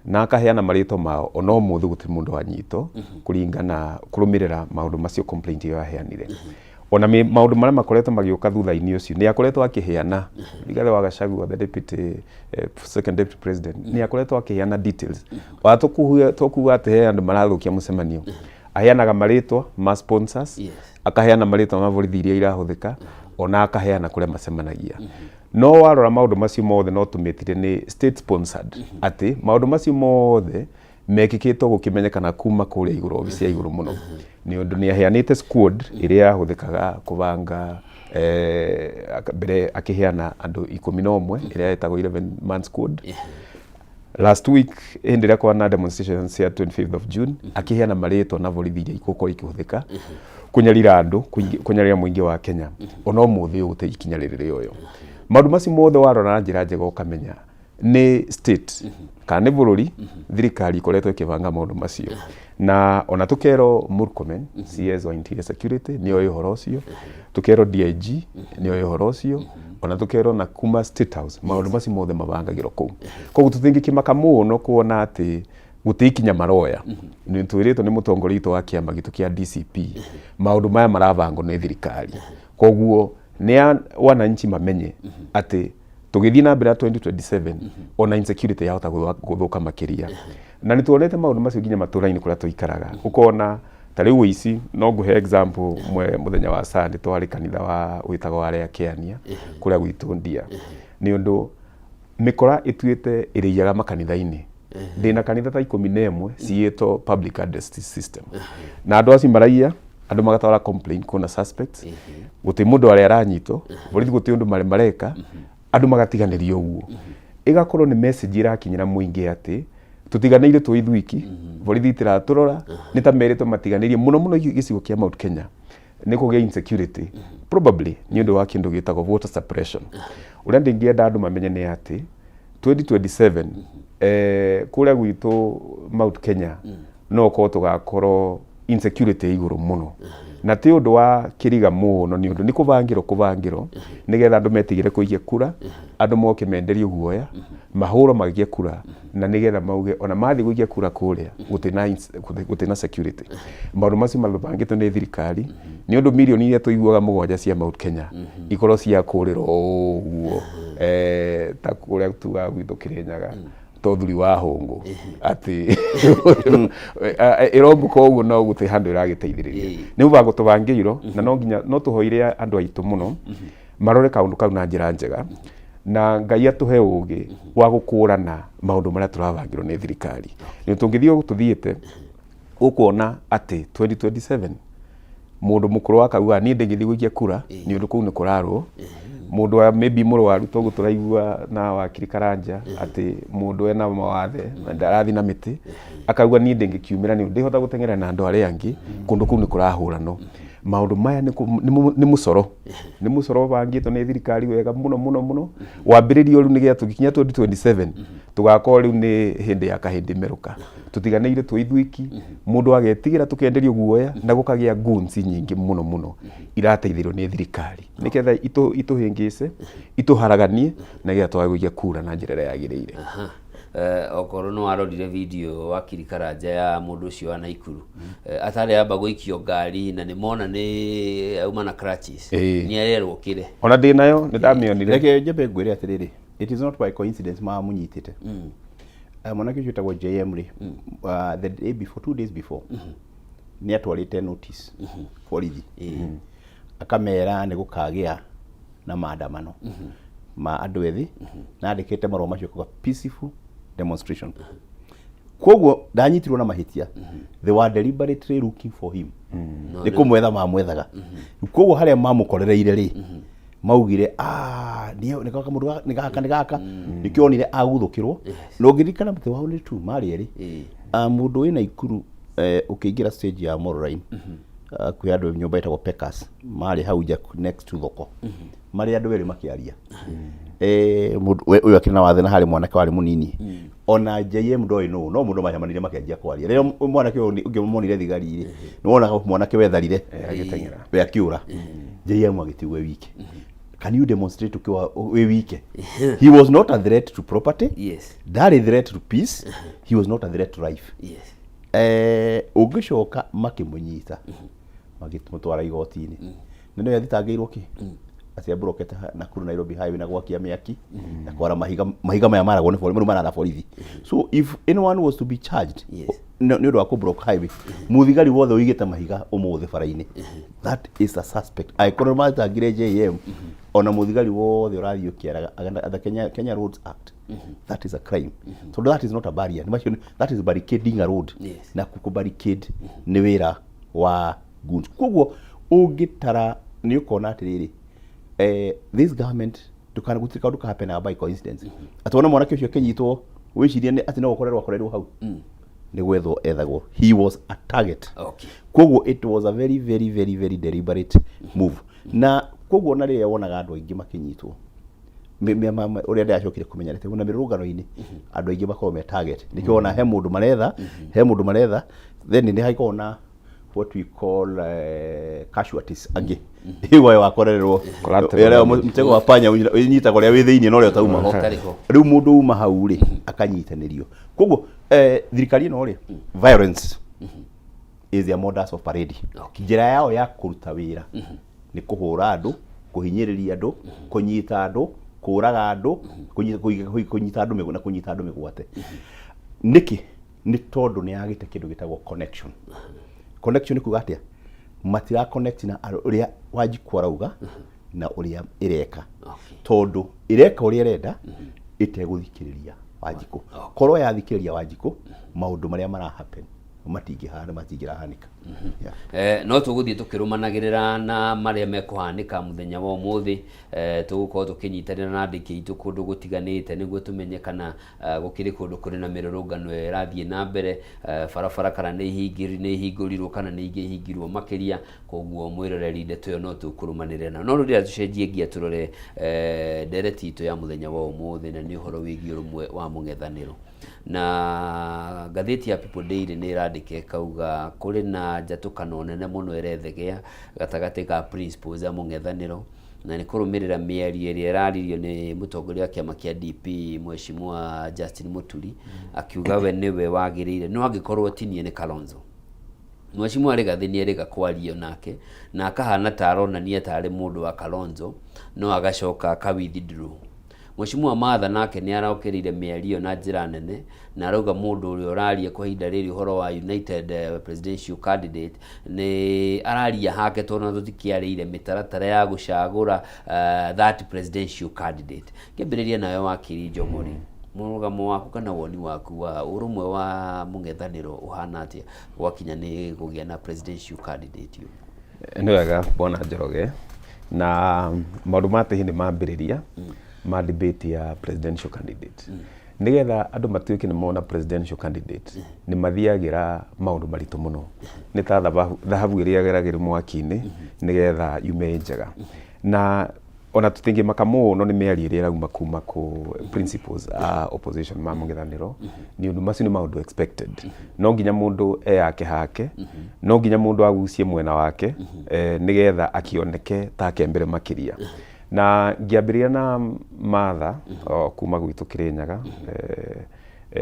na akaheana marĩtwa mao, ona ũmũthĩ gũtirĩ mũndũ wanyitwo kũringana kũrũmĩrĩra maũndũ macio, complaint ĩyo aheanire. Ona maũndũ marĩa makoretwo magĩũka thutha-inĩ ũcio nĩ akoretwo akĩheana. Rigathĩ wa Gachagua, the deputy, second deputy president, nĩ akoretwo akĩheana details. Wa tũkuga atĩ he andũ marathũkia mũcemanio, aheanaga marĩtwa ma sponsors, akaheana marĩtwa ma borithi iria irahũthĩka, ona akaheana kũrĩa macemanagia. No warora maũndũ macio mothe, no tũmĩtire nĩ state sponsored, atĩ maũndũ macio mothe mekĩkĩtwo gũkĩmenyekana kuma kũrĩa igũrũ, obici ya igũrũ mũno, nĩ ũndũ nĩ aheanĩte squad ĩrĩa yahũthĩkaga kũbanga mbere, akĩheana andũ 11 ĩrĩa ĩtagwo 11 man squad. Last week, hĩndĩ ĩrĩa kwana demonstrations cia 25th of June, akĩheana marĩtwa na borithi iria igũkorwo ikĩhũthĩka kũnyarira andũ, kũnyarira mũingĩ wa Kenya. Ona ũmũthĩ ũyũ gũtirĩ ikinya rĩrĩ rĩoyo. Maũndũ macio mothe warora na njĩra njega, ũkamenya nĩ state kana nĩ bũrũri, thirikari ĩkoretwo ĩkĩbanga maũndũ macio. Na ona tũkerwo Murkomen, CS wa Interior Security, nĩ oĩ ũhoro ũcio, tũkerwo DIG nĩ oĩ ũhoro ũcio, ona tũkerwo na kuma State House maũndũ macio mothe mabangagĩrwo kũu. Koguo tũtingĩkĩmaka mũno kuona atĩ gũtirĩ ikinya maroya. Nĩ twĩrĩtwo nĩ mũtongoria witũ wa kĩama gitũ kĩa DCP, maũndũ maya marabangwo nĩ thirikari. Koguo nĩ wananchi mamenye atĩ tũgĩthiĩ na mbere ya 2027, ona insecurity yahota gũthũka makĩria. Na nĩ tuonete maũndũ macio nginya matũra-inĩ kũrĩa tũikaraga, ũkona ta rĩu ũici. No ngũhe example mwe, mũthenya wa Sunday twarĩ kanitha wa wĩtagwo wa arĩa Kĩania kũrĩa gwitũ Ndia, nĩ ũndũ mĩkora ĩtuĩte ĩrĩiyaga makanitha-inĩ. Ndĩna kanitha ta 11 ciĩtwo public address system, na andũ acio maraiya, andũ magatwara complaint kuna suspects, gũtirĩ mũndũ arĩa aranyitwo, borithi gũtirĩ ũndũ marĩ mareka, andũ magatiganĩrio ũguo. Ĩgakorwo nĩ message ĩrakinyĩra mũingĩ atĩ tũtiganĩire twĩ ithuiki, borithi itiratũrora, nĩ ta merĩtwo matiganĩrie mũno mũno. Gĩcigo kĩa Mount Kenya nĩ kũgĩa insecurity probably nĩ ũndũ wa kĩndũ gĩtagwo voter suppression. Ũrĩa ndingĩenda andũ mamenye nĩ atĩ 2027, kũrĩa gwitũ Mount Kenya no ũkorwo tũgakorwo insecurity ĩ igũrũ mũno, na ti ũndũ wa kĩriga mũno, nĩ ũndũ nĩ kũbangĩrwo nĩgetha andũ metigĩre kũikia kura, andũ moke menderio guoya, mahũrwo magĩkie kura, na nĩgetha mauge ona mathiĩ gũikia kura kũrĩa gũtirĩ na security. Maũndũ macio mabangĩtwo nĩ thirikari, nĩ ũndũ mirioni iria tũiguaga 7 cia Mount Kenya ikorwo cia kũrĩrwo ũguo, ta kũrĩa tugaga gwitũ Kĩrĩnyaga, to thuri wa hũngũ atĩ ĩrombũka ũguo, no gũtirĩ handũ ĩragĩteithĩrĩria. Nĩ mũbango tũbangĩirwo, na no nginya no tũhoire andũ aitũ mũno marore kaũndũ kau na njĩra njega, na Ngai atũhe ũgĩ wa gũkũrana maũndũ marĩa tũrabangĩrwo nĩ thirikari. Nĩ tũngĩthiĩ ũguo tũthiĩte, ũkuona atĩ 2027 mũndũ mũkũrũ akauga, "Niĩ ndĩngĩthiĩ gũikia kura nĩ ũndũ kũu nĩ kũrarwo." Mũndũ wa maybe mũrwaru, toguo tũraigua na wakiri Karanja atĩ mũndũ ena mawathe na ndarathiĩ na mĩtĩ, akauga, "Niĩ ndĩngĩkiumĩra nĩ ũndũ ndĩhota gũteng'era na andũ arĩa angĩ, kũndũ kũu nĩ kũrahũranwo." Maũndũ maya nĩ mũcoro ũbangĩtwo nĩ thirikari wega mũno mũno mũno, wambĩrĩrio rĩu nĩgetha tũgĩkinya 2027 tũgakorwo rĩu nĩ hĩndĩ ya kahĩndĩ merũka, tũtiganĩire twĩ ithuiki, mũndũ agetigĩra, tũkenderio guoya, na gũkagĩa goons nyingĩ mũno mũno irateithĩrĩrio nĩ thirikari nĩgetha itũhĩngĩce, itũharaganie, nĩgetha twage gũikia kura na njĩra ĩrĩa yagĩrĩire.
Aha. Okorwo nĩ warorire video wakiri Karanja ya mũndũ ũcio wa Naikuru, atarĩ amba gũikio ngari na nĩ mona nĩ auma na crutches, nĩ arerwo kĩre.
Ona ndĩ nayo, nĩ ndamĩonire.
Reke njambe ngwĩre atĩrĩrĩ, it is not by coincidence mamũnyitĩte. Mwanake ũcio wĩtagwo JM rĩ, the day before, 2 days before, nĩ atwarĩte notice borithi, akamera nĩ gũkagĩa na maandamano ma andũ ethĩ, na andĩkĩte marũa macio kuga peaceful demonstration. Koguo ndanyitirwo na mahĩtia, they were deliberately looking for him, nĩ kũmwetha mamwethaga. Koguo harĩa mamũkorereire rĩ, maugire, "Ah, nĩ gaka mũndũ nĩ gaka, nĩ gaka." Nĩkĩo onire aguthũkĩrwo. Na ũngĩririkana they were only two, marĩ erĩ. Ah, mũndũ wĩ Naikuru, ũkĩingĩra stage ya Moroline, kwĩ andũ nyũmba ĩtagwo Pekas, marĩ hau nja next to thoko, marĩ andũ erĩ makĩaria. Mũndũ ũyũ akĩrĩ na wathe na harĩ mwanake warĩ mũnini, ona JM ndoĩ nũ, no mũndũ macemanirie makĩanjia kwaria. Rĩrĩa mwanake ũyũ ũngĩ monire thigari rĩ, nĩ wonaga mwanake wetharire.
Agĩteng'era.
We akiũra, JM agĩtigwo e wike. Can you demonstrate ukiwa wĩ wike? He was not a threat to property, ndarĩ threat to peace, he was not a threat to life. Ũngĩcoka makĩmũnyita, magĩmũtwara igoti-inĩ. Na nĩwe athitangĩirwo kĩ? Atĩ amburokete Nakuru Nairobi highway na gwakia mĩaki na kwara mahiga, mahiga maya maragwo nĩ borithi, rĩu marara borithi. So if anyone was to be charged nĩ ũndũ wa kũ-block highway, mũthigari wothe ũigĩte mahiga ũmũthĩ bara-inĩ, that is a suspect. Angĩkorwo nĩ mathitangire JM, ona mũthigari wothe ũrathiĩ ũkĩaraga under Kenya Roads Act, that is a crime, tondũ that is not a barrier. Nĩ macio that is barricading a road. Na kũ barricade nĩ wĩra wa goons. Koguo ũngĩtara nĩ ũkona atĩrĩrĩ, this government, ndũkana, gũtirĩ kaũndũ kahapenaga by coincidence, atĩ wona mwanake ũcio akĩnyitwo wĩcirie nĩ atĩ no gũkorerwo akorerwo hau, nĩ gwethwo ethagwo. He was a target. Koguo it was a very, very, very, very deliberate move. Na koguo na rĩrĩa wonaga andũ aingĩ makĩnyitwo, ũrĩa ndĩracokire kũmenya nĩ atĩ ona mĩrũrũngano-inĩ andũ aingĩ makoragwo me target. Nĩkĩo wona he mũndũ maretha, he mũndũ maretha, then nĩ hagĩkoragwo na what we call casualties angĩ ĩyo wakorererwo.
Collateral
Ĩrĩa
damage.
Mtego wa panya ũnyitaga ũrĩa wĩ thĩinĩ na ũrĩa ũtauma ho.
Ũtarĩ ho.
Rĩu mũndũ uma hau rĩ, akanyitanĩrio. Koguo thirikari ĩno rĩ, violence is their modus operandi. Njĩra yao ya kũruta wĩra nĩ kũhũra andũ, kũhinyĩrĩria andũ, kũnyita andũ, kũraga andũ, kũnyita andũ na kũnyita andũ mĩgwate. Nĩkĩ? Nĩ tondũ nĩ yagĩte kĩndũ gĩtagwo connection. Connection nĩ kuga atĩa? Matira connect na ũrĩa Wanjikũ arauga na ũrĩa ĩreka, tondũ ĩreka ũrĩa ĩrenda ĩtegũthikĩrĩria Wanjikũ. Korwo yathikĩrĩria Wanjikũ, maũndũ marĩa mara happen matingĩhana, matingĩrahanĩka. Yeah.
No tũgũthiĩ tũkĩrũmanagĩrĩra na marĩa mekũhanĩka mũthenya wa ũmũthĩ. Tũgũkorwo tũkĩnyitanĩra na andĩki aitũ kũndũ gũtiganĩte nĩguo tũmenye kana gũkĩrĩ kũndũ kũrĩ na mĩrũrũngano ĩrathiĩ na mbere, barabara kana nĩ ihingũrirwo kana nĩ ingĩ ihingirwo makĩria. Koguo mwĩroreri, ndeto ĩyo no tũkũrũmanĩrĩra nayo. No rĩu rĩrĩa tũcenjie ngia tũrore ndereti itũ ya mũthenya wa ũmũthĩ, na nĩ ũhoro wĩgiĩ ũrũmwe wa mũng'ethanĩro. Na ngathĩti ya People Daily nĩ ĩrandĩka ĩkauga kũrĩ na njatũkano nene mũno ĩrethegea gatagatĩ ka principals a mũng'ethanĩro, na nĩ kũrũmĩrĩra mĩario ĩrĩa ĩraririo nĩ mũtongoria wa kĩama kĩa DP, Mheshimiwa Justin Muturi, akiuga we nĩwe wagĩrĩire, no angĩkorwo ti niĩ nĩ Kalonzo. Mheshimiwa Rigathĩ nĩ erĩga kwario nake na akahana ta aronania tarĩ mũndũ wa Kalonzo, no agacoka aka withdraw. Mheshimiwa Martha nake nĩ arokĩrĩire mĩario na njĩra nene na arauga mũndũ ũrĩa ũraria kwa ihinda rĩrĩ ũhoro wa united presidential candidate nĩ araria hake, tondũ na tũtikĩarĩire mĩtaratara ya gũcagũra that presidential candidate. Ngĩambĩrĩria nawe, wakiri Njomori, mũrũgamo waku kana woni waku wa ũrũmwe wa mũng'ethanĩro ũhana atĩa gwakinya nĩ kũgĩa na presidential candidate ũyũ?
Nĩ wega, bwana Njoroge. Na maũndũ ma tĩhi nĩ mambĩrĩria ma debate ya presidential candidate. Nĩgetha andũ matuĩke nĩ mona presidential candidate, nĩ mathiagĩra maũndũ maritũ mũno, nĩ ta thahabu ĩrĩa ĩgeragĩrwo mwaki-inĩ nĩgetha yume ĩ njega. Na ona tũtingĩmaka mũno nĩ mĩario ĩrĩa ĩrauma kuma kũ principals a opposition ma mũng'ethanĩro, nĩ ũndũ macio nĩ maũndũ expected. No nginya mũndũ eyake hake, no nginya mũndũ agucie mwena wake, nĩgetha akĩoneke ta akembere makĩria. Na ngĩambĩrĩria na Martha o, kuma gwitũ Kĩrĩnyaga,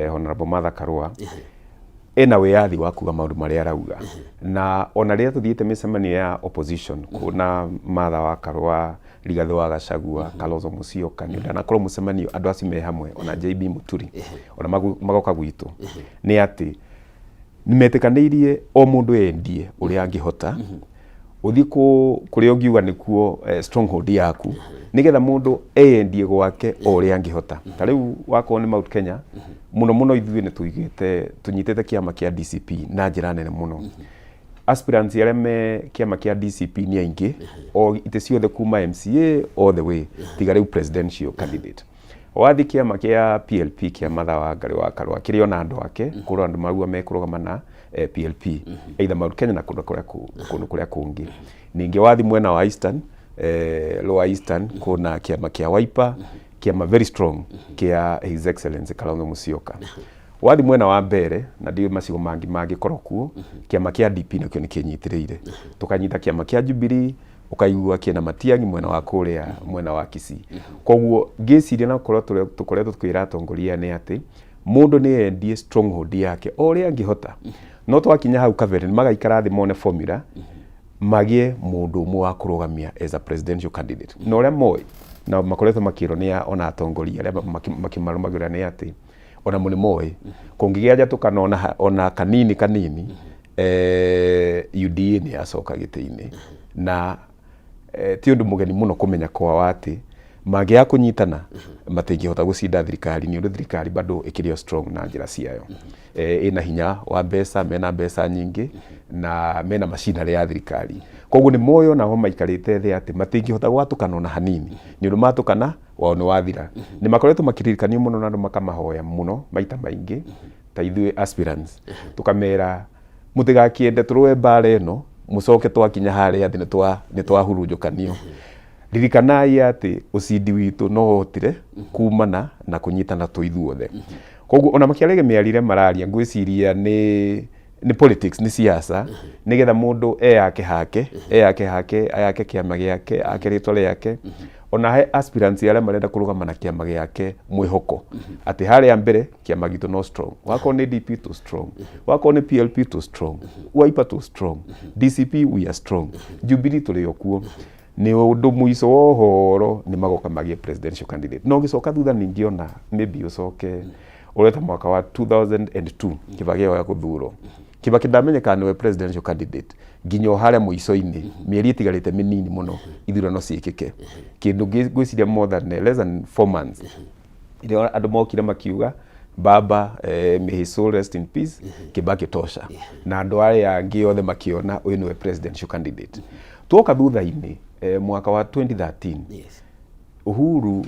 Honorable Martha Karũa ena wĩyathi wa kuga maũndũ marĩa arauga. Na ona rĩrĩa tũthiĩte mĩcemanio ya opposition kuona Martha wa Karũa, Rigathĩ wa Gachagua, Kalonzo Musyoka, nĩ ndanakorwo mũcemanio andũ acio me hamwe, ona JB Muturi ona magoka gwitũ, nĩ atĩ nĩmetĩkanĩirie o mũndũ endie ũrĩa angĩhota ũthiĩ kũrĩa ũngiuga nĩkuo stronghold yaku, nĩgetha mũndũ eyendie gwake o ũrĩa angĩhota. Ta rĩu wakorwo nĩ Mount Kenya, mũno mũno ithuĩ nĩ tũigĩte tũnyitĩte kĩama kĩa DCP na njĩra nene mũno. Aspirants arĩa me kĩama kĩa DCP nĩ aingĩ, o itĩ ciothe kuma MCA all the way, tiga rĩu presidential candidate. Wathiĩ kĩama kĩa PLP kĩa Martha wa Ngarĩ wa Karũa, kĩrĩ ona andũ ake kũrĩ andũ marauga mekũrũgama na PLP either Mount Kenya na kũndũ kũrĩa kũngĩ. Ningĩ wathiĩ mwena wa Eastern, Lower Eastern, kuna kĩama kĩa Wiper, kĩama very strong kĩa His Excellency Kalonzo Musyoka. Wathiĩ mwena wa mbere na ndiũĩ macigo mangĩ mangĩkorwo kuo, kĩama kĩa DP nakĩo nĩ kĩnyitĩrĩire. Tũkanyita kĩama kĩa Jubilee, ũkaigua kĩna Matiang'i mwena wa kũrĩa mwena wa Kisii. Koguo ngĩciria na gũkorwo tũkoretwo tũkĩra atongoria nĩ atĩ mũndũ nĩ endie stronghold yake o ũrĩa angĩhota, no twakinya hau kabere nĩ magaikara thĩ mone formula. Magĩe mũndũ ũmwe wa kũrũgamia as a presidential candidate. Na ũrĩa moĩ na makoretwo makĩrwo nĩ ona atongoria arĩa makĩmarũmagĩrĩra nĩ atĩ ona mo nĩ moĩ kũngĩgĩa njatũkano ona kanini kanini, UDA nĩ yacoka gĩtĩ-inĩ. Na ti ũndũ mũgeni mũno kũmenya kwao atĩ mangĩaga kũnyitana matingĩhota gũcinda thirikari, nĩ ũndũ thirikari bado ĩkĩrĩ o strong na njĩra ciayo. Ĩna hinya wa mbeca, mena mbeca nyingĩ na mena macinarĩ ya thirikari. Koguo nĩ moĩ onao maikarĩte thĩ atĩ matingĩhota gwatũkana ona hanini, nĩ ũndũ matũkana wao nĩ wathira. Nĩ makoretwo makĩririkanio mũno na andũ makamahoya mũno maita maingĩ, ta ithuĩ aspirants tũkamera mũtigakĩende tũrũe mbara ĩno, mũcoke twakinya harĩa thĩ nĩ twahurunjũkanio. Ririkanai atĩ ũcindi witũ no ũhotire kumana na kũnyitana twĩ ithuothe. Koguo ona makĩaragia mĩarire mararia, ngwĩciria nĩ politics, nĩ siasa, nĩgetha mũndũ eyake hake, eyake hake, ayake kĩama gĩake, ake rĩtwa rĩake, ona he aspirants arĩa marenda kũrũgama na kĩama gĩake mwĩhoko atĩ harĩa mbere kĩama gitũ no strong. Wakorwo nĩ DP tũ strong, wakorwo nĩ PLP tũ strong, Wiper tũ strong, DCP we are strong, Jubilee tũrĩ o kuo. Nĩ ũndũ mũico wa ũhoro nĩ magoka magĩe presidential candidate. No ũgĩcoka thutha ningĩ, ona maybe ũcoke ũreta mwaka wa 2002, Kibaki oya gũthurwo, Kibaki ndamenyekana nĩwe presidential candidate nginya o harĩa mũico-inĩ, mĩeri ĩtigarĩte mĩnini mũno ithurano ciĩkĩke, kĩndũ ngwĩciria more than less than 4 months, ĩrĩa andũ mokire makiuga, "Baba, may his soul rest in peace, Kibaki tosha," na andũ arĩa angĩ othe makiona ũyũ nĩwe presidential candidate. Tuoka thutha-inĩ, mwaka wa 2013, Uhuru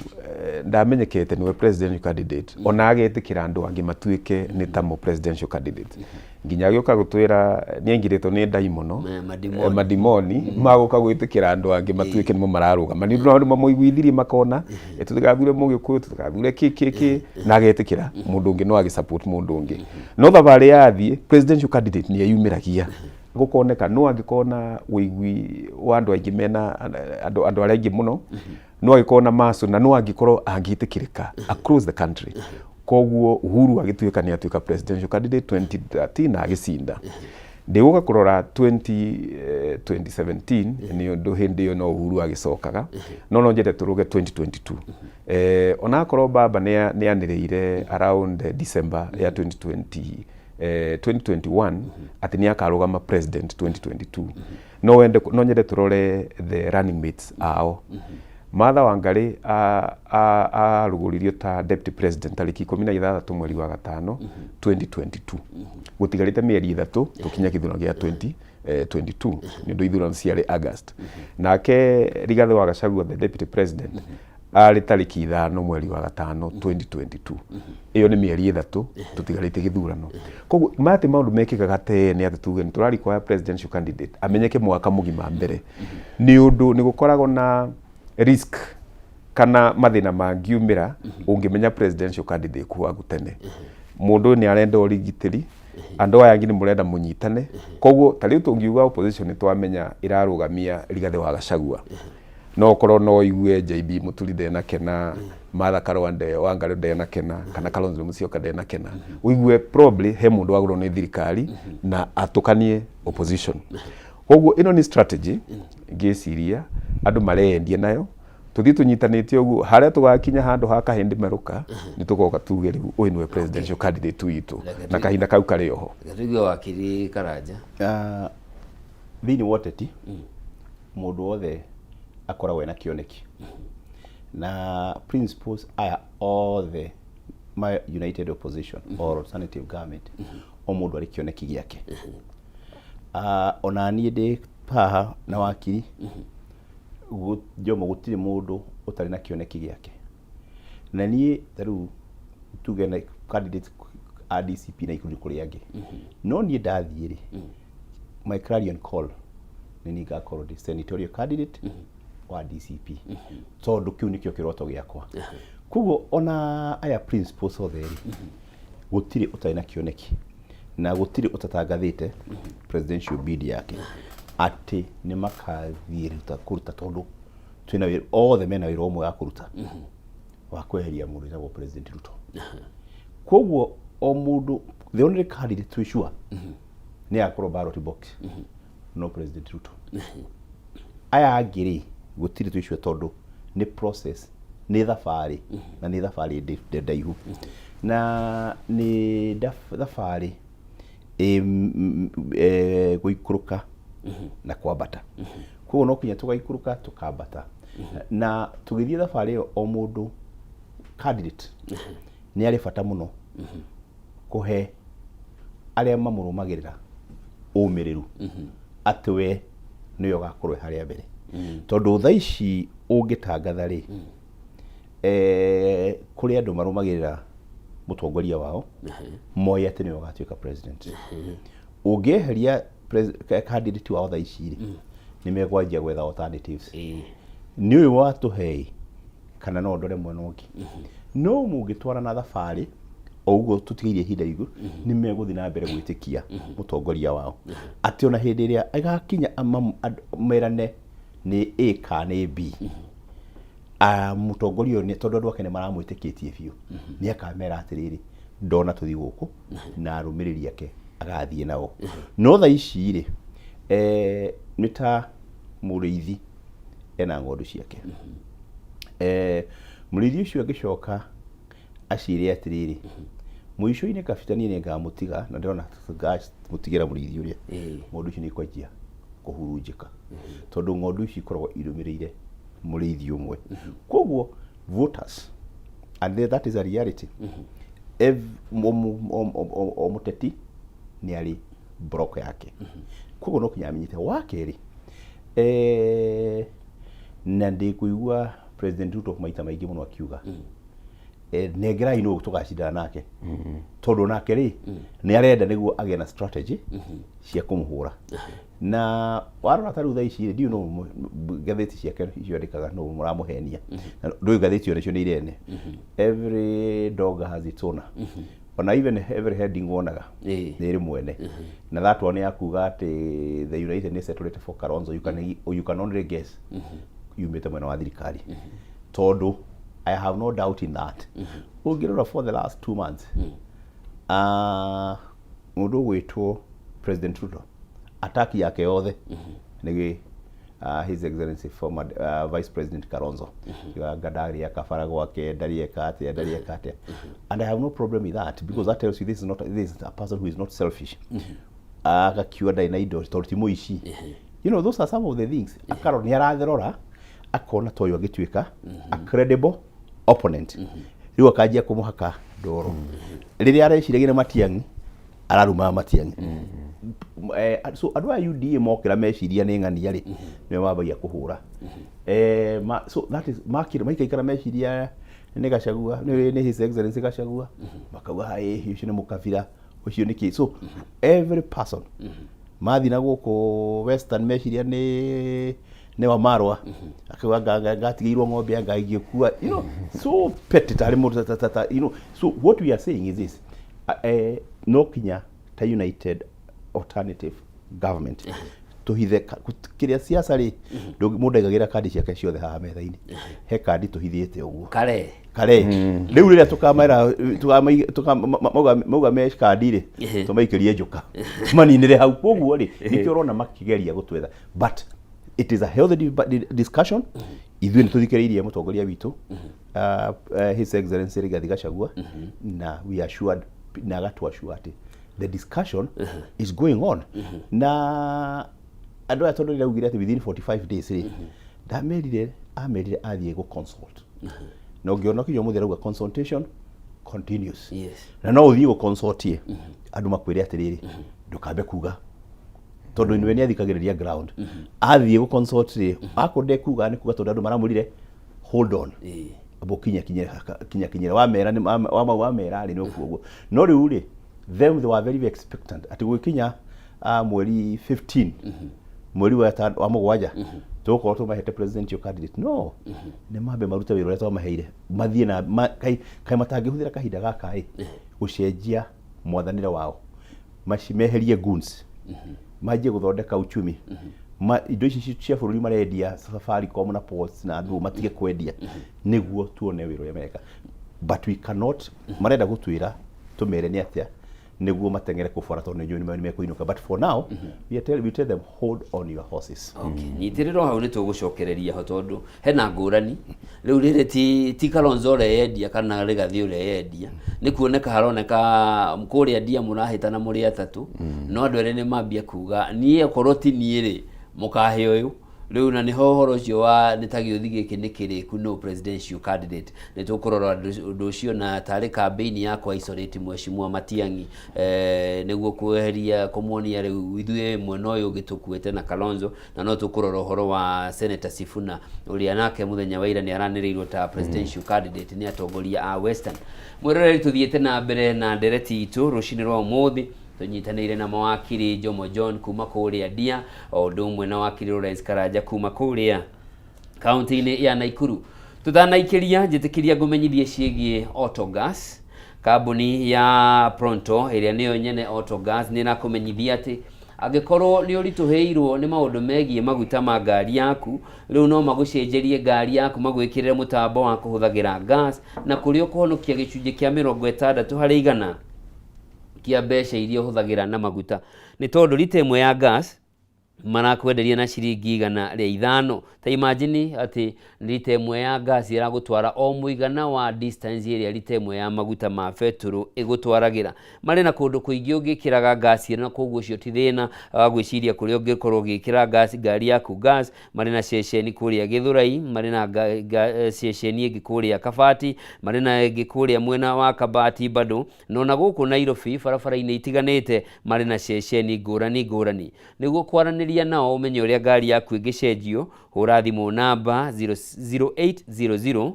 ndamenyekete niwe presidential candidate, ona agetĩkĩra andũ angĩ matuĩke nĩ tamo presidential candidate, nginya agĩũka gũtwĩra nĩ aingĩrĩtwo nĩ ndaimono.
Madimoni.
Madimoni magũka gwĩtĩkĩra andũ angĩ matuĩke nĩmo mararũgama, nĩ ũndũ andũ mamũiguithirie makona, "Tũtigathure Mũgĩkũyũ, tũtigathure kĩ kĩ kĩ," na agetĩkĩra mũndũ ũngĩ no agĩ support mũndũ ũngĩ. No thabarĩ yathiĩ, presidential candidate nĩ eyumĩragia, gũkoneka no angĩkorwo na ũigui wa andũ aingĩ, mena andũ arĩa aingĩ mũno, no angĩkorwo na maso na no angĩkorwo angĩtĩkĩrĩka across the country. Koguo Uhuru agĩtuĩka nĩ atuĩka presidential candidate 2013 na agĩcinda. Ndĩgũka kũrora 2017, nĩ ũndũ hĩndĩ ĩyo no Uhuru agĩcokaga, no nyende tũrũge 2022. Onakorwo baba nĩ anĩrĩire around December ya 2020, 2021 atĩ nĩ akarũgama president 2022, no wende no nyende tũrore the running mates ao. Martha Wangari arugũririo ta deputy president tarĩki 16 mweri wa gatano 2022, gũtigarĩte mĩeri 3 tũkinye gĩthurano gĩa 2022, nĩ ũndũ ithurano ciarĩ August. Nake Rigathĩ wa Gachagua, the deputy president, arĩ tarĩki 5 mweri wa gatano 2022. Ĩyo nĩ mĩeri 3 tũtigarĩte gĩthurano. Koguo maya ti maũndũ mekĩkaga tene atĩ tuge nĩ tũra presidential candidate amenyeke mwaka mũgima mbere, nĩ ũndũ nĩ gũkoragwo na risk kana mathĩna mangiumĩra ũngĩmenya presidential candidate waku tene. Mũndũ ũyũ nĩ arenda ũrigitĩri, andũ aya angĩ nĩ mũrenda mũnyitane. Koguo ta rĩu tũngiuga opposition nĩ twamenya ĩrarũgamia Rigathĩ wa Gachagua, no korwo no igue JB Muturi ndenakena, Martha Karua Wangari ndenakena, kana Kalonzo Musyoka ndenakena, ũigue probably he mũndũ wagũrwo nĩ thirikari na atũkanie opposition. Koguo ĩno nĩ strategy ngĩciria andũ mareyendia nayo, tũthiĩ tũnyitanĩte ũguo harĩa tũgakinya handũ ha kahĩndĩ merũka, nĩ tũgoka tuge rĩu ũyũ nĩwe presidential candidate witũ, na kahinda kau karĩ oho.
Reke tũigue wakiri Karanja.
Thĩinĩ wa ũteti mũndũ wothe akoragwo ena kĩoneki, na principles aya othe ma united opposition or alternative government, o mũndũ arĩ kĩoneki gĩake. Ona niĩ ndĩ haha na wakiri Jomo, gũtirĩ mũndũ ũtarĩ na kĩoneki gĩake. Na niĩ ta rĩu tuge na candidate a DCP na ikundi kũrĩ angĩ, no niĩ ndathiĩ rĩ, my clarion call nĩ niĩ ngakorwo ndĩ senatorial candidate wa DCP, tondũ kĩu nĩkĩo kĩroto gĩakwa. Koguo ona aya principals othe rĩ, gũtirĩ ũtarĩ na kĩoneki na gũtirĩ ũtatangathĩte presidential bid yake atĩ nĩ makathiĩ kũruta, tondũ twĩna wĩra, othe mena wĩra ũmwe wa kũruta, wa kweheria mũndũ wĩtagwo President Ruto. Koguo o mũndũ, the only candidate twĩ sure nĩ agakorwo ballot box. No President Ruto. Aya angĩ rĩ, gũtirĩ twĩcio tondũ nĩ process, nĩ thabarĩ, na nĩ thabarĩ ndaihu, na nĩ thabarĩ gũikũrũka na kwambata. Koguo no kinya tũgaikũrũka tũkambata, na tũgĩthiĩ thabarĩ ĩyo, o mũndũ candidate nĩ arĩ bata mũno kũhe arĩa mamũrũmagĩrĩra ũmĩrĩru atĩ we nĩwe ũgakorwo e harĩa mbere, tondũ thaa ici ũngĩtangatha rĩ, kũrĩ andũ marũmagĩrĩra mũtongoria wao moĩ atĩ nĩwe ũgatuĩka president. Ũngĩeheria candidate wao thaa ici rĩ, nĩ mekwanjia gwetha alternatives. Nĩ ũyũ watũhei kana no ndore mwena ũngĩ? No mũngĩtwarana thabarĩ o ũguo tũtigairie ihinda igũ, nĩ megũthiĩ na mbere gwĩtĩkia mũtongoria wao atĩ ona hĩndĩ ĩrĩa ĩgakinya merane nĩ A kana nĩ B, mũtongoria ũyũ tondũ andũ ake nĩ maramwĩtĩkĩtie biũ, nĩ akamera atĩrĩrĩ, ndona tũthiĩ gũkũ, na arũmĩrĩri ake agathiĩ nao. No thaa ici rĩ, nĩ ta mũrĩithi ena ng'ondu ciake. Mũrĩithi ũcio angĩcoka acire atĩrĩrĩ, mũico-inĩ kabita niĩ nĩ ngamũtiga na ndĩrona ngamũtigĩra mũrĩithi ũrĩa, ng'ondu icio nĩ ikwanjia kũhurunjĩka, tondũ ng'ondu ici ikoragwo irũmĩrĩire mũrĩithi ũmwe. Koguo voters, and that is a reality, o mũteti nĩ arĩ block yake, koguo no kinya amenyete. Wa kerĩ, na ndĩkũigua President Ruto maita maingĩ mũno akiuga, nengerai nũ tũgacindana nake, tondũ nake rĩ, nĩ arenda nĩguo agĩe na strategy cia kũmũhũra. Na warora ta rĩu thaa ici rĩ, ndiũĩ nũ ngathĩti ciake icio andĩkaga, nũ mũramũhenia. Na ndũĩ ngathĩti onacio nĩ irene. Every dog has its owner, ona even every heading wonaga nĩ ĩrĩ mwene. Na that one ya kuga atĩ the United nĩ settled for Kalonzo, you can only guess yumĩte mwena wa thirikari, tondũ I have no doubt in that. Ũngĩrora for the last 2 months, mũndũ ũgwĩtwo President Ruto, attack yake yothe nĩ His Excellency former Vice President Kalonzo. Anga ndarĩ kabara gwake, ndarĩ eka atĩa, ndarĩ eka atĩa. And I have no problem with that, because that tells you this is not this is a person who is not selfish. Agakiuga ndarĩ na indo tondũ ti mũici. Those are some of the things akarora, nĩ aratherora akona ta ũyũ angĩtuĩka a credible opponent. Rĩu akanjia kũmũhaka ndoro rĩrĩa areciragia nĩ Matiang'i, ararumaga Matiang'i. So andũ aya UDA mokĩra meciria nĩ ng'ania rĩ, nĩo mambagia kũhũra. So that is makĩra maikaikara meciria nĩ Gachagua, nĩ His Excellency Gachagua, makauga haĩ ũcio nĩ mũkabira, ũcio nĩ kĩ. So every person mathiĩ na gũkũ Western meciria nĩ wa Marwa, akauga ngatigĩirwo ng'ombe anga ingĩkua, so petty, tarĩ mũndũ ta. So what we are saying is this: no kinya ta United Alternative Government tuhithe kĩrĩa siasa rĩ, mũndũ aigagĩra kandi ciake ciothe haha metha-inĩ. He kandi tũhithĩte ũguo.
Kare.
Kare rĩu rĩrĩa tũkamera mauga me kandi rĩ, tũmaikĩrie njuka tũmaninĩre hau. Koguo rĩ, nĩkĩo ũrona makĩgeria gũtwetha, but it is a healthy discussion. Ithuĩ nĩ tũthikĩrĩirie mũtongoria witũ, His Excellency Rigathi Gachagua, na we assured na agatu-assure atĩ the discussion is going on. Na andũ aya, tondũ rĩraugire atĩ within 45 days rĩ, ndamerire, amerire athiĩ gũ consult, na ũngĩona kinya ũmũthĩ arauga consultation continues. Na no ũthiĩ gũ-consultie andũ makwĩre atĩrĩrĩ, ndũkambe kuga, tondũ nĩwe nĩ athikagĩrĩria ground. Athiĩ gũ-consult rĩ, akorwo ndekuga nĩ kuga tondũ andũ maramwĩrire hold on, amba ũkinye kinya kinyĩre wamera nĩ wamera rĩ, nĩ ũkuo ũguo. No rĩu rĩ, them they were very expectant atĩ gũgĩkinya mweri 15, mweri wa mũgwanja, tũgũkorwo tũmahete presidential candidate. No nĩ mambe marute wĩra ũrĩa twamaheire, mathiĩ na kaĩ matangĩhũthĩra kahinda gaka ĩ gũcenjia mwathanĩre wao, meherie goons, manjie gũthondeka uchumi, indo ici cia bũrũri marendia, Safaricom na Ports na andũ matige kwendia, nĩguo tuone wĩra ũrĩa mareka. But we cannot, marenda gũtwĩra tũmere nĩ atĩa. Nĩguo mateng'ere kũbora tondũ nĩ njũĩ nĩ mekũinũka, but for now we tell them, "Hold on your horses."
Okay. Nyitĩrĩra hau, nĩ tũgũcokereria ho tondũ hena ngũrani. Rĩu rĩrĩ ti Kalonzo ũreyendia kana Rigathĩ ũreyendia, nĩ kuoneka haroneka kũrĩa ndia mũrahĩtana mũrĩ atatũ, no andũ erĩ nĩ mambia kuga niĩ okorwo ti niĩ rĩ, mũkahe ũyũ rĩu, na nĩho ũhoro ũcio wa nĩ ta gĩũthi gĩkĩ nĩ kĩrĩku no presidential candidate. Nĩ tũkũrora ũndũ ũcio na tarĩ campaign ya kwa isolate Mheshimiwa Matiang'i, nĩguo kweheria kũmuonia rĩu ithuĩ mwena ũyũ ũngĩ tũkuĩte na Kalonzo. Na no tũkũrora ũhoro wa Senator Sifuna ũrĩa nake mũthenya wa ira nĩ aranĩrĩirwo ta presidential candidate nĩ atongoria a Western. Mwĩroreri, tũthiĩte na mbere na ndereti itũ rũcinĩ rwa ũmũthĩ, tũnyitanĩire na mawakiri Jomo John kuma kũrĩa Ndia, o ũndũ ũmwe na wakiri Lawrence Karanja kuma kũrĩa kaunti-inĩ ya Naikuru. Tutanaikĩria, njĩtĩkĩria ngũmenyithie ciĩgiĩ Autogas. Kambuni ya Pronto ĩrĩa nĩyo nyene Autogas nĩ ĩrakũmenyithia atĩ angĩkorwo nĩ ũritũhĩirwo nĩ maũndũ megiĩ maguta ma ngari yaku, rĩu no magũcenjerie ngari yaku, magwĩkĩrĩre mũtambo wa kũhũthagĩra gas, na kũrĩa ũkũhonokia gĩcunjĩ kĩa 60% kĩa mbeca iria ũhũthagĩra na maguta, nĩ tondũ rita ĩmwe ya gas marakwenderia na ciringi 105. Ta imagine atĩ rita ĩmwe ya gas ĩragũtwara o mũigana wa distance ĩrĩa rita ĩmwe ya maguta ma betũrũ ĩgũtwaragĩra. Marĩ na kũndũ kũingĩ ũngĩkĩraga gas ĩno, na koguo ũcio ti thĩna wa gwĩciria kũrĩa ũngĩkorwo ũgĩkĩra gas, ngari yaku gas. Marĩ na ceceni kũrĩa Gĩthũrai, marĩ na ceceni ĩngĩ kũrĩa Kabati, marĩ na ĩngĩ kũrĩa mwena wa Kabati bado, na ona gũkũ Nairobi barabara-inĩ itiganĩte marĩ na ceceni ngũrani ngũrani. Nĩguo kwaranĩria nao ũmenye ũrĩa ngari yaku ĩngĩcenjio, hũra thimũ namba 0800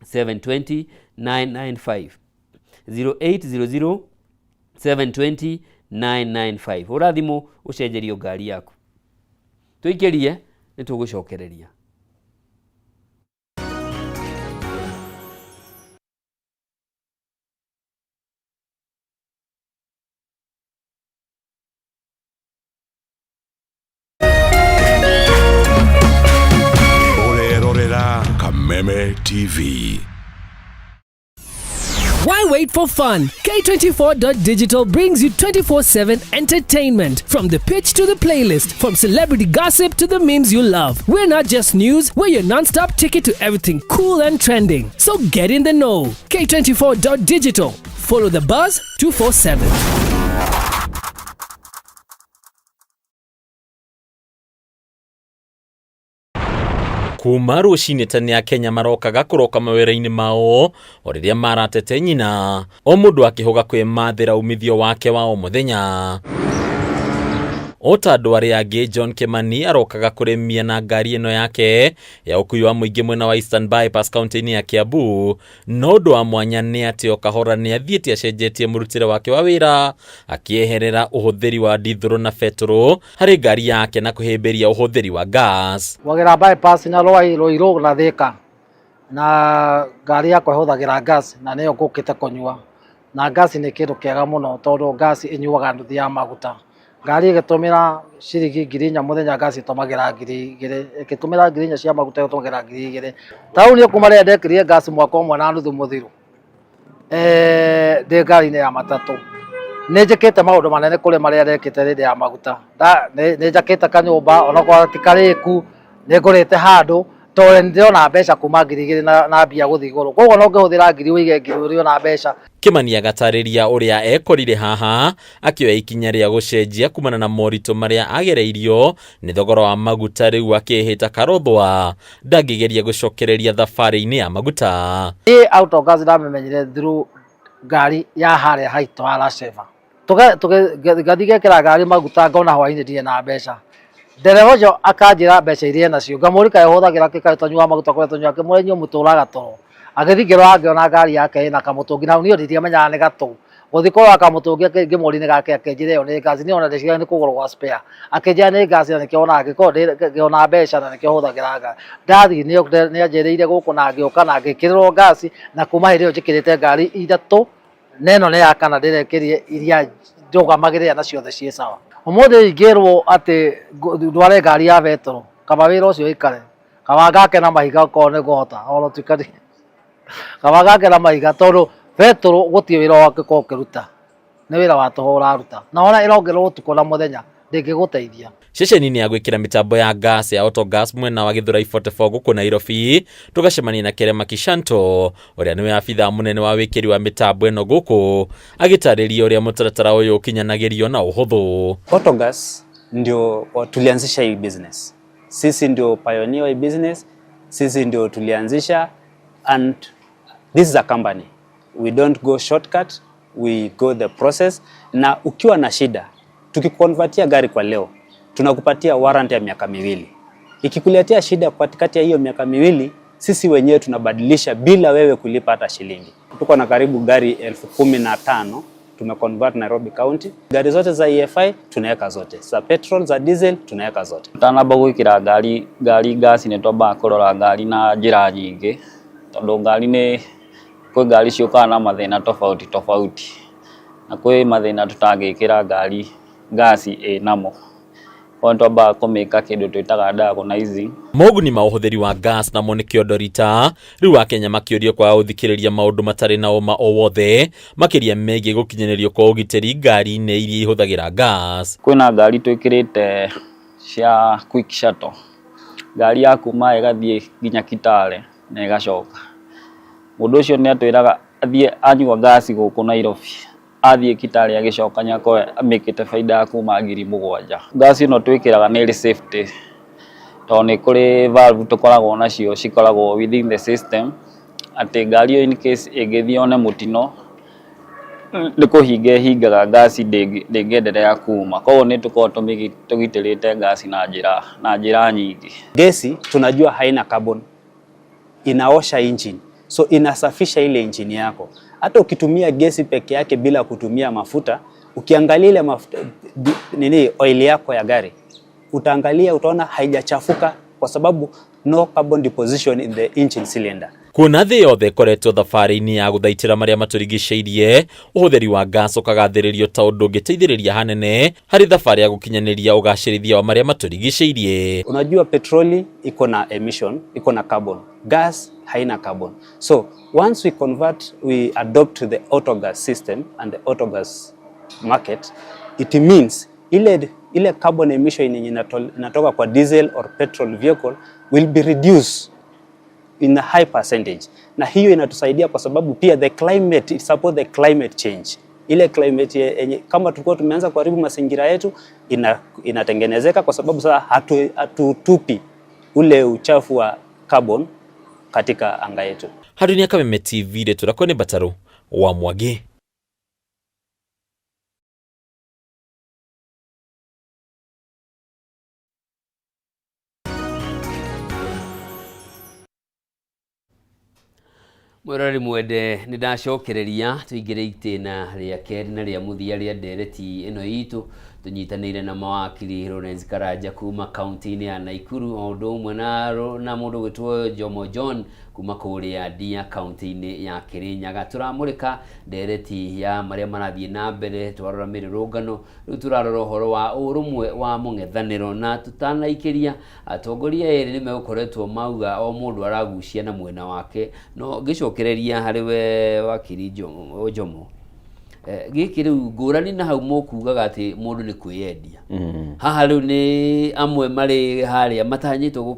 720 995, 0800 720 995. Hũra thimũ ũcenjerio ngari yaku. Tũikĩrie, nĩ tũgũcokereria.
Ũrerorera Kameme TV.
Why wait for fun? K24.digital brings you 24/7 entertainment. From the pitch to the playlist, from celebrity gossip to the memes you love. We're not just news, we're your non stop ticket to everything cool and trending. So get in the know. K24.digital. Follow the buzz 247.
Kuma rũcinĩ tene Akenya marokaga kũroka mawĩra-inĩ mao o rĩrĩa maratete nyina, o mũndũ akĩhũga kwĩmathĩra umithio wake wa o mũthenya. O ta andũ arĩa angĩ, John Kimani arokaga kũrĩmia na ngari ĩno yake ya ũkui wa mũingĩ mwena wa Eastern Bypass kaunti-inĩ ya Kiambu. No ũndũ wa mwanya nĩ atĩ o kahora nĩ athiĩte acenjetie mũrutĩre wake wa wĩra, akĩeherera ũhũthĩri wa ndithũrũ na betũrũ harĩ ngari yake na kũhĩmbĩria ũhũthĩri wa gas.
Gwagĩra bypass na Rwai Ruiru na Thika na ngari yakwa ĩhũthagĩra gas, na nĩyo ngũkĩte kũnyua. Na gas nĩ kĩndũ kĩega mũno tondũ gas ĩnyuaga nuthu ya maguta. Ngari ĩgĩtũmĩra ciringi 4,000 mũthenya, gas ĩtũmagĩra 2,000. Ĩgĩtũmĩra 4,000 cia maguta, ĩtũmagĩra 2,000. Ta rĩu niĩ kuma rĩrĩa ndekĩrire gas mwaka ũmwe na nuthu mũthiru, ndĩ ngari-inĩ ya matatũ, nĩ njĩkĩte maũndũ manene kũrĩ marĩa ndekĩte hĩndĩ ya maguta. Nĩ njakĩte kanyũmba onakorwo ti karĩku, nĩ ngũrĩte handũ tondũ nĩ ndĩrona mbeca kuma 2,000 na mbia gũthiĩ igũrũ. Koguo no ngĩhũthĩra ngiri ũige ngiri ũrĩona mbeca.
Kimani agatarĩria ũrĩa ekorire haha akĩoya ikinya rĩa gũcenjia kumana na moritũ marĩa agereirio nĩ thogora wa maguta, rĩu akĩhĩta karothwa ndangĩgeria gũcokereria thabarĩ-inĩ ya maguta.
Niĩ autogas ndamĩmenyire through ngari ya harĩa haitũ ha Laseva. Ngathiĩ ngekĩra ngari maguta, ngona hwainĩ ndirĩ na mbeca. Ndereba ũcio akanjĩra mbeca iria enacio, ngamũria kaĩ ũhũthagĩra kĩ, kaĩ ũtanyuaga maguta kũrĩa tũnyuaga, ngĩmũria inyuĩ mũtũraga toro. Agĩthiĩ ngĩrora ngĩona ngari yake ĩna kamũtũngi, na niĩ ndiamenyaga nĩ gatũ. Gũthiĩ kũrora kamũtũngi ngĩmũria nĩ gake, akĩnjĩra ĩyo nĩ gas. Niĩ ona ndeciria nĩ kũgũrũ gwa spare, akĩnjĩra nĩ gas, na nĩkĩo onaga angĩkorwo ngĩona mbeca na nĩkĩo hũthagĩra ngari. Ndathiĩ nĩ anjĩrĩire gũkũ na ngĩũka na ngĩkĩrĩrwo gas, na kuma hĩndĩ ĩyo njĩkĩrĩte ngari ithatũ, na ĩno nĩ ya kana ndĩrekĩrire, iria ndũgamagĩrĩra na ciothe ciĩ sawa. Ũmũthĩ ingĩrwo atĩ ndware ngari ya betũrũ, kaba wĩra ũcio ũikare, kaba ngake na mahiga okorwo nĩ ngũhota, ona ũtuĩka kaba ngake na mahiga, tondũ betũrũ gũtirĩ wĩra wangĩkorwo ũkĩruta. Nĩ wĩra wa tũhũ ũraruta, na ona ĩrongererwo ũtukũ na mũthenya ndĩngĩgũteithia.
Ceceni-inĩ ya gwĩkĩra mĩtambo ya gas ya Autogas mwena wa Githurai 44 gũkũ Nairobi, tũgacemania na Kerema Kishanto ũrĩa nĩwe abithaa mũnene wa wĩkĩri wa mĩtambo ĩno gũkũ, agĩtarĩria ũrĩa mũtaratara ũyũ ũkinyanagĩrio na ũhũthũ.
Autogas ndio tulianzisha hii business. Sisi ndio pioneer wa hii business, sisi ndio tulianzisha, and this is a company. We don't go shortcut, we go the process. Na ukiwa na shida, tukikonvertia gari kwa leo, tunakupatia warranty ya miaka 2. Ikikuletea shida katikati ya hiyo miaka 2, sisi wenyewe tunabadilisha bila wewe kulipa hata shilingi. Tuko na karibu gari 15,000 tumeconvert Nairobi County. Gari zote za EFI tunaweka zote, za petrol, za diesel tunaweka zote.
Tutanamba gwikira ngari ngasi nĩ twambaga kũrora ngari na njĩra nyingĩ, tondũ ngari nĩ kwĩ ngari ciũkaga na mathĩna tofauti tofauti, na kwĩ mathĩna tũtangĩkĩra ngari ngasi ĩnamo. Koguo nĩ twambaga kũmĩka kĩndũ twĩtaga diagnosing.
Moguni ma ũhũthĩri wa gas namo nĩ kĩondo rita rĩu Akenya makĩũrio kwaga gũthikĩrĩria maũndũ matarĩ na ũma o wothe makĩria megiĩ gũkinyanĩrio kwa ũgitĩri ngari-inĩ iria ihũthagĩra gas.
Kwĩna ngari twĩkĩrĩte cia quick shuttle, ngari ya kuma ĩgathiĩ nginya Kitale na ĩgacoka. Mũndũ ũcio nĩ atwĩraga athiĩ anyua ngasi gũkũ Nairobi, athiĩ Kitale agĩcoka nĩ akorwo amĩkĩte baida ya kuma 7,000. Ngasi ĩno twĩkĩraga nĩ ĩrĩ safety, tondũ nĩ kũrĩ valve tũkoragwo nacio cikoragwo within the system, atĩ ngari ĩyo in case ĩngĩthiĩ yone mũtino nĩ kũhinga ĩhingaga ngasi ndĩngĩendelea kuma. Koguo nĩ tũkoragwo tũgitĩrĩte ngasi na njĩra nyingĩ.
Gesi tunajua haina carbon, inaosha engine, so inasafisha ile engine yako. Hata ukitumia gesi peke yake bila kutumia mafuta, ukiangalia ile mafuta, nini oil yako ya gari, utaangalia utaona haijachafuka kwa sababu no carbon deposition in the engine cylinder.
Kuona thĩ yothe ĩkoretwo thabarĩ-inĩ ya gũthaitĩra marĩa matũrigicĩirie, ũhũthĩri wa gas ũkagathĩrĩrio ta ũndũ ũngĩteithĩrĩria hanene harĩ thabarĩ ya gũkinyanĩria ũgacĩrithia wa marĩa matũrigicĩirie.
Unajua petroli iko na emission, iko na carbon. Gas haina carbon. So once we convert, we adopt the autogas system and the autogas market, it means ile carbon emission yenye inatoka kwa diesel or petrol vehicle will be reduced in a high percentage. Na hiyo inatusaidia kwa sababu pia the climate, it support the climate change. Ile climate yenye kama tulikuwa tumeanza kuharibu mazingira yetu inatengenezeka kwa sababu sasa hatutupi ule uchafu wa carbon katika anga yetu.
Hadunia Kameme TV rĩtũ nĩ Bataru wa Mwangi.
Mwĩroreri mwende nĩ ndacokereria tũingĩre itĩna rĩa kerĩ na rĩa mũthia rĩa ndereti ĩno itũ tũnyitanĩire na mawakiri Lawrence Karanja kuma kaunti-inĩ ya Nakuru o ũndũ ũmwe na mũndũ ũgwĩtwo Jomo John kuma kũrĩa Ndia kaunti-inĩ ya Kirinyaga. Tũramũrĩka ndereti ya marĩa marathiĩ na mbere, twarora mĩrũrũngano, rĩu tũrarora ũhoro wa ũrũmwe wa mũng'ethanĩro na tũtanaikĩria atongoria erĩ nĩ megũkoretwo mauga o mũndũ aragucia na mwena wake, no ngĩcokereria harĩ we wakiri Jomo, gĩkĩ rĩu ngũrani na hau mũkugaga atĩ mũndũ nĩ kwĩyendia. Haha rĩu nĩ amwe marĩ harĩa matanyĩtwo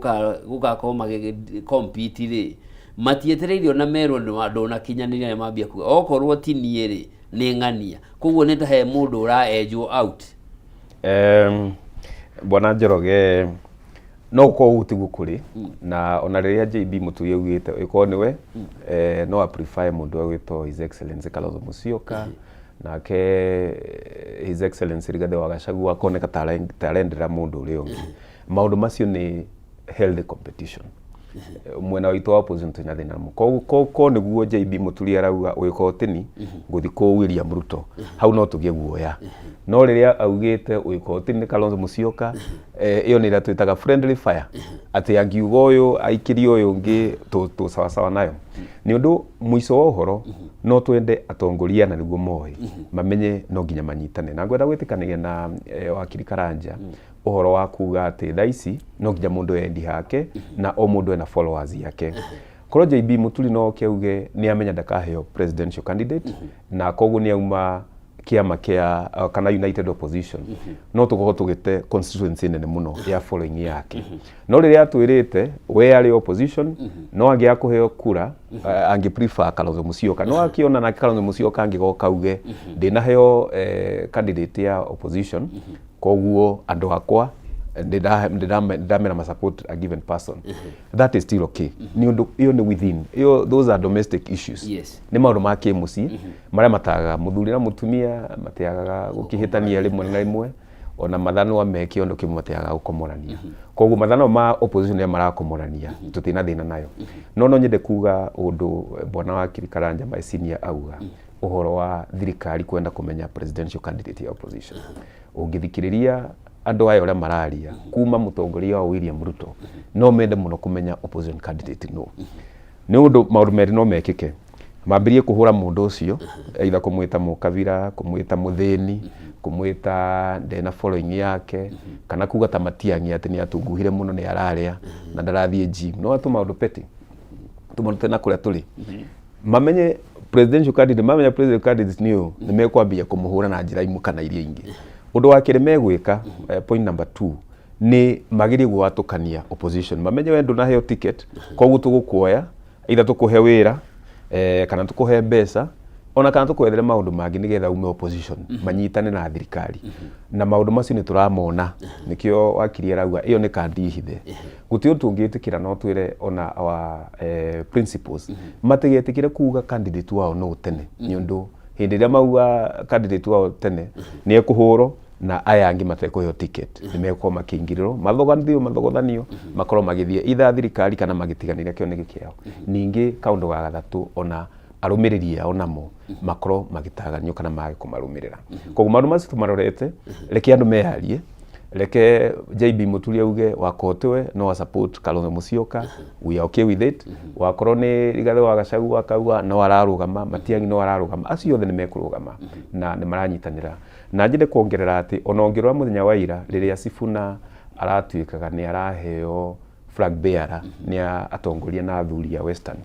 gũgakorwo magĩ compete rĩ, matietereirio na merwo ndũnakinyanĩria nĩ mambia kuga okorwo ti niĩ rĩ nĩ ng'ania, koguo nĩ ta he mũndũ ũraenjwo out.
Bwana Njoroge, no gũkorwo ũguo tiguo kũrĩ, na ona rĩrĩa JB Muturi augĩte ĩkorwo nĩwe, no a prefer mũndũ ũgwĩtwo His Excellency Kalonzo Musyoka, nake His Excellency Rigathi wa Gachagua akoneka ta arendera mũndũ ũrĩa ũngĩ. Maũndũ macio nĩ healthy competition. Mwena witũ wa opposition twĩna thĩna mũno. Koguo ko nĩguo JB Muturi arauga ũgĩkorwo tini ngũthi kũ William Ruto, hau no tũgĩe guoya. No rĩrĩa augĩte ũgĩkorwo tini nĩ Kalonzo Musyoka, ĩyo nĩ ĩrĩa twĩtaga friendly fire, atĩ angiuga ũyũ aikĩrie ũyũ ũngĩ tũ sawasawa nayo. Nĩ ũndũ mũico wa ũhoro no twende atongoria na nĩguo moĩ mamenye no nginya manyitane. Na ngwenda gwĩtĩkanĩria na wakiri Karanja ũhoro wa kuga atĩ thaa ici no nginya mũndũ endi hake na o mũndũ ena followers yake. Korwo JB Muturi no oke auge nĩ amenya ndakaheo presidential candidate na koguo nĩ auma Kĩama kĩa kana United Opposition, no tũkorwo tũgĩte constituency nene mũno ya following yake. No rĩrĩa atwĩrĩte we arĩ opposition, no angĩaga kũheo kura, angĩ prefer Kalonzo Musyoka. No akĩona nake Kalonzo Musyoka angĩgoka auge ndĩnaheo candidate ya opposition, koguo andũ akwa ndĩramera ma support a given person, that is still okay, nĩ ũndũ ĩyo nĩ within ĩyo, those are domestic issues. Nĩ maũndũ ma kĩmũciĩ marĩa matagaga mũthuri na mũtumia matiagaga gũkĩhĩtania rĩmwe na rĩmwe, ona mathanwa me kĩondo kĩmwe matiagaga gũkomorania. Koguo mathanwa ma opposition rĩrĩa marakomorania, tũtirĩ thĩna nayo. No nyende kuga ũndũ bwana wakiri Karanja, my senior, auga ũhoro wa thirikari kwenda kũmenya presidential candidate ya opposition. Ũngĩthikĩrĩria andũ aya ũrĩa mararia, kuma mũtongoria wa William Ruto, no mende mũno kũmenya opposition candidate no nĩ ũndũ maũndũ merĩ no mekĩke: mambĩrie kũhũra mũndũ ũcio, either kũmwĩta mũkabira, kũmwĩta mũthĩni, kũmwĩta ndena following yake, kana kuga ta Matiang'i atĩ nĩ atunguhire mũno, nĩ ararĩa na ndarathiĩ gym. No atũ maũndũ petty tũmarute na kũrĩa tũrĩ mamenye presidential candidate. Mamenya presidential candidate nĩ ũyũ, nĩ mekwambia kũmũhũra na njĩra imwe kana iria ingĩ. Ũndũ wa kerĩ megwĩka, point number 2, nĩ magerie gwatũkania opposition. Mamenye we ndũnaheo ticket, koguo tũgũkuoya, either tũkũhe wĩra, kana tũkũhe mbeca, ona kana tũkwethere maũndũ mangĩ nĩgetha ume opposition, manyitane na thirikari. Na maũndũ macio nĩ tũramona, nĩkĩo wakiri arauga ĩyo nĩ kandi hithe. Gũtirĩ ũndũ tũngĩtĩkĩra, no twĩre ona our principles matigetĩkĩre kuga candidate wao no tene, nĩ ũndũ hĩndĩ ĩrĩa mauga candidate wao tene nĩ ekũhũrwo na aya angĩ matekũheo ticket, nĩ megũkorwo makĩingĩrĩrwo, mathogothanio mathogothanio, makorwo magĩthiĩ either thirikari kana magĩtiganĩria kĩoneki kĩao. Ningĩ kaũndũ ga gatatũ, ona arũmĩrĩri ao namo makorwo magĩtaganio kana mage kũmarũmĩrĩra. Koguo maũndũ macio tũmarorete. Reke andũ meyarie. Reke JB Muturi auge wakorwo tiwe no a support Kalonzo Musyoka, we are okay with it. Wakorwo nĩ Rigathĩ wa Gachagua akauga no ararũgama, Matiang'i no ararũgama, acio othe nĩ mekũrũgama na nĩ maranyitanĩra. Na njende kuongerera atĩ ona ũngĩrora mũthenya wa ira, rĩrĩa Sifuna aratuĩkaga nĩ araheo flag bearer nĩ atongoria na athuri a Western,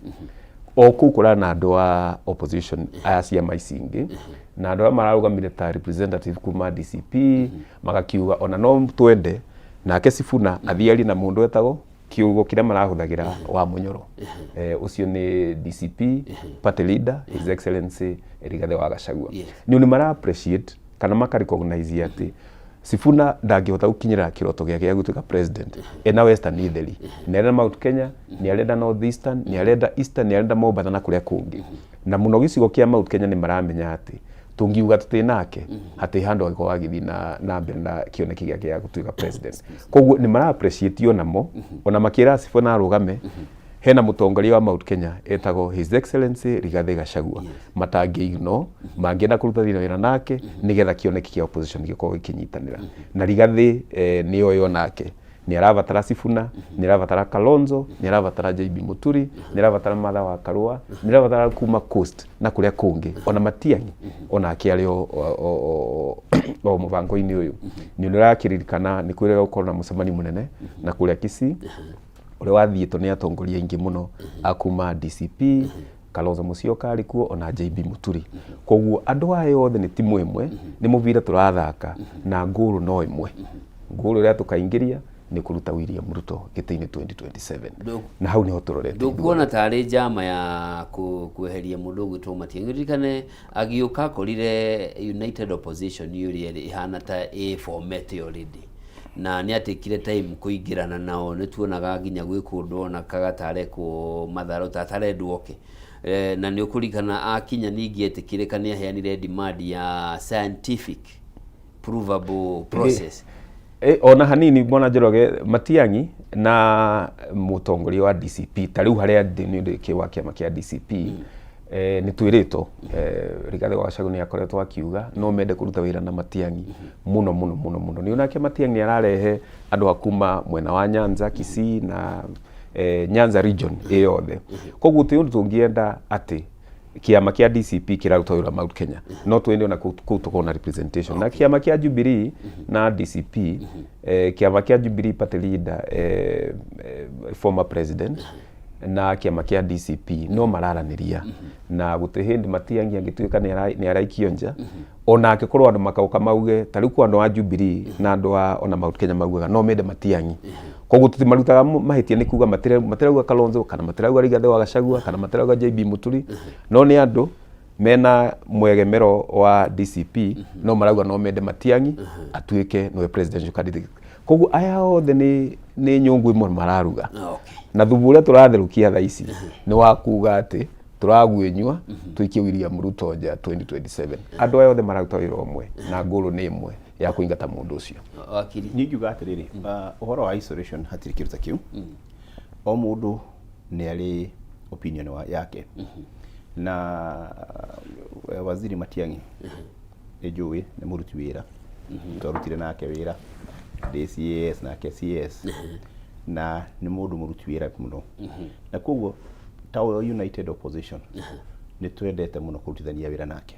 o kũu kũrarĩ na andũ a opposition aya ciama ici ingĩ na andũ arĩa mararũgamire ta representative kuma DCP, magakiuga ona no twende nake Sifuna athiĩ arie na mũndũ etagwo kiugo kĩrĩa marahũthagĩra wa Mũnyoro, ũcio nĩ DCP party leader, His Excellency Rigathĩ wa Gachagua. Nĩ nĩ mara appreciate kana maka recognize atĩ Sifuna ndangĩhota gũkinyĩra kĩroto gĩake gĩa gũtuĩka president ena Western itheri. Nĩ arenda Mount Kenya, nĩ arenda North Eastern, nĩ arenda Eastern, nĩ arenda Mombatha na kũrĩa kũngĩ, na mũno gĩcigo kĩa Mount Kenya. Nĩ maramenya atĩ tũngiuga tũtĩ nake hatĩ handũ angĩkorwo agĩthiĩ na mbere na kĩoneki gĩake gĩa gũtuĩka president. Koguo nĩ mara appreciate onamo, ona makĩra Sifuna arũgame, hena mũtongoria wa Mount Kenya etagwo His Excellency Rigathĩ Gachagua matangĩ ignore, mangĩenda kũruta wĩra nake nĩgetha kĩoneki kĩa opposition gĩkorwo gĩkĩnyitanĩra. Na Rigathĩ nĩoĩ onake nĩ arabatara Sifuna, nĩ arabatara Kalonzo, nĩ arabatara JB Muturi, nĩ arabatara Martha wa Karua, nĩ arabatara kuma Coast na kũrĩa kũngĩ, ona Matiang'i onake arĩ o mũbango-inĩ ũyũ. Nĩ ũndũ ũrakĩririkana nĩ kwĩrĩga gũkorwo na mũcemanio mũnene na kũrĩa Kisii ũrĩa wathiĩtwo nĩ atongoria aingĩ mũno a kuma DCP. Kalonzo Musyoka arĩ kuo, ona JB Muturi. Koguo andũ aya othe nĩ timu ĩmwe, nĩ mũbira tũrathaka na ngũrũ no ĩmwe. Ngũrũ ĩrĩa tũkaingĩria nĩ kũruta William Ruto gĩtĩ-inĩ 2027, na hau nĩho tũrorete.
Ndũkuona tarĩ njama ya kweheria mũndũ ũgwĩtwo Matiang'i? Ririkane agĩũka akorire United Opposition ũrĩa ĩrĩ ĩhana ta ĩ formete already, na nĩ atekire time kũingĩrana nao. Nĩ tuonaga nginya gwĩ kũndũ ona kaga tarekwo matharũ ta atarendwo oke. Na nĩ ũkũririkana akinya ningĩ etĩkĩrĩka nĩ aheanire demand ya scientific provable process.
Ona hanini, bwana Njoroge, Matiang'i na mũtongoria wa DCP, ta rĩu harĩa ndĩ nĩ ũndũ wa kĩama kĩa DCP, nĩ twĩrĩtwo Rigathĩ wa Gachagua nĩ akoretwo akiuga no mende kũruta wĩra na Matiang'i mũno mũno mũno mũno. Nĩ onake Matiang'i nĩ ararehe andũ a kuma mwena wa Nyanza, Kisii na Nyanza region ĩ yothe. Koguo ti ũndũ tũngĩenda atĩ kĩama kĩa DCP kĩraruta wĩra Mount Kenya, no twende ona kũu tũkorwo na representation na kĩama kĩa Jubilee na DCP. Kĩama kĩa Jubilee party leader, former president, na kĩama kĩa DCP no mararanĩria. Na gũtirĩ hĩndĩ Matiang'i angĩtuĩka nĩ araikio nja, ona angĩkorwo andũ makauka mauge ta rĩu kwa andũ a Jubilee na andũ a ona Mount Kenya maugaga no mende Matiang'i. Koguo tũtimarutaga mahĩtia nĩ kuga matirauga Kalonzo kana matirauga Rigathĩ wa Gachagua kana matirauga JB Muturi, no nĩ andũ mena mwegemero wa DCP no marauga no mende Matiang'i atuĩke nĩwe presidential candidate. Koguo aya othe nĩ nyũngũ ĩmwe mararuga. Na thubu ũrĩa tũratherũkia thaa ici nĩ wa kuga atĩ tũraguĩnyua tũikie William Ruto nja 2027. Andũ aya othe mararuta wĩra ũmwe na ngũrũ nĩ ĩmwe ya kũingata mũndũ ũcio.
Wakiri.
Niĩ ingiuga atĩrĩrĩ, ũhoro wa isolation hatirĩ kĩndũ ta kĩu. O mũndũ nĩ arĩ opinion yake. Na Waziri Matiang'i nĩ njũĩ nĩ mũruti wĩra, twarutire nake wĩra ndĩ CAS nake CS, na nĩ mũndũ mũruti wĩra mũno, na koguo ta United Opposition nĩ twendete mũno kũrutithania wĩra nake,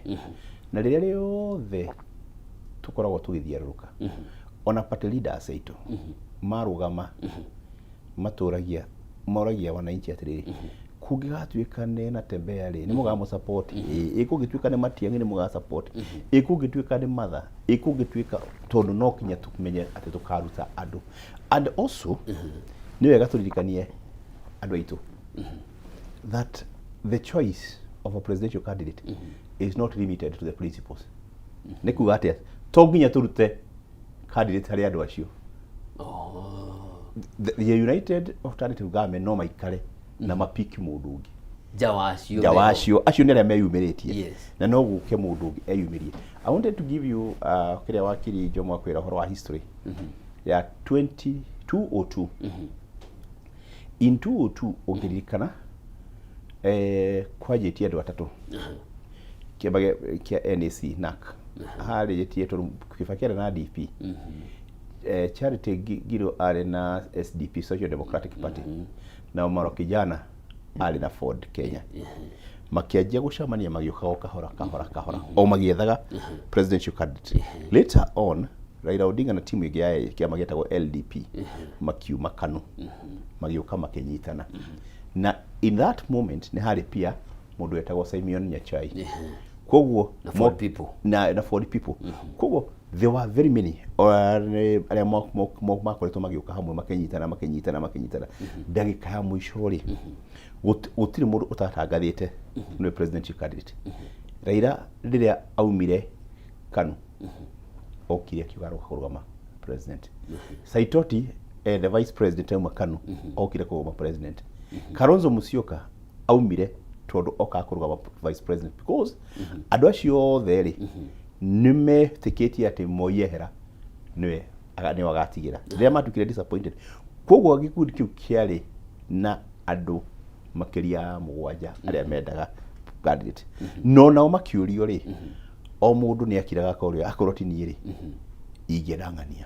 na rĩrĩa rĩothe tũkoragwo tũgĩthiũrũrũka, ona party leaders aitũ marũgama matũragia moragia wananchi atĩrĩrĩ, kũngĩgatuĩka nĩ Natembeya rĩ, nĩ mũgamũ support? Ĩ kũngĩtuĩka nĩ Matiang'i, nĩ mũga support? Ĩ kũngĩtuĩka nĩ Martha? Ĩ kũngĩtuĩka? Tondũ no kinya tũmenye atĩ tũkaruta andũ. And also nĩ wega tũririkanie andũ aitũ that the choice of a presidential candidate is not limited to the principals. Nĩ kuga atĩa? To nginya tũrute candidate harĩ andũ acio. The United Alternative Government no maikare na mapiki mũndũ ũngĩ
nja wa acio
nja wa
meho.
Acio nĩ arĩa meyumĩrĩtie. Na no gũke mũndũ ũngĩ eyumĩrie. I wanted to give you kĩrĩa wakiri Njomo akwĩra ũhoro wa history ya 2202. In 202, ũngĩririkana, kwanjĩtie andũ atatũ kĩama kĩa NAC, NAC harĩtie, tondũ Kibaki arĩ na DP, Charity Ngilu arĩ na SDP, Social Democratic Party, na Omaro Kijana arĩ na Ford Kenya. Makĩanjia gũcemania, magĩũka o kahora kahora kahora, o magĩethaga presidential candidate. Later on Raila Odinga na timu ĩngĩ ya kĩama gĩetagwo LDP makiuma KANU, magĩũka makĩnyitana, na in that moment nĩ harĩ pia mũndũ wetagwo Simeon Nyachae. Koguo
Na Ford People.
Na Ford People. Koguo there were very many arĩa makoretwo magĩũka hamwe, makĩnyitana, makĩnyitana, makĩnyitana. Ndagĩka ya mũico rĩ, gũtirĩ mũndũ ũtatangathĩte nĩwe presidential candidate. Raila rĩrĩa aumire KANU okire akiuga aroka kũrũgama president. Saitoti, the vice president, auma KANU okire kũrũgama president. Kalonzo Musyoka aumire tondũ okaga kũrũgama vice president, because andũ acio othe rĩ, nĩ metĩkĩtie atĩ Moi ehera nĩwe nĩwe agatigĩra. Rĩrĩa matukire disappointed, koguo gĩkundi kĩu kĩarĩ na andũ makĩria ya mũgwanja arĩa mendaga candidate, no nao makĩũrio rĩ, o mũndũ nĩ akiraga akoria, akorwo ti niĩ rĩ, ingĩenda ng'ania,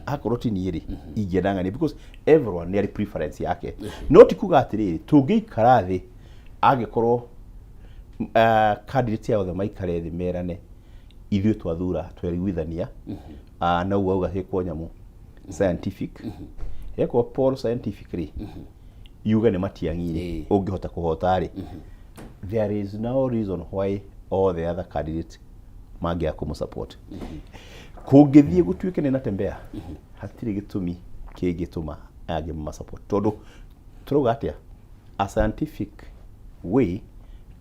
akorwo ti niĩ rĩ, ingĩenda ng'ania, because everyone nĩ arĩ preference yake. No ti kuga atĩrĩrĩ, tũngĩikara thĩ, angĩkorwo candidate othe maikare thĩ merane, ithuĩ twathura tweriguithania, na ũguo auga hĩkwo nyamũ scientific, yekwo poll scientific rĩ, yuge nĩ Matiang'i rĩ, ũngĩhota kũhota rĩ, there is no reason why all the other candidates mangĩaga kũmũ-support. Kũngĩthiĩ gũtuĩke nĩ Natembeya, hatirĩ gĩtũmi kĩngĩtũma aya angĩ mama-support, tondũ tũrauga atĩa? A scientific way,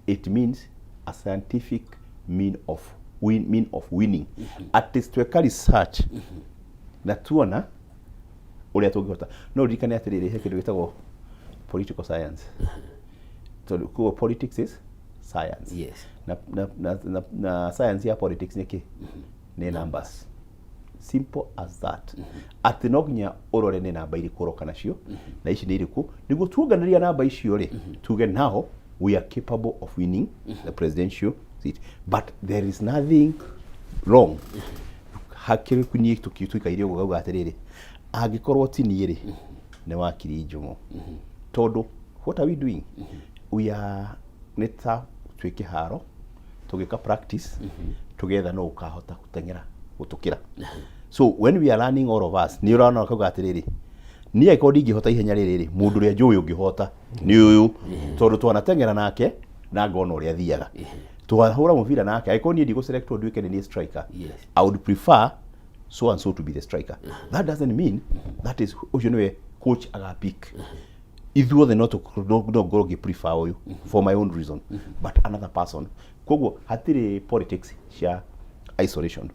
it means a scientific mean of win, mean of winning, at least tweka research na tuona ũrĩa tũngĩhota. No ririkane atĩrĩrĩ, he kĩndũ gĩtagwo political science, tondũ koguo politics is science. Na science ya politics nĩ kĩ? Nĩ numbers, simple as that. Atĩ no nginya ũrore nĩ namba irĩkũ ũroka nacio na ici nĩ irĩkũ, nĩguo tuonganĩria namba icio rĩ, tuge now we are capable of winning the presidential seat. But there is nothing wrong hakĩrĩ niĩ tũikaire ũguo gauga atĩrĩrĩ, angĩkorwo ti niĩ rĩ, nĩ wakiri Njomo, tondũ what are we doing? We are nĩ ta twĩ kĩharo tũgĩka practice, tũgetha no ũkahota gũteng'era gũtũkĩra. So when we are running, all of us, nĩ ũrona kauga atĩrĩrĩ, niĩ angĩkorwo ndingĩhota ihenya rĩrĩ rĩ, mũndũ ũrĩa njũĩ ũngĩhota nĩ ũyũ, tondũ twanateng'era nake Na ngona ũrĩa athiaga twahũra mũbira nake, angĩkorwo niĩ ndigũ-selectwo nduĩke nĩ niĩ striker, I would prefer so and so to be the striker. That doesn't mean that is ũcio nĩwe coach agapick. Ithuothe no ngorwo ngĩ prefer ũyũ for my own reason, but another person. Koguo hatirĩ politics cia isolation.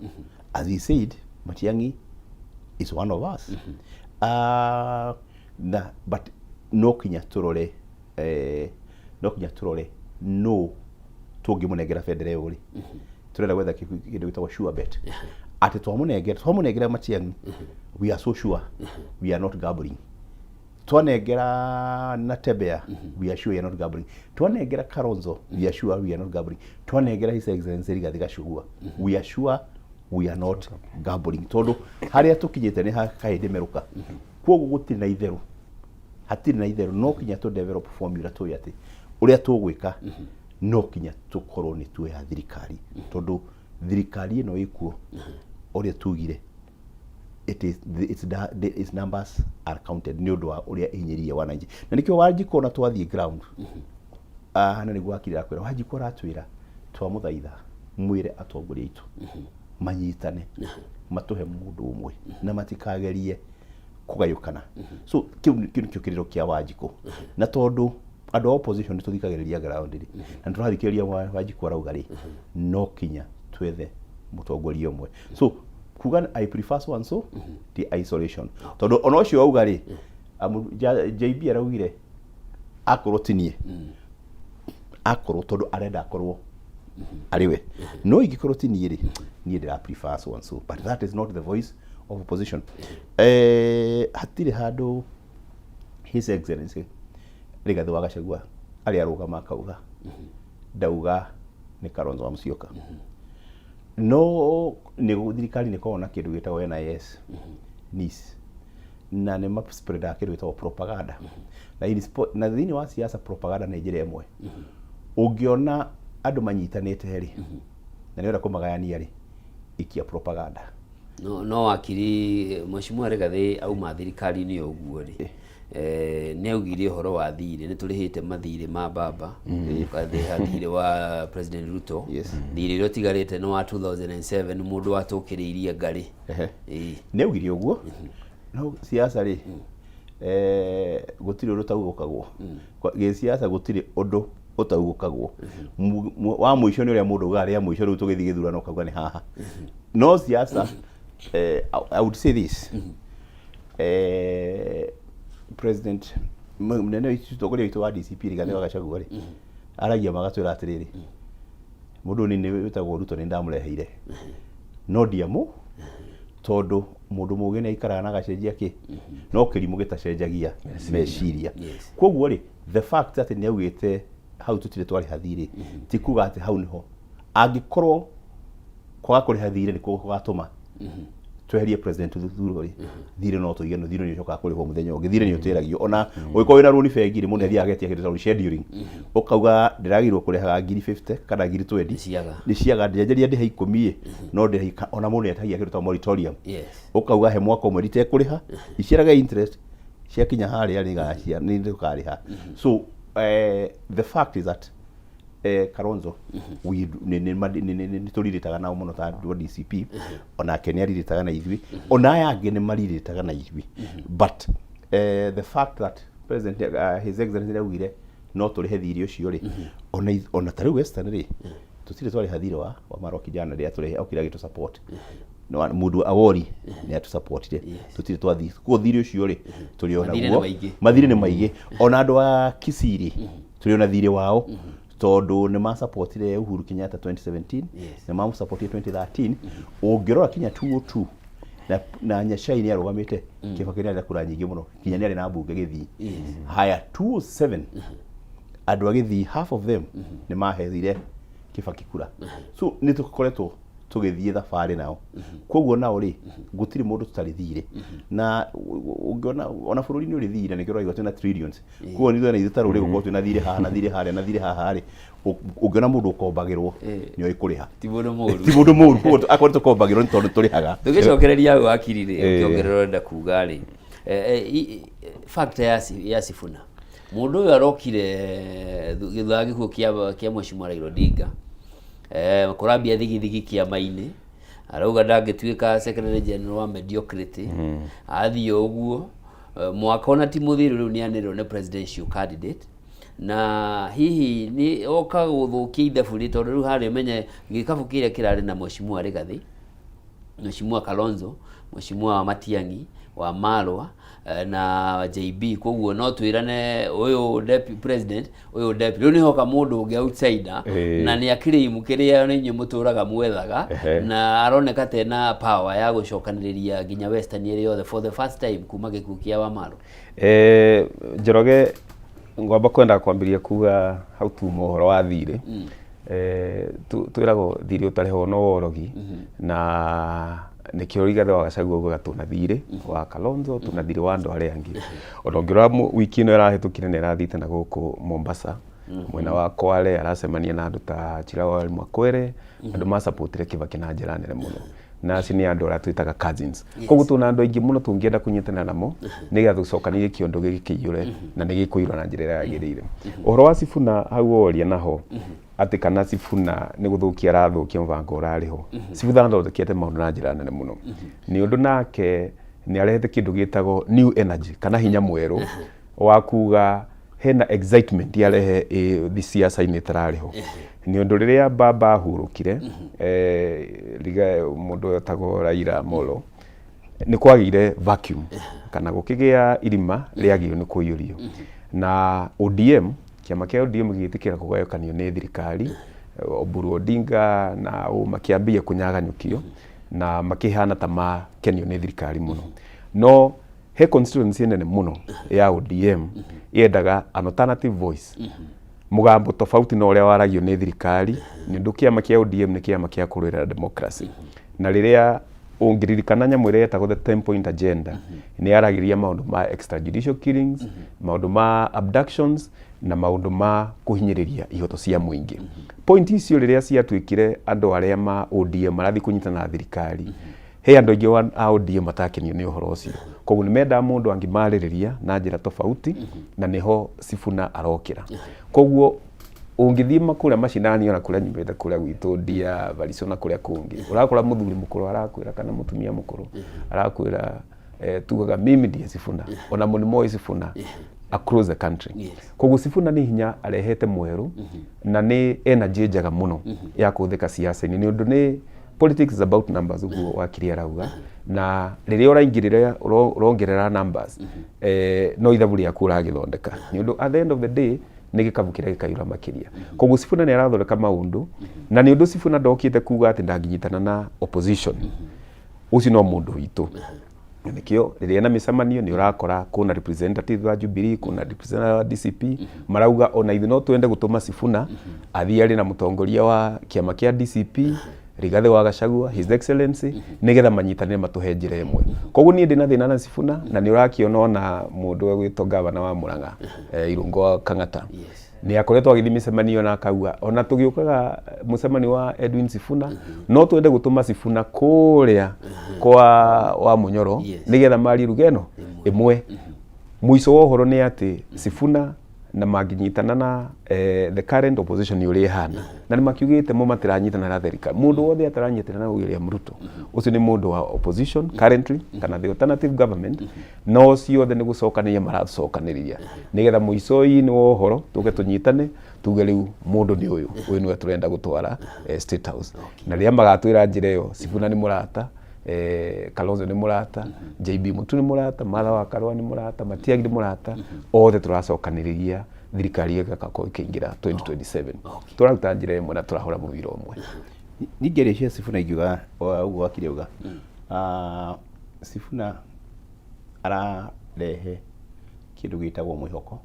As he said, Matiang'i is one of us. Na but no kinya tũrore, no kinya tũrore no tũngĩmũnengera bendera ĩyo rĩ, tũrenda gwetha kĩndũ gĩtagwo sure bet, atĩ twamũnengera Matiang'i, we are so sure we are not gambling. Twanengera Natembeya, we are sure we are not gambling. Twanengera Kalonzo, we are sure we are not gambling. Twanengera His Excellency Rigathi Gachagua, we are sure we are not gambling, tondũ harĩa tũkinyĩte nĩ kahĩndĩ merũka. Koguo gũtirĩ na itherũ, hatirĩ na itherũ. No kinya tũ develop formula tũĩ atĩ ũrĩa tũgwĩka, no kinya tũkorwo nĩ tuoya thirikari, tondũ thirikari ĩno ĩkuo, ũrĩa tugire, it is its, da- its numbers are counted nĩ ũndũ wa ũrĩa ĩhinyĩrĩirie wananchi. Na nĩkĩo Wanjikũ ona twathiĩ ground, na nĩguo wakiri akwĩra, Wanjikũ aratwĩra twamũthaitha mwĩre atongoria aitũ manyitane, matũhe mũndũ ũmwe na matikagerie kũgayũkana. So kĩu nĩkĩo kĩrĩro kĩa Wanjikũ. Na tondũ andũ a opposition nĩ tũthikagĩrĩria ground rĩ, na nĩ tũrathikĩrĩria Wanjikũ arauga rĩ, no kinya twethe mũtongoria ũmwe. So kuga I prefer so and so ti isolation, tondũ ona ũcio auga rĩ, JB araugire akorwo ti niĩ, akorwo tondũ arenda akorwo arĩ we, no ingĩkorwo ti niĩ rĩ, niĩ ndĩra prefer so and so, but that is not the voice of opposition. Hatirĩ handũ His Excellency Rigathĩ wa Gachagua arĩa arũgama akauga ndauga nĩ Kalonzo wa Musyoka. No nĩ thirikari nĩ ĩkoragwo na kĩndũ gĩtagwo NIS, NIS, na nĩ ma-spreadaga kĩndũ gĩtagwo propaganda. Na thĩinĩ wa siasa, propaganda nĩ njĩra ĩmwe ũngĩona andũ manyitanĩte rĩ, na nĩ ũrenda kũmagayania rĩ, ikia propaganda.
No wakiri, Mheshimiwa Rigathĩ auma thirikari-inĩ ũguo rĩ, nĩ augire ũhoro wa thirĩ, nĩ tũrĩhĩte mathirĩ ma baba, tũkarĩha thirĩ wa President Ruto. Thirĩ ũrĩa ũtigarĩte nĩ wa 2007, mũndũ watũkĩrĩirie ngarĩ.
Nĩ augire ũguo, no siasa rĩ, gũtirĩ ũndũ ũtaugũkagwo. Gĩsiasa gũtirĩ ũndũ ũtaugũkagwo. Wa mũico nĩ ũrĩa mũndũ augaga rĩa mũico, rĩu tũgĩthiĩ gĩthurano ũkauga nĩ haha. No siasa, I would say this, President mũnene witũ, mũtongoria witũ wa DCP, Rigathĩ wa Gachagua rĩ, aragia magatwĩra atĩrĩrĩ, mũndũ ũyũ nĩ wĩtagwo Ruto, nĩ ndamũreheire no ndiamũ, tondũ mũndũ mũgĩ nĩ aikaraga na agacenjia kĩ, no kĩrimũ gĩtacenjagia meciria. Koguo rĩ, the fact atĩ nĩ augĩte hau tũtirĩ twarĩha thirĩ, ti kuga atĩ hau nĩho angĩkorwo kwaga kũrĩha thirĩ nĩkuo gũgatũma tweherie President Ruto rĩ, thirĩ no tũige, no thirĩ nĩ ũcokaga kũrĩhwo mũthenya ũngĩ. Thirĩ nĩ ũtĩragio. Ona ũngĩkorwo wĩna rũni bengi rĩ, mũndũ nĩ athiaga agetia kĩndũ ta rescheduling, ũkauga ndĩragĩrĩirwo kũrĩhaga ngiri 50 kana ngiri 20.
Ciaga.
Nĩ ciaga, ndĩanjaria ndĩhe 10 ĩ, no ndĩhe. Ona mũndũ nĩ etagia kĩndũ ta moratorium, ũkauga he mwaka ũmwe nditekũrĩha, iciaraga interest, ciakinya harĩa rĩ, gacia nĩ tũkarĩha. So the fact is that Kalonzo, we nĩ tũrirĩtaga nao mũno ta andũ a DCP, onake nĩ arirĩtaga na ithuĩ, ona aya angĩ nĩ marirĩtaga na ithuĩ, but the fact that President, His Excellency augire no tũrĩhe thirĩ ũcio rĩ, ona ta rĩu Western rĩ, tũtirĩ twarĩha thirĩ wa Marwa Kijana rĩrĩa tũrehe okire agĩtũ support. No, mũndũ Awori nĩ atũsupportire, tũtirĩ twathiĩ kuo thirĩ ũcio rĩ, tũrĩ o
Mathirĩ nĩ
naguo.
maingĩ.
Mathirĩ nĩ maingĩ. Ona andũ a Kisii rĩ, tũrĩ ona thirĩ wao, tondũ nĩ masupportire Uhuru Kenyatta 2017, nĩ mamũsupportire 2013. Ũngĩrora kinya 202 na Nyachai nĩ arũgamĩte, Kibaki nĩ arĩ na kura nyingĩ mũno, kinya nĩ arĩ na mbunge Gĩthii. Haya, 207, andũ a Gĩthii, half of them nĩ maheire Kibaki kura. So nĩ tũkoretwo tũgĩthiĩ thabarĩ nao. Koguo nao rĩ, gũtirĩ mũndũ tũtarĩ thirĩ. Na ũngĩona ona bũrũri nĩ ũrĩ thirĩ, na nĩkĩo ũraigua twĩna trillions. Koguo nĩ ithuĩ ta rũrĩrĩ gũkorwo twĩna thirĩ haha na thirĩ harĩa na thirĩ haha rĩ, ũngĩona mũndũ ũkombagĩrwo nĩ oĩ kũrĩha.
Ti mũndũ mũru.
Ti mũndũ mũru. Koguo akorwo tũkombagĩrwo nĩ tondũ tũrĩhaga.
Tũgĩcokereria hau, wakiri rĩ, ũkĩongerera ũrenda kuga rĩ, factor ya Sifuna. Mũndũ ũyũ arokire thutha wa gĩkuũ kĩa Mheshimiwa Raila Odinga, kũrambia thigithigi kĩama-inĩ, arauga ndangĩtuĩka secretary general wa mediocrity. Athiĩ ũguo, mwaka ona ti mũthiru rĩu nĩanĩrĩrwo nĩ presidential candidate, na hihi nĩ oka gũthũkia ithabu rĩ, tondũ rĩu harĩa ũmenye gĩkabu kĩrĩa kĩrarĩ na Mheshimiwa Rigathi, Mheshimiwa Kalonzo, Mheshimiwa wa Matiang'i, wa Marwa na JB. Koguo no twĩrane ũyũ deputy president, ũyũ deputy, rĩu nĩhoka mũndũ ũngĩ outsider na nĩ akĩrĩimu kĩrĩa nĩ inyuĩ mũtũraga mwethaga, na aroneka tena power ya gũcokanĩrĩria nginya Western ĩrĩ yothe for the first time kuma gĩkuũ kĩa Wamalwa.
Njoroge, ngwamba kwenda kwambĩrĩria kuga hau tuma ũhoro wa thirĩ. Twĩragwo thirĩ ũtarĩhwo no worogi, na nĩkĩo Rigathĩ wa Gachagua augaga tũna thirĩ wa Kalonzo, tũna thirĩ wa andũ arĩa angĩ. Ona ũngĩrora wiki ĩno ĩrahĩtũkire, nĩ ĩrathiĩte na gũkũ Mombasa, mwena wa Kwale, aracemania na andũ ta Chirawa Mwakwere, andũ macapotire Kibaki na njĩra nene mũno, na acio nĩ andũ arĩa twĩtaga cousins. Koguo tũna andũ aingĩ mũno tũngĩenda kũnyitanĩra namo nĩgetha tũcokanĩrie kĩondo gĩkĩ kĩiyũre, na nĩ gĩkũiyũra na njĩra ĩrĩa yagĩrĩire. Ũhoro wa Sifuna hau woria naho atĩ kana Sifuna nĩ gũthũkia arathũkia mũbango ũrarĩ ho, Sifuna athondekete maũndũ na njĩra nene mũno, nĩ ũndũ nake nĩ arehete kĩndũ gĩtagwo new energy kana hinya mwerũ wa kuga hena excitement yarehe siasa-inĩ ĩtararĩ ho, nĩ ũndũ rĩrĩa baba ahurũkire, mũndũ ũyũ etagwo Raila Amolo, nĩ kwagĩire vacuum kana gũkĩgĩa irima rĩagĩrĩirwo nĩ kũiyũrio, na ODM, kĩama kĩa ODM gĩgĩtĩkĩra kũgayũkanio nĩ thirikari. Oburu Odinga na ũ makĩambia kũnyaganyũkio na makĩhana ta makenio nĩ thirikari mũno, no he constituency nene mũno ya ODM yendaga an alternative voice, mũgambo tofauti na ũrĩa waragio nĩ thirikari, nĩ ũndũ kĩama kĩa ODM nĩ kĩama kĩa kũrũĩrĩra democracy. Na rĩrĩa ũngĩririkana nyamũ ĩrĩa yetagwo the 10 point agenda, nĩ yaragĩria maũndũ ma extrajudicial killings, maũndũ ma abductions na maũndũ ma kũhinyĩrĩria ihoto cia mũingĩ. Point icio rĩrĩa ciatuĩkire andũ arĩa ma ODM marathiĩ kũnyitana na thirikari, he andũ aingĩ a ODM matakenio nĩ ũhoro ũcio. Koguo nĩ mendaga mũndũ angĩmarĩrĩria na njĩra tofauti, na nĩho Sifuna arokĩra. Koguo ũngĩthiĩ kũrĩa macinani, ona kũrĩa nyumĩte, kũrĩa gwitũ Ndia, Barisũ na kũrĩa kũngĩ, ũrakora mũthuri mũkũrũ arakwĩra kana mũtumia mũkũrũ arakwĩra, tugaga mimi ndiye Sifuna, ona mũnĩ moĩ Sifuna across the country. Koguo Sifuna nĩ hinya arehete mwerũ na nĩ energy njega mũno ya kũhũthĩka siasa-inĩ, nĩ ũndũ nĩ politics is about numbers, ũguo wakiri arauga, na rĩrĩa ũraingĩrĩra ũrongerera numbers, no ithabu rĩaku ũragĩthondeka, nĩ ũndũ at the end of the day nĩ gĩkabu kĩrĩa gĩkaiyũra makĩria. Koguo Sifuna nĩ arathondeka maũndũ, na nĩ ũndũ Sifuna ndokĩte kuga atĩ ndangĩnyitana na opposition, ũcio no mũndũ witũ. Na nĩkĩo rĩrĩa na mĩcemanio nĩ ũrakora kwĩna representative wa Jubilee, kwĩna representative wa DCP, marauga ona ithuĩ no twende gũtũma Sifuna athiĩ arĩ na mũtongoria wa kĩama kĩa DCP, Rigathĩ wa Gachagua, His Excellency, nĩgetha manyitanĩre matũhe njĩra ĩmwe. Koguo niĩ ndĩna thĩna na Sifuna, na nĩ ũrakĩona ona mũndũ ũgwĩtwo gavana wa Murang'a, Irũngũ wa Kang'ata, nĩ akoretwo agĩthiĩ mĩcemanio na akauga ona tũgĩũkaga mũcemanio wa Edwin Sifuna, no twende gũtũma Sifuna kũrĩa kwa wa Munyoro nĩgetha marie ruga ĩno ĩmwe. Mũico wa ũhoro nĩ atĩ Sifuna na mangĩnyitana na the current opposition ũrĩa ĩhana, na nĩ makiugĩte mo matiranyitana na thirikari, mũndũ wothe ataranyitana na William Ruto, ũcio nĩ mũndũ wa opposition currently kana the alternative government. No ciothe nĩ gũcokanĩria maracokanĩrĩria nĩgetha mũico-inĩ wa ũhoro tũke tũnyitane tuge rĩu mũndũ nĩ ũyũ, ũyũ nĩwe tũrenda gũtwara State House. Na rĩrĩa magatwĩra njĩra ĩyo, Sifuna nĩ mũrata, Kalonzo nĩ mũrata, JB Mutu nĩ mũrata, Martha wa Karua nĩ mũrata, Matiang'i nĩ mũrata, othe tũracokanĩrĩria thirikari ĩgakorwo ĩkĩingĩra 2027, tũraruta njĩra ĩmwe na tũrahũra mũbira ũmwe.
Ningĩ cia Sifuna ingiuga ũguo wakiri auga, Sifuna ararehe kĩndũ gĩtagwo mwĩhoko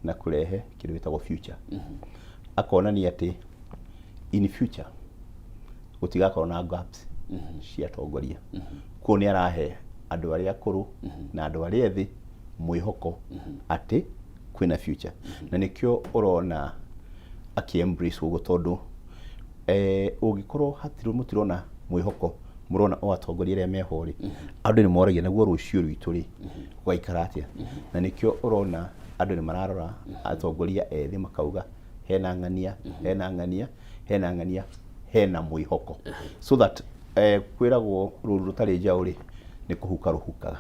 na kũrehe kĩndũ gĩtagwo future, akonania atĩ in future gũtigakorwo na gaps cia atongoria. Koguo nĩ arahe andũ arĩa akũrũ na andũ arĩa ethĩ mwĩhoko atĩ kwĩna future, na nĩkĩo ũrona akĩ embrace ũguo, tondũ ũngĩkorwo hatirĩ mũtirona mwĩhoko, mũrona o atongoria arĩa meho rĩ, andũ nĩ moragia naguo rũciũ rwitũ rĩ, gũgaikara atĩa? Na nĩkĩo ũrona Andũ nĩ mararora atongoria ethĩ makauga hena ng'ania, hena ng'ania, hena ng'ania, hena mwĩhoko, so that kwĩragwo rũru rũtarĩ njaũ rĩ nĩ kũhuka rũhukaga.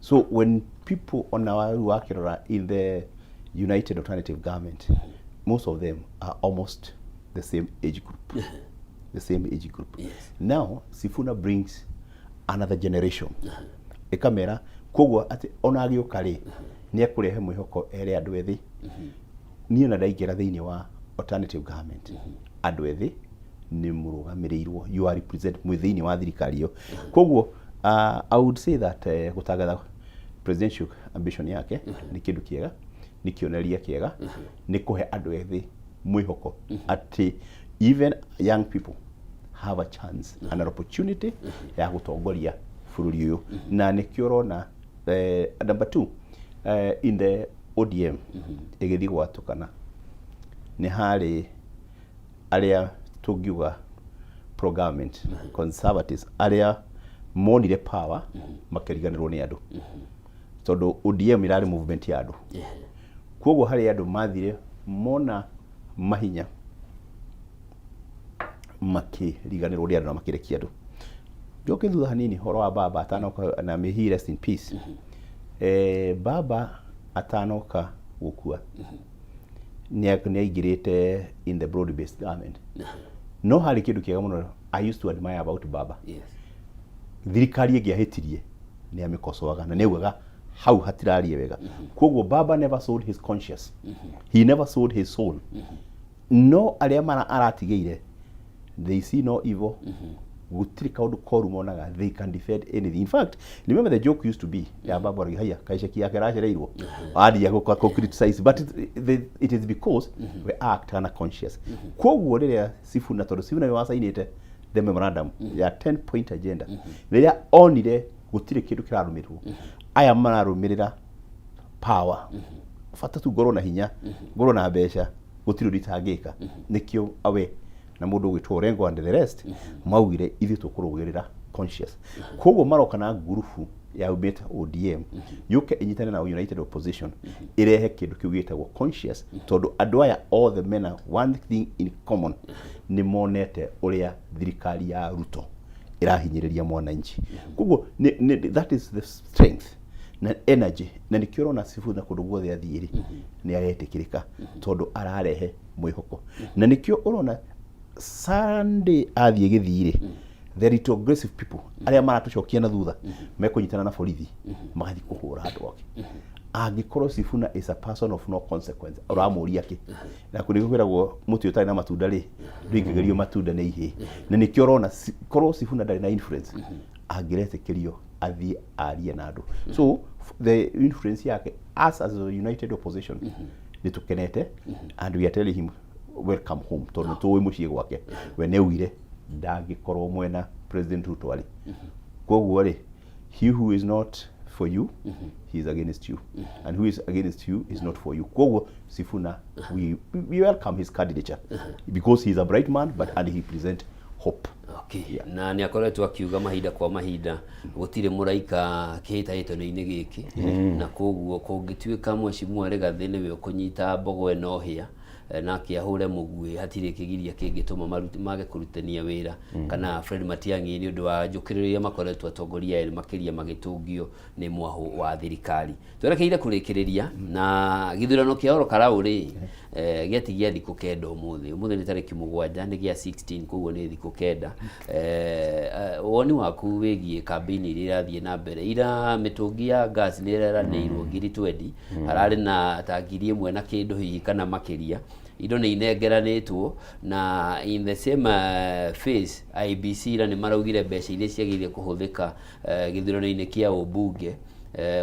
So when people ona rĩu wakĩrora in the United Alternative Government, most of them are almost the same age group, the same age group. Now Sifuna brings another generation ĩkamera, koguo atĩ ona agĩũka rĩ nĩ ekũrehe mwĩhoko ere andũ ethĩ, niĩ ona ndaingĩra thĩinĩ wa alternative government, andũ ethĩ nĩ mũrũgamĩrĩirwo, you are represent mwĩ thĩinĩ wa thirikari ĩyo. Koguo I would say that gũtangatha presidential ambition yake nĩ kĩndũ kĩega, nĩ kĩonereria kĩega, nĩ kũhe andũ ethĩ mwĩhoko atĩ even young people have a chance and an opportunity ya gũtongoria bũrũri ũyũ. Na nĩkĩo ũrona number two, in the ODM ĩgĩthiĩ gwatũkana nĩ harĩ arĩa tũngiuga pro government conservatives, arĩa monire power makĩriganĩrwo nĩ andũ, tondũ ODM ĩrarĩ movement ya andũ. Koguo harĩ andũ mathire mona mahinya makĩriganĩrwo nĩ andũ na makĩrekia andũ. Njoke thutha hanini horo wa baba atanoka, na may he rest in peace. Baba atanoka gũkua nĩ aingĩrĩte in the broad based government, no harĩ kĩndũ kĩega mũno I used to admire about baba. Thirikari ĩngĩahĩtirie nĩ amĩkosoaga na nĩ augaga hau hatirarie wega. Koguo baba never sold his conscience, he never sold his soul. No arĩa mara aratigĩire, they see no evil, gũtirĩ kaũndũ koru monaga, they can defend anything. In fact, remember the joke used to be ya baba arauga haya kaiceki yake aracereirwo athiĩ gũ criticize, but it is because we act na conscious. Koguo rĩrĩa Sifuna, tondũ Sifuna nĩ wacainĩte the memorandum ya 10 point agenda, rĩrĩa onire gũtirĩ kĩndũ kĩrarũmĩrĩrwo, aya mararũmĩrĩra power, bata tu ngorwo na hinya, ngorwo na mbeca, gũtirĩ ũndũ itangĩka, nĩkĩo awe na mũndũ ũgwĩtwo Orengo and the rest maugire ithuĩ tũkũrũgĩrĩra conscious. Koguo maroka na ngurubu yaumĩte ODM yũke ĩnyitane na United Opposition ĩrehe kĩndũ kĩu gĩtagwo conscious, tondũ andũ aya othe mena one thing in common, nĩ monete ũrĩa thirikari ya Ruto ĩrahinyĩrĩria mwananchi. Koguo that is the strength na energy, na nĩkĩo ũrona Sifuna kũndũ guothe athiĩ rĩ nĩ aretĩkĩrĩka, tondũ ararehe mwĩhoko. Na nĩkĩo ũrona Sunday athiĩ gĩthii rĩ, the retrogressive people arĩa maratũcokia na thutha mekũnyitana na borithi magathiĩ kũhũra andũ ake. Angĩkorwo Sifuna is a person of no consequence, ũramũria kĩ? Na kũrĩ kwĩragwo mũtĩ ũtarĩ na matunda rĩ ndũingĩgerio matunda nĩ ihĩĩ. Na nĩkĩo ũrona korwo Sifuna ndarĩ na influence angĩretĩkĩrio athiĩ arie na andũ. So the influence yake, us as a united opposition nĩ tũkenete and we are telling him welcome home, tondũ tũĩ mũciĩ gwake. We nĩ augire ndangĩkorwo mwena President Ruto arĩ. Koguo rĩ, he who is not for you, he is against you, and who is against you is not for you. Koguo Sifuna, we welcome his candidature because he is a bright man, but and he present hope.
Okay. Na nĩ akoretwo akiuga mahinda kwa mahinda gũtirĩ mũraika kĩhĩtahĩtano-inĩ gĩkĩ, na koguo kũngĩtuĩka Mheshimiwa Rigathĩ nĩwe ũkũnyita mbogo ĩno hĩa nake ahũre mũguĩ, hatirĩ kĩgiria kĩngĩtũma mage kũrutania wĩra kana Fred Matiang'i, nĩ ũndũ wa njũkĩrĩro iria makoretwo atongoria erĩ makĩria magĩtũngio nĩ mwahũ wa thirikari. Twerekeire kũrĩkĩrĩria na gĩthurano kĩa Ol Kalou rĩ, gĩatigia thikũ 9 ũmũthĩ. Ũmũthĩ nĩ tarĩki 7, nĩ gĩa 16, koguo nĩ thikũ 9. Woni waku wĩgiĩ kambĩini iria irathiĩ na mbere? Ira mĩtũngi ya gas nĩ ĩreranĩirwo 20,000, hararĩ na ta 1,000 na kĩndũ hihi kana makĩria. Indo nĩ inengeranĩtwo na in the same phase IEBC ira nĩ maraugire mbeca iria ciagĩrĩire kũhũthĩka gĩthurano-inĩ kĩa ũmbunge,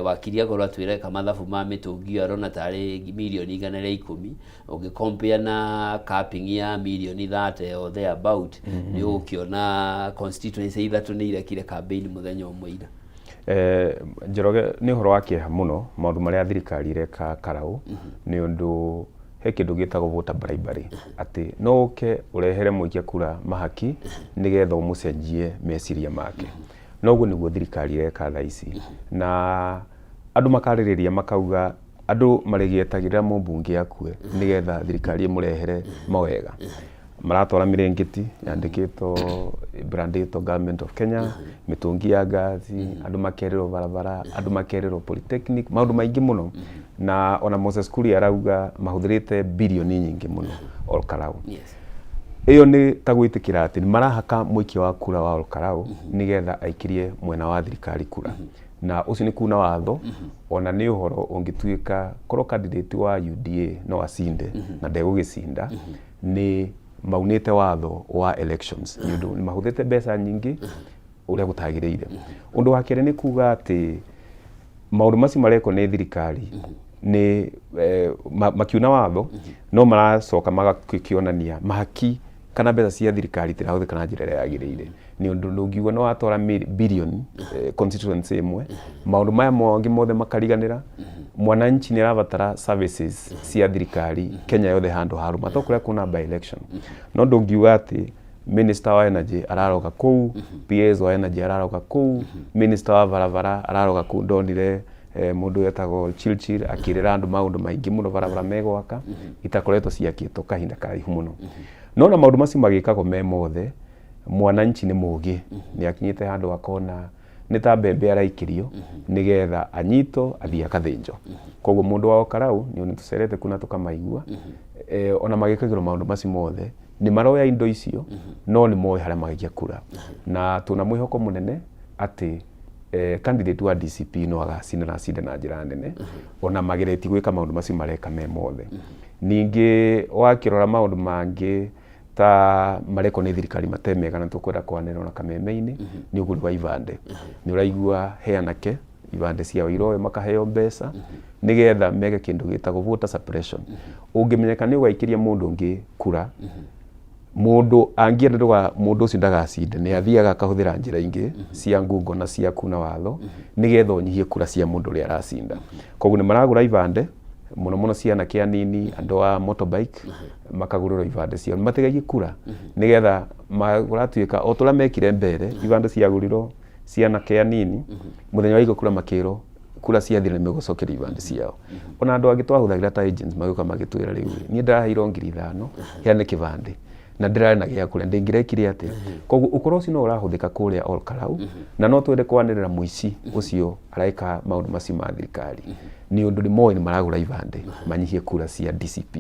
wakiri akorwo atwĩre mathabu ma mĩtũngi ĩyo arona tarĩ mirioni 110, ũngĩ compare na capping ya mirioni 30 or there about, nĩ ũgũkĩona constituency ithatũ nĩ irekire campaign mũthenya ũmwe ira.
Njoroge, nĩ ũhoro wa kĩeha mũno maũndũ marĩa thirikari ĩreka Karau, nĩ ũndũ he kĩndũ gĩtagwo voter bribery, atĩ no ũke ũrehere mũikia kura mahaki nĩgetha ũmũcenjie meciria make. Noguo nĩguo thirikari ĩreka thaa ici, na andũ makarĩrĩria makauga Andũ marĩgĩetagĩrĩra mũmbunge akue nĩgetha thirikari ĩmũrehere mawega. Maratwara mĩrĩngĩti yandĩkĩtwo brandĩtwo Government of Kenya, mĩtũngi ya ngaci, andũ makerĩrwo barabara, andũ makerĩrwo polytechnic, maũndũ maingĩ mũno. Na ona Moses Kuria arauga mahũthĩrĩte birioni nyingĩ mũno Ol Kalou. Ĩyo nĩ ta gwĩtĩkĩra atĩ nĩ marahaka mũikia wa kura wa Ol Kalou nĩgetha aikĩrie mwena wa thirikari kura. Na ũcio nĩ kuna watho, ona nĩ ũhoro ũngĩtuĩka korwo candidate wa UDA no acinde na ndegũgĩcinda, nĩ maunĩte watho wa elections nĩ ũndũ nĩ mahũthĩte mbeca nyingĩ ũrĩa gũtagĩrĩire. Ũndũ wa kerĩ nĩ kuga atĩ maũndũ macio marekwo nĩ thirikari nĩ makiuna watho, no maracoka magakĩonania mahaki kana mbeca cia thirikari itirahũthĩka na njĩra ĩrĩa yagĩrĩire, nĩ ũndũ ndũngiuga nĩ watwara billion constituency ĩmwe, maũndũ maya mangĩ mothe makariganĩra. Mwananchi nĩ arabatara services cia thirikari Kenya yothe handũ harũma, to kũrĩa kuna by election. No ndũngiuga atĩ minister wa energy araroga kũu, PS wa energy araroga kũu, minister wa barabara araroga kũu. Ndonire mũndũ wetagwo Chilchil akĩrĩra andũ maũndũ maingĩ mũno, barabara megwaka itakoretwo ciakĩtwo kahinda karaihu mũno. No na maũndũ macio magĩkagwo me mothe, mwananchi nĩ mũgĩ, nĩ akinyĩte handũ akona nĩ ta mbembe araikĩrio nĩgetha anyitwo athiĩ akathĩnjwo. Koguo mũndũ wa Olkalau nĩ nĩ tũcerete kuna tũkamaigua, ona magĩkagĩrwo maũndũ macio mothe, nĩ maroya indo icio, no nĩ moĩ harĩa magaikia kura, na tũna mwĩhoko mũnene atĩ candidate wa DCP no agacinda na acinde na njĩra nene, ona mageretie gwĩka maũndũ macio mareka me mothe. Ningĩ wakĩrora maũndũ mangĩ ta marekwo nĩ thirikari matemega na tũkwenda kwanĩrĩra na kameme-inĩ, nĩ ũgũri wa ibande. Nĩ ũraigua he anake ibande ciao iroyo makaheo mbeca nĩgetha meke kĩndũ gĩtagwo voter suppression. Ũngĩmenyeka nĩ ũgaikĩria mũndũ ũngĩ kura, mũndũ angĩenda ndũga mũndũ ũcio ndagacinde, nĩ athiaga akahũthĩra njĩra ingĩ cia ngungo na cia kuna watho nĩgetha ũnyihie kura cia mũndũ ũrĩa aracinda. Koguo nĩ maragũra ibande mũno mũno cia anake anini, andũ a motorbike makagũrĩrwo ibande ciao matigaikie kura, nĩgetha kũratuĩka o tũrĩa mekire mbere, ibande ciagũrirwo cia anake anini, mũthenya wa igua kura makĩrwo kura ciathira nĩ megũcokerio ibande ciao. Ona andũ angĩ twahũthagĩra ta agents magĩũka magĩtwĩra, rĩu niĩ ndĩraheirwo 5,000 heane kĩbandĩ na ndĩrarĩ na gĩa kũrĩa, ndĩngĩrekire atĩa? Koguo ũkora ũcio no ũrahũthĩka kũrĩa Ol Kalou, na no twende kwanĩrĩra mũici ũcio areka maũndũ macio ma thirikari, nĩ ũndũ nĩ moĩ nĩ maragũra ibande manyihie kura cia DCP.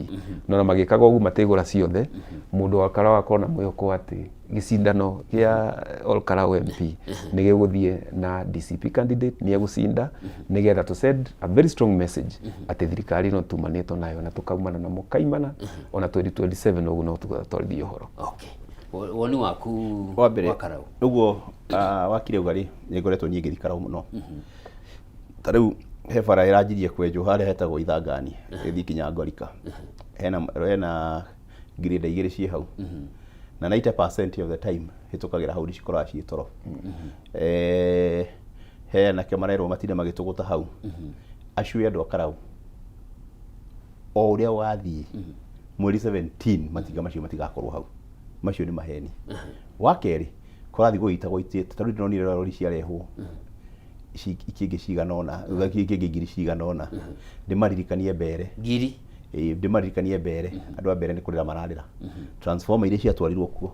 No na magĩkaga ũguo matigũra ciothe, mũndũ wa Kalou akorwo na mwĩhoko atĩ gĩcindano gĩa Ol Kalou MP nĩ gĩgũthiĩ na DCP candidate nĩ egũcinda, nĩgetha to send a very strong message atĩ thirikari ĩno tumanĩtwo nayo na tũkaumana na mũkaimana ona 2027 ũguo no tũgatwarithia ũhoro.
Okay. Woni waku?
Wa mbere
wa Karau.
Ũguo wakire uga rĩ, nĩ ngoretwo niĩ ngĩthiĩ Karau mũno. Ta rĩu he bara ĩranjirie kwenjwo harĩa hetagwo Ithangani ĩthiĩ nginya Ngorika, hena grade igĩrĩ ciĩ hau, na 90% of the time hĩtũkagĩra hau nĩcikoragwo ciĩ toro. He anake marerwo matinde magĩtũgũta hau. Acio andũ a Karau, o ũrĩa wathiĩ mweri 17 matinga macio matigakorwo hau, macio nĩ maheni. Wa kerĩ, kũrathiĩ gũgĩitagwo itĩ, ta rĩu ndĩronire rori ciarehwo ikĩngĩ cigana ũna, ikĩngĩ ngiri cigana ũna. Ndĩmaririkanie mbere
ngiri.
Ĩĩ, ndĩmaririkanie mbere, andũ a mbere nĩ kũrĩra mararĩra. Transformer iria ciatwarirwo kuo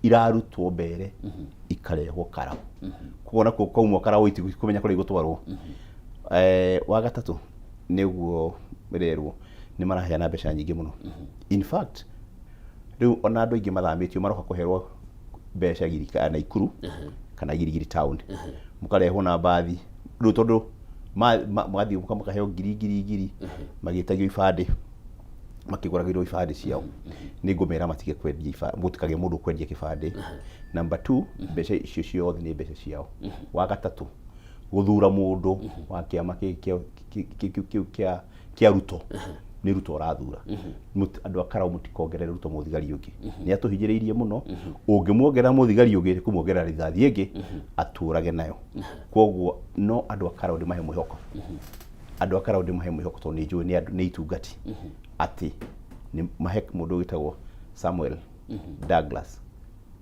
irarutwo mbere ikarehwo Karau, koguo nakuo kwaumwo Karau itikũmenya kũrĩa igũtwarwo. Wa gatatũ, nĩguo ĩrerwo nĩ maraheana mbeca nyingĩ mũno. In fact, rĩu ona andũ aingĩ mathamĩtio maroka kũherwo mbeca Girika Naikuru kana Girigiri town, mũkarehwo na mbathi rĩu, tondũ mũgathiĩ mũkaheo ngiri ngiri ngiri, magĩtagio ibandĩ, makĩgũragĩrwo ibandĩ ciao. Nĩ ngũmera matige kwendia ibandĩ, gũtikagĩe mũndũ ũkwendia kĩbandĩ. Number two, mbeca icio ciothe nĩ mbeca ciao. Wa gatatũ, gũthura mũndũ wa kĩama kĩu kĩa Ruto, nĩ Ruto ũrathura. Andũ a Karau mũtikongerere Ruto mũthigari ũngĩ, nĩ atũhinyĩrĩirie mũno. Ũngĩmuongerera mũthigari ũngĩ nĩ kũmuongerera rithathi ĩngĩ atũrage nayo. Koguo no andũ a Karau ndĩmahe mwĩhoko, andũ a Karau ndĩmahe mwĩhoko, tondũ nĩ njũĩ nĩ andũ nĩ itungati, atĩ nĩ mahe mũndũ wĩtagwo Samuel Douglas.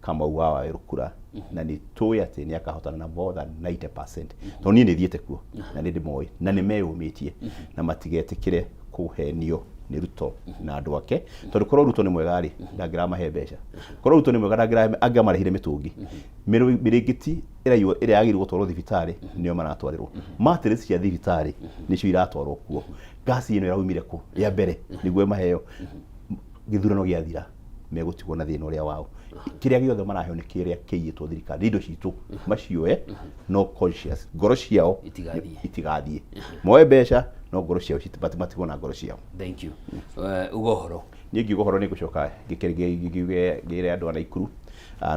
Kamau wa Waweru kura na nĩ tũĩ atĩ nĩ akahotana na more than 90% tondũ niĩ nĩ thiĩte kuo na nĩ ndĩmoĩ na nĩ meyũmĩtie na matigetĩkĩre kũhenio nĩ Ruto na andũ ake tondũ korwo Ruto nĩ mwega rĩ ndangĩramahe mbeca korwo Ruto nĩ mwega angĩramarĩhire mĩtũngi mĩrĩngĩti ĩraiywo ĩrĩa yagĩrĩirwo gũtwarwo thibitarĩ nĩyo maratwarĩrwo mattress cia thibitarĩ nĩcio iratwarwo kuo ngasi ĩno ĩraumire kũ rĩa mbere nĩguo maheo gĩthurano gĩathira megũtigwo na thĩna ũrĩa wao kĩrĩa gĩothe maraheo nĩ kĩrĩa kĩiyĩtwo thirikari nĩ indo citũ macioe no conscious ngoro ciao
Itigathiĩ.
itigathiĩ moe mbeca no ngoro ciao matigwo na ngoro ciao.
Thank you. Uga ũhoro.
Niĩ ngiuga ũhoro nĩ ngũcoka ngĩre ngĩre andũ a Naikuru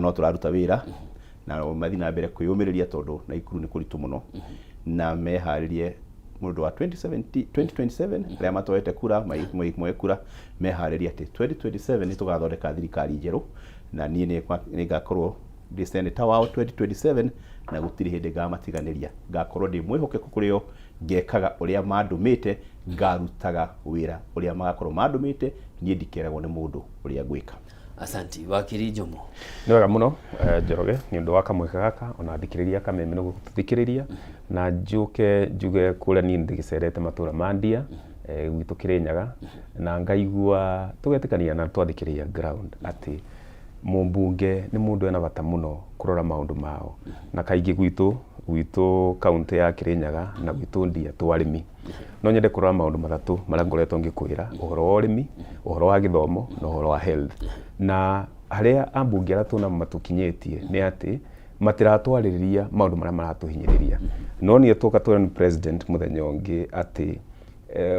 no tũraruta wĩra na mathiĩ na mbere kwĩyũmĩrĩria tondũ Naikuru nĩ kũritũ mũno na meharĩrie mũndũ wa 2017 2027 arĩa matoete kura moe kura meharĩrie atĩ 2027 nĩ tũgathondeka thirikari njerũ na niĩ nĩ ngakorwo ndĩ senator wao 2027 na gũtirĩ hĩndĩ ngamatiganĩria ngakorwo ndĩ mwĩhokeku kũrĩ o ngekaga ũrĩa mandũmĩte ngarutaga wĩra ũrĩa magakorwo mandũmĩte niĩ ndikeragwo nĩ mũndũ ũrĩa ngwĩka.
Asanti. Wakiri Njomo.
Nĩ wega mũno Njoroge nĩ ũndũ wa kamweke gaka ona athikĩrĩria Kameme nĩ gũtũthikĩrĩria na njũke njuge kũrĩa niĩ ndĩgĩcerete matũra ma Ndia gwitũ Kĩrĩnyaga na ngaigua tũgetĩkania na twathikĩrĩria ground atĩ mũmbunge nĩ mũndũ ena bata mũno kũrora maũndũ mao na kaingĩ gwitũ gwitũ kaũntĩ ya Kĩrĩnyaga na gwitũ Ndia twĩ arĩmi no nyende kũrora maũndũ matatũ marĩa ngoretwo ngĩkwĩra ũhoro wa ũrĩmi ũhoro wa gĩthomo na ũhoro wa health na harĩa ambunge arĩa twĩnamo matũkinyĩtie nĩ atĩ matiratwarĩrĩria maũndũ marĩa maratũhinyĩrĩria no niĩ twoka twĩra nĩ president mũthenya ũngĩ atĩ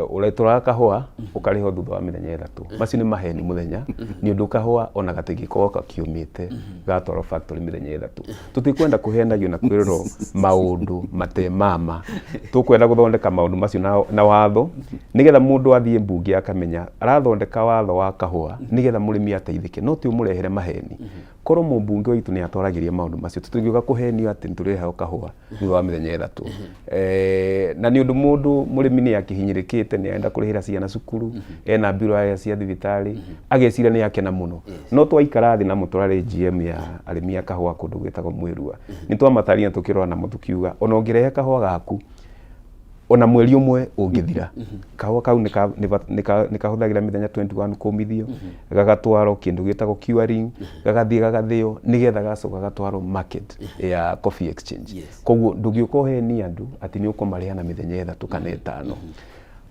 ũretũraga kahũa ũkarĩhwo thutha wa mĩthenya ĩtatũ macio nĩ maheni mũthenya nĩ ũndũ kahũa ona gatingĩkorwo kakiumĩte gatwarwo factory mĩthenya ĩtatũ tũtikwenda kũhenagio na kwĩrĩrwo maũndũ matemama tũkwenda gũthondeka maũndũ macio na watho nĩgetha mũndũ athiĩ mbunge akamenya arathondeka watho wa kahũa nĩgetha mũrĩmi ateithĩke no ti ũmũrehere maheni korwo mũmbunge witũ nĩ atwaragĩria maũndũ macio tũtingĩũka kũhenio atĩ nĩ tũrĩheo kahũa thutha wa mĩthenya ĩtatũ na nĩ ũndũ mũndũ mũrĩmi nĩ akĩhinyĩrĩkĩte nĩ arenda kũrĩhĩra ciana cukuru ena mbirũ ya cia thibitarĩ ageciria nĩ akena mũno no twaikara thĩ na mũtũrarĩ GM ya arĩmi a kahũa kũndũ gwĩtagwo Mwĩrua nĩ twamatarire tũkĩrora namo tũkiuga ona ũngĩrehe kahũa gaku ona mweri ũmwe ũngĩthira kahũa kau nĩ kahũthagĩra mĩthenya 21 kũmithio gagatwarwo kĩndũ gĩtagwo curing gagathiĩ gagathĩo nĩgetha gacoka gatwarwo market ya coffee exchange koguo ndũngĩũka ũhenie andũ atĩ nĩ ũkũmarĩha na mĩthenya ĩtatũ kana ĩtano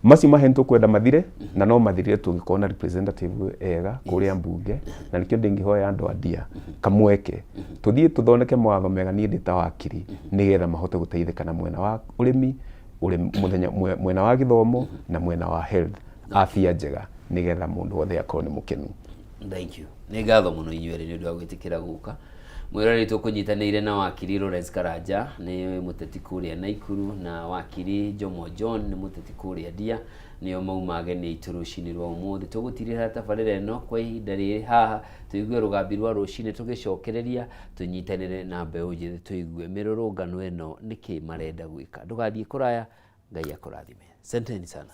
macio maheni tũkwenda mathire na no mathirire tũngĩkorwo na representative ega kũrĩa mbunge na nĩkĩo ndĩngĩhoya andũ a Ndia kamweke tũthiĩ tũthondeke mawatho mega niĩ ndĩ ta wakiri nĩgetha mahote gũteithĩka na mwena wa ũrĩmi mũthenya mwena wa gĩthomo na mwena wa health afya njega nĩgetha mũndũ wothe akorwo nĩ mũkenu.
Thank you. Nĩ ngatho mũno inyuĩ erĩ nĩ ũndũ wa gwĩtĩkĩra gũka. Mwĩroreri tũkũnyitanĩire na wakiri Lawrence Karanja nĩ mũteti kũrĩa Naikuru na wakiri Jomo John nĩ mũteti kũrĩa Ndia nĩo mauma ageni aitũ rũcinĩ rwa ũmũthĩ. Tũgũtirĩra tabarĩra ĩno kwa ihinda rĩrĩ haha tũigue rũgambi rwa rũcinĩ tũgĩcokereria tũnyitanĩre na mbeũ njĩthĩ tũigue mĩrũrũngano ĩno nĩkĩ marenda gwĩka. Ndũgathiĩ kũraya, Ngai akũrathime. Asanteni sana.